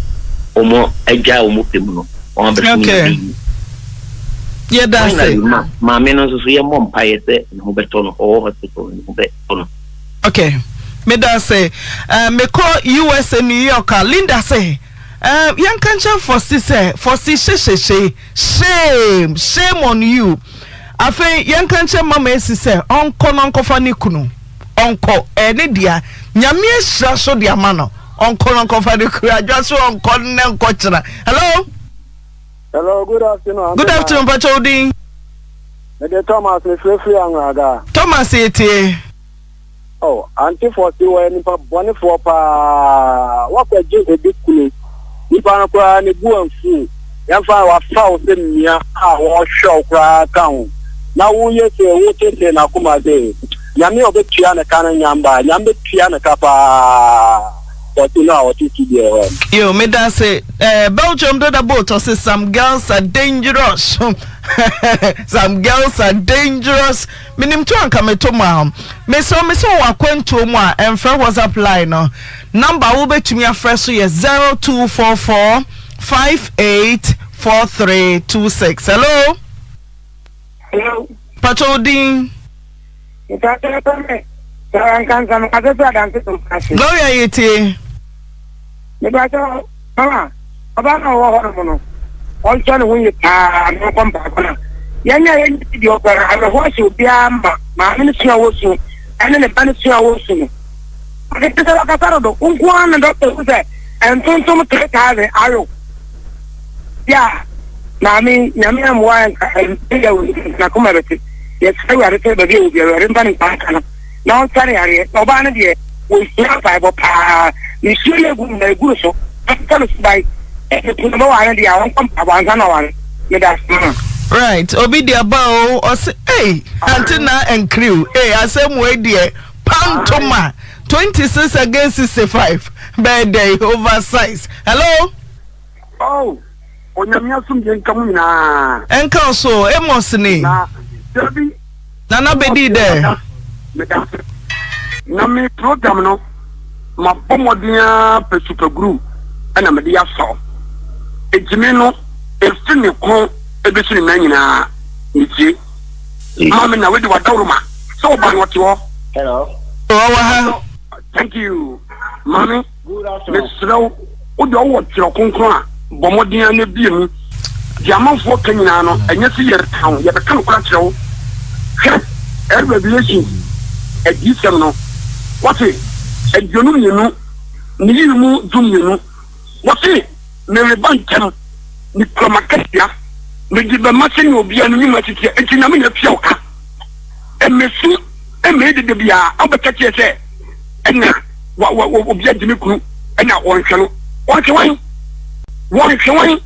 wɔn agyaa wɔn pɛ mu no wɔn abɛso ne Okay. yie. Yɛda ase. Finally ma maame no nso so yɛmmɔ mpaeɛ sɛ ne ho bɛtɔ no ɔwɔ hospital ne ho bɛtɔ no. Okay. Meda ase. Eh, mekɔ USA New York a, Linda se, eh, yɛnka nkyerɛ Fosti sɛ, Fosti hyehyehye, shame, shame on you. Afei yɛnka nkyerɛ Mama Esi sɛ ɔnkɔ na ɔnkɔfa ne kunu. Ɔnkɔ, ɛyɛ ne dea. Nyame ahyira so de ama no. Ɔnkɔ na ɔnkɔfa ne kunu. Adwa so ɔnkɔ nnɛ nkɔ kyena. Hello? Hello, good afternoon. Good afternoon, Pacho Odin. Mede Thomas mefirefiri Anwraga. Thomas etie. Oh, Auntie Fosi wɔyɛ nipa bɔnefoɔ paa. Wakɔgye obi kunu. Nipa no koraa ne bu amfu. Yɛmfa wafa wo sɛ nua a wɔhwɛ wo koraa ka ho. Na woyɛ sɛ wotete n'akoma sɛ Nyame a ɔbɛtua ne ka no nyamba. Nyame bɛtua ne ka paa. Fosi no a ɔte studio hɔ no. Yo, meda ase. Eh, Belgium Doda Boat ɔse some girls are dangerous. Some girls are dangerous. Menim to anka meto ma wo. Mesrɛ wo mesɛ wɔ akwantuo mu a ɛmfrɛ WhatsApp line no. Number a wobɛtumi afrɛ so yɛ 0244 584326. Hello? Hello. Pacho wo din? Mpacho ɛfɛ me Sarah Nkansa me kasa firi Adanse Kumasi. Gloria yɛtie. Mepacho mama ɔbaa na ɔwɔ hɔ nom no ɔnhwɛ ne ho yie paa na ɔnkɔ mpaebɔ na yɛn a yɛnyɛ deɛ ɔpɛ no awerɛhoɔ ahyɛ obiara ma maame no su a wɔsu ɛne ne ba no su a wɔsu no ɔde te sɛ wakasa dodo wo nko ara na dɔkta hu sɛ ntontom 3000 ayo yɛ a maame nyame ammoa nka ɛyɛ wɔ nakoma bɛte yɛsrɛ awurade sɛ baabi a wɔ bi awurade mfa ne nsa nka no na ɔnsa no yareɛ. Na ɔbaa no deɛ, ɔhia mpaebɔ paa. Nsuo no egu no na egu no so. Ɔmfa no suban. Ɛsɛ kunu no bɛware no deɛ a, ɔnkɔ mpaebɔ ansa na ɔware. Meda ase mama. Right, obi de aba o, ɔse ei, ante na and crew, ei, asɛm wei deɛ, pantoma, 26 against 65, bɛyɛ dɛn, oversize. Hello? Oh, Onyame asomdwe nka mo nyinaa. Ɛnka wo so, Amos ni. Na, dabi. Nana bɛdii dɛ. Meda ase. Na me program no, mabɔ mmɔden ara pɛ super glue ɛna mede asɔ. Egyimi no, efi ne kɔn ebesi ne nan nyinaa, metie. Maame na wadi w'adawuruma sɛ ɔba no ɔte hɔ. Hello. Ɔwɔ ha. Thank you. Maame. Mesrɛ wo, wo deɛ wowɔ Twerɛ Kronkron a, bɔ mmɔden ara na bue mu. Deɛ amanfoɔ ka nyinaa no, ɛnyɛ sɛ yɛreka wo, yɛbɛka nokorɛ akyerɛ wo. Hwɛ Revelations, Adiyisɛm no, wɔse, 22, ne yiyi mu 12, wɔse, Mereba ntɛm, mekura m'akatua, mede bɛma sɛdeɛ obiara ne nnwuma si teɛ. Enti Nyame na atua wo ka. Mmesu mmɛyɛ dede biara, wobɛka kyerɛ sɛ ɛna wa wa obi agye me kunu ɛna wɔnhwɛ no. Wɔnhwɛ wɔn? Wɔnhwɛ wɔn?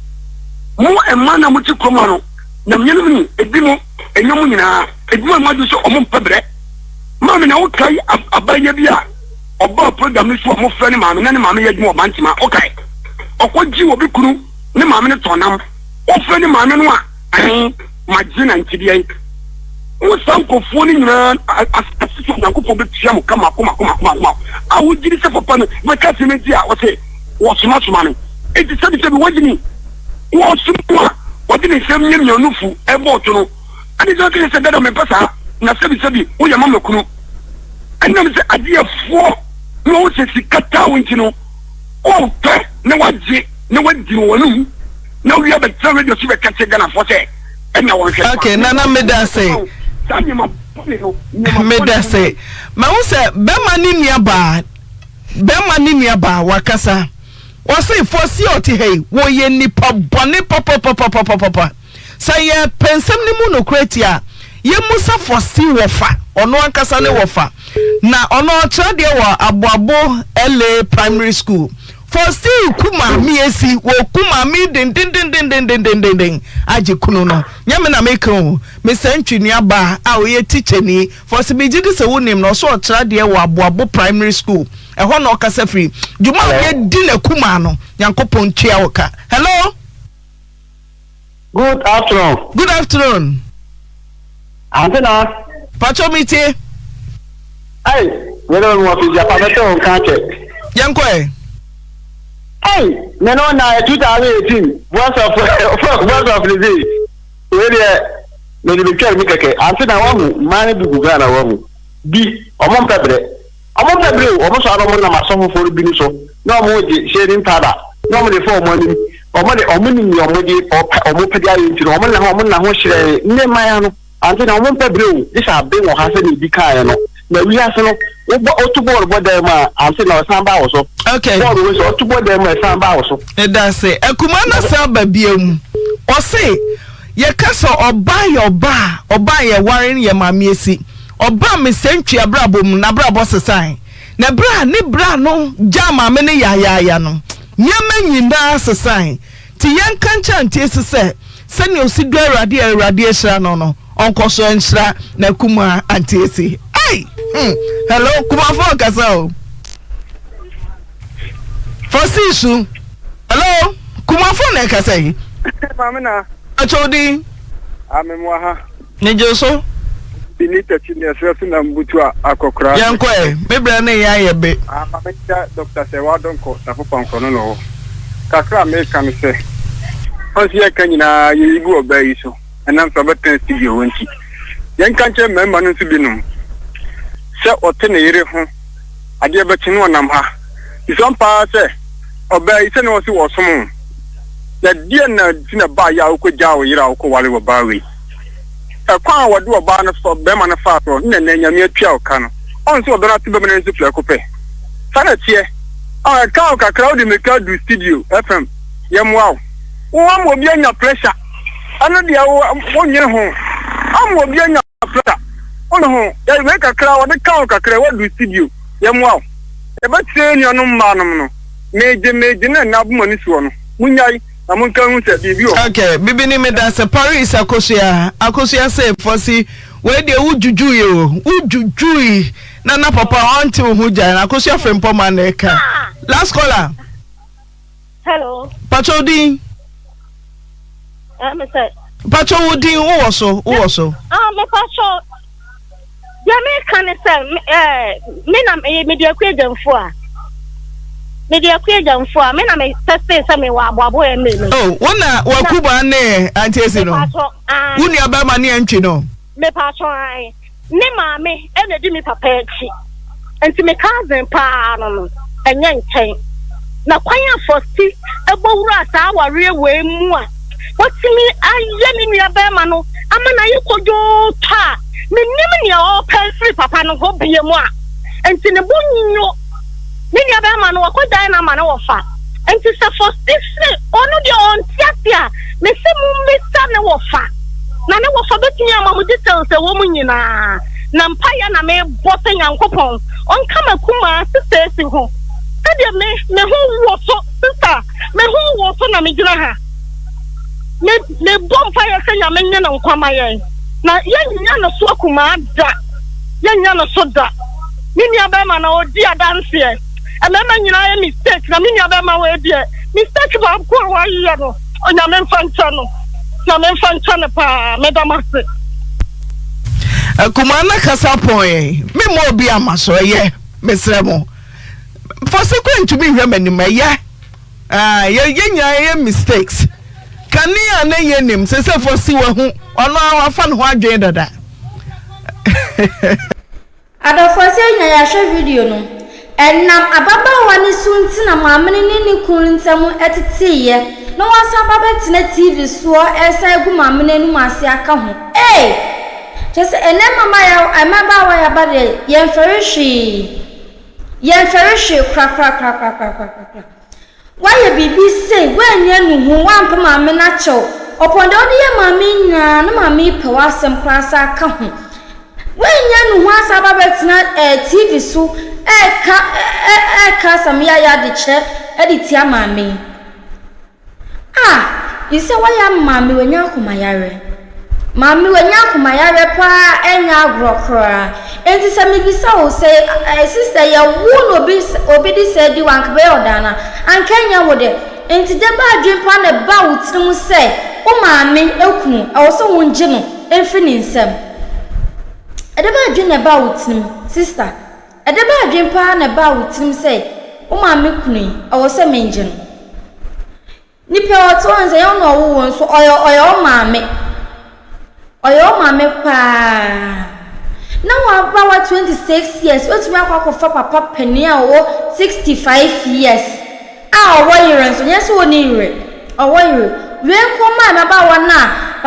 Mo mmaa na mote kurom ha no, na mmienu ni, ebi mo, ɛnyɛ mo nyinaa, ebi mo a mo adwene sɛ ɔmo mpɛ brɛ. Maame na wokae abayɛ bi a ɔbaa program no so a mofrɛ ne maame na ne maame yɛ adwuma wɔ Bantama, wokae? Ɔkɔgye obi kunu, ne maame no tɔn nam. Wofrɛ ne maame no a, Aane, magye na nti deɛn? Mo saa nkurɔfoɔ no nyinaa asase so Onyankopɔn bɛtua mo ka mako mako mako mako a wogye di sɛ papa no bɛka asɛm nti a wɔse wɔsomasoma no. Enti sɛbisɛbi wagye ni wɔsom no a wɔde ne nsam miamia nufu bɔɔ to no ɛne sɛ ɔka sɛ dada mempɛ saa na sɛbisɛbi woyɛ mama kunu ɛnam sɛ adeɛfoɔ na wɔn sɛ sika taa wo nti no wopɛ na wagye na wadi wɔ w'anum na wia bɛtena radio so bɛka kyerɛ Ghanafoɔ sɛ ɛna wɔn hwɛ. Okay, nana meda ase. Saa nneɛma bɔne no, nneɛma bɔne Meda ase. Mahu sɛ bɛrima ne nua baa, bɛrima ne nua baa wakasa. Wɔse fɔsi a ɔte ha yi, wɔyɛ nipa bɔne papapapapapa. Sɛ yɛpɛ nsɛm no mu nokorɛ tie a, yɛmmusa fɔsi wɔfa, ɔno ankasa ne wɔfa. Na ɔno ɔkyerɛ adeɛ wɔ Aboabo LA Primary School. Faustin ku maame esi wɔku maame dendendendendendenden agye kunu no. Nyɛ me na meka o, me santwi nua baa a ɔyɛ tikyani. Faustin megye di sɛ wonim no, ɔso ɔkyerɛ adeɛ wɔ Aboabo Primary School. Ɛhɔ na ɔkasa firi. Dwuma a wode adi n'akumaa no, Nyankopɔn ntua wo ka. Hello? Good afternoon. Good afternoon. Ante na. Pacho mi tie. Ai, me no mo fi japa me to nka che. Yɛn kɔ ɛ. Ai, me no na 2018 voice of voice of the We deɛ me de betwa mi kɛkɛ. Ante na wahu mmaa no bi gu Ghana wahu. Bi ɔmo mpɛ brɛ. Ɔmo mpɛ bere o, ɔmo sɔre na ɔmo nam asɔfofoɔ no bi no so na ɔmo gye shaving powder na ɔmo de fa ɔmo anim, ɔmo de ɔmo nim nea ɔmo de ɔpɛ ɔmo pɛ de ayɛ nti no ɔmo nna ho ɔmo nna ho hyerɛn ne mmayewa no ante na ɔmo mpɛ bere o, gye sɛ aben wɔ ha sɛnea ebi kaeɛ no na wiase no wobɔ woto bɔɔl bɔ dan mu a ante na ɔsan ba wo so. Okay. Bɔɔl wei sɛ ɔto bɔ dan mu a ɛsan ba wo so. Medase. Akuma no san ba biom. Ɔse yɛka sɛ ɔbaa yɛ ɔbaa a, ɔbaa a yɛware no yɛ maame asi. Ɔbaa Mesɛntwi abrabɔ mu, n'abrabɔ sesae. Na bere a ne bra no gyaa maame no yaayaaya no, nneɛma nyinaa sesae. Nti yɛnka nkyerɛ Antiesi sɛ, sɛnea osi dɔ Awurade a Awurade ahyira no no, ɔnkɔ so nhyira n'akumaa Antiesi. Ei! Hmm. Hello, Kumafo ɔkasa o. Fasisu. Hello, Kumafo na ɛkasa yi. Maame na. Akyɛw din. Amemoa ha. Ne gye so. Bi ne takyi ne ɛserɛ so na mbutu a akɔkora. Yɛn kɔ ɛ, me brɛ ne yɛ ayɛ be. Ah, ma me nkyia Dɔkta sɛ wadɔnkɔ Safo Pankɔ no na ɔwɔ. Kakra a meka ne sɛ, ɔnse yɛka nyinaa yɛyi gu ɔbaa yi so, ɛnam sɛ ɔbɛtena studio hɔ nti. Yɛnka nkyerɛ mmarima no nso binom sɛ ɔte ne yere ho adeɛ bɛkye no ɔnam ha. Susua paa sɛ ɔbaa yi sɛnea ɔse ɔsom wo. Na deɛn na nti na ɛbaeɛ a wokɔgyaa wo yere a wokɔware ɔbaa wei? Ɛkwan a wɔde ɔbaa no fa bɛrima no faa soɔ na ɛnɛ Nyame atua wo ka no. Ɔn sɛ ɔdɔ no ate bɛrima no ani so prɛko pɛ. Saa na ɛteɛ. Ɔn ɛka wo kakra wode mmirika du studio FM yɛmmoa wo. Wo ama obi anya pressure ɛno deɛ wo wonnwene ho. Ama obi anya pressure wone ho. Yɛ wei kakra wɔde ka wo kakra woadu studio yɛmmoa wo. Yɛbɛkyerɛ yɛn nuanom mmaa nom no. Megye megye na nna aboma ne soɔ no, monnyae na monka nhu sɛ biribi wɔ hɔ. Ok bibini medase Paris akosua akosua se fɔsi wei deɛ wo dwudwui o wo dwudwui na na papa ɔnte wo ho gyae no akosua frempɔma na ɛka last caller. Hello. Pacho din. Eh, me sɛ. Pacho wo din wo wɔ so wo wɔ so. Ah, me pacho. Deɛ meka ne sɛ eh, me na mede akua agyamfo a mede akua agyamfo a me na me tɛste sɛ mewɔ aboabo ɛmɛ no. Oh, wo na wakuba ne auntie esi no. Wo nua bɛrima ne antwi no. Mepatɔ ae. Ne maame na edi me papa akyi. Nti me cousin paa no no, ɛnyɛ nkyɛn. Na kwan a Fosti bɔ wuraa saa awareɛ wei mu a watumi ayɛ ne nua bɛrima no ama no ayɛ kodwoo tɔ a, mennim nea ɔrepɛ afiri papa no hɔ biom a nti ne bo nnwo. Ne nua bɛrima no wakɔgyae no ama no wɔfa. Nti sɛ Fosti se ɔno deɛ ɔnte ase a, mese mommisa ne wɔfa. Na ne wɔfa bɛtumi ama mo details ɛwɔ mu nyinaa. Na mpaeɛ na mebɔ sɛ Nyankopɔn ɔnka m'akumaa sister asi ho sɛdeɛ me me ho woso sister me ho woso na megyina ha me mebɔ mpaeɛ sɛ Nyame nye no nkwa ma yɛn na yɛnnya no so akumaa da yɛnnya no so da me nua bɛrima na ɔdi adanseɛ mmarima nyinaa yɛ mistake na me nua bɛrima wɔ deɛ mistake baako a wayɛ no Onyame mfa nkyɛ no Nyame mfa nkyɛ no paa meda mo ase. Akumaa na kasa pɔn yɛn. Me mma obi ama so ɛyɛ mesrɛ mo. Fɔse kɔ ntumi nhwɛ m'anim ɛyɛ. Ah, yɛ yɛ nyinaa yɛ mistakes. Kane a na yɛ nim sɛ sɛ fɔse wahu ɔno a wafa ne ho adwene dada. Adɔfoɔ sɛ yɛn nyinaa yɛahwɛ video no, ɛnam ababaawa no su nti na maame no ne ne kunu ntam teteeɛ na wasan aba abɛtena TV soɔ resan agu maame no anim ase aka ho. Ei! Kyerɛ sɛ ɛnnɛ mmabaawa yi aba deɛ, yɛmfɛre hwee. Yɛmfɛre hwee korakorakorakorakorakora. Woayɛ biribi sei, woannya nnuho, woampɛ maame no akyɛ wo. Ɔpɔn deɛ wode yɛ maame yi nyinaa, na maame yi pɛ w'asɛm koraa san ka ho. Woannya nnuho asan aba abɛtena eh, TV so ɛreka eh, ɛreka asɛm yaya de kyerɛ. de tia maame yi. Ah, yi sɛ wayɛ ama maame wanya akoma yareɛ. Maame wanya akoma yareɛ paa ɛnyɛ agorɔ koraa. Enti sɛ mebisa wo sɛ eh, sister yɛ wo na obi obi de saa di wo anka bɛyɛ ɔdaa no a, anka ɛnyɛ wo dɛ. Enti da bɛ adwene paa na ɛbaa wo tiri mu sɛ wo maame kunu ɛwɔ sɛ wo ngye no mfiri ne nsam. Ɛda bɛ adwene na ɛbaa wo tirim sister. Ɛda bɛ adwene paa na ɛbaa wo tirim sɛ wo maame kunu yi ɛwɔ sɛ mengye no. Nipa a ɔte hɔ no sɛ ɛnyɛ wo na ɔwo wo nso ɔyɛ ɔyɛ wo maame. Ɔyɛ wo maame paa. Na waba wa 26 years watumi akɔ akɔfa papa panin a ɔwɔ 65 years a ɔwɔ yere nso nyɛ sɛ ɔnni yere ɔwɔ yere. Wei nko maa mmabaawa no a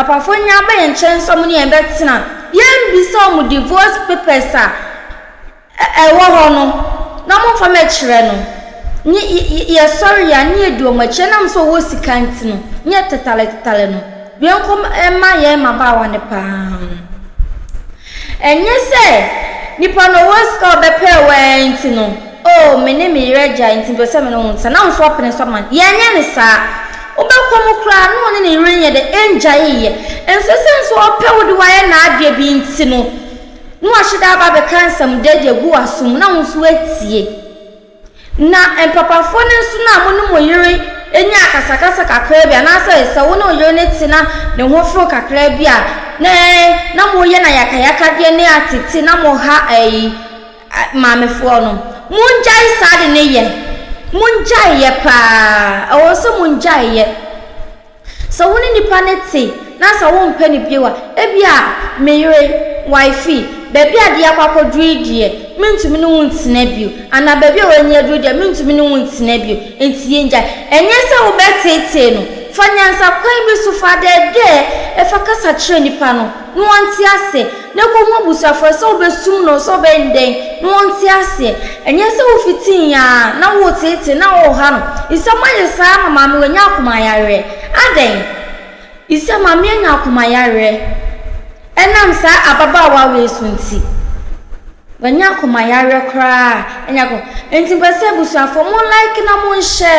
papafoɔ nya aba yɛn nkyɛn sɛ wɔn ne yɛn bɛtena yɛmmisa wɔn divorce papers a ɛwɔ hɔ no, na wɔmfa mmɛkyerɛ no, ne yɛsɔre a ne yɛdi wɔn akyi, ɛnam sɛ ɔwɔ sika nti no, ne yɛtetale tetale no, wei nko mma yɛn mmabaawa no paa. Ɛnyɛ sɛ nipa no ɔwɔ sika a ɔbɛpɛ wɔ ara nti no, oh, me ne me yere agyae nti mepɛ sɛ me ne wo ntena, na wo nso wapene so ama no. Yɛnyɛ no saa. Wobɛkɔ mu koraa na ɔne ne yere nyɛ dɛ, ɛngyaeeɛ. Nso ɛsiane sɛ ɔpɛ wo de woayɛ n'adeɛ bi nti no, na wahyɛ da aba abɛka nsɛm dɛ de agu w'aso mu na wo nso woatie. Na mpapafoɔ no nso no a mo ne mo yere nya akasakasa kakraa bi anaasɛ sɛ wo ne wo yere no te na ne ho foro kakraa bi a na na moyɛ no ayakayakadeɛ ne atete na moha ayi maamefoɔ no, mongyae saa de no yɛ. Mongyae yɛ paa. Ɛwɔ sɛ mongyae yɛ. Sɛ wo ne nipa no te na sɛ wompɛ no bio a, ebia me yere, wifey, baabi a adeɛ akɔ akɔduru yi deɛ, mentumi ne wo ntena bio, anaa baabi a w'ani aduru deɛ, mentumi ne wo ntena bio, enti yɛngyae. Ɛnyɛ sɛ wobɛteetee no. Fa nyansakwan bi so, fa adɛɛdɛɛ fa kasa kyerɛ nipa no na ɔnte aseɛ. Na kɔhu abusuafoɔ sɛ wobɛsum no sɛ wobɛyɛ no dɛn na ɔnte aseɛ. Ɛnyɛ sɛ wofitii ara na woreteetee na woreha no. Nsɛm ayɛ saa ma maame wanya akomayareɛ. Adɛn? Isɛ maame anya akomayareɛ ɛnam saa ababaawa wei so nti. Wanya akomayareɛ koraa. Anya akoma. Nti mpɛ sɛ abusuafoɔ mo like na mo nhyɛ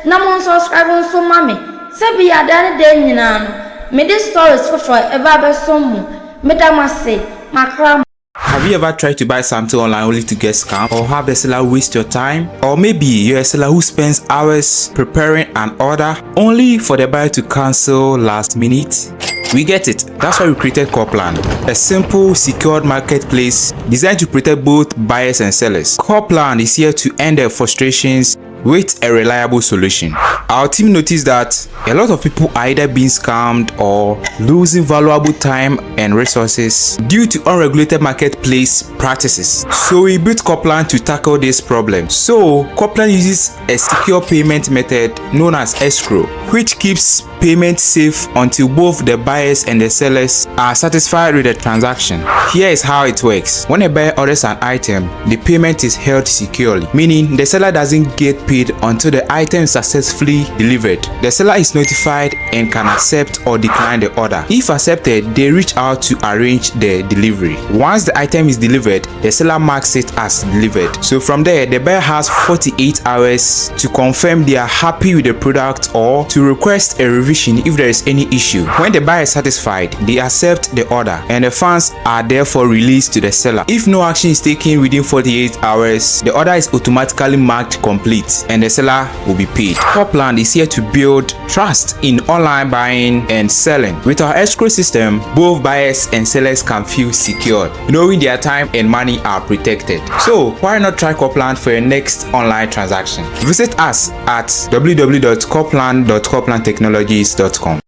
na mo nsubscribe nso ma me. Sɛ bi a daa ne daa nyinaa no mede stories foforɔ ɛba abɛsom mo. Meda mo ase, makra mo. Have you ever tried to buy something online only to get scammed or have the seller waste your time? Or maybe you're a seller who spends hours preparing an order only for the buyer to cancel last minute? We get it. That's why we created Copland, a simple, secured marketplace designed to protect both buyers and sellers. Copland is here to end the frustrations with a reliable solution. Our team noticed that a lot of people are either being scammed or losing valuable time and resources due to unregulated marketplace practices. So we built Copland to tackle this problem. So Copland uses a secure payment method known as escrow, which keeps payment safe until both the buyers and the sellers are satisfied with the transaction. Here is how it works. When a buyer orders an item, the payment is held securely, meaning the seller doesn't get paid until the item is successfully delivered. The seller is notified and can accept or decline the order. If accepted, they reach out to arrange the delivery. Once the item is delivered, the seller marks it as delivered. So from there, the buyer has 48 hours to confirm they are happy with the product or to request a revision if there is any issue. When the buyer is satisfied, they accept the order and the funds are therefore released to the seller. If no action is taken within 48 hours, the order is automatically marked complete and the seller will be paid. Copland is here to build trust in online buying and selling. With our escrow system, both buyers and sellers can feel secured, knowing their time and money are protected. So why not try Copland for your next online transaction? Visit us at www.copland.coplandtechnologies.com.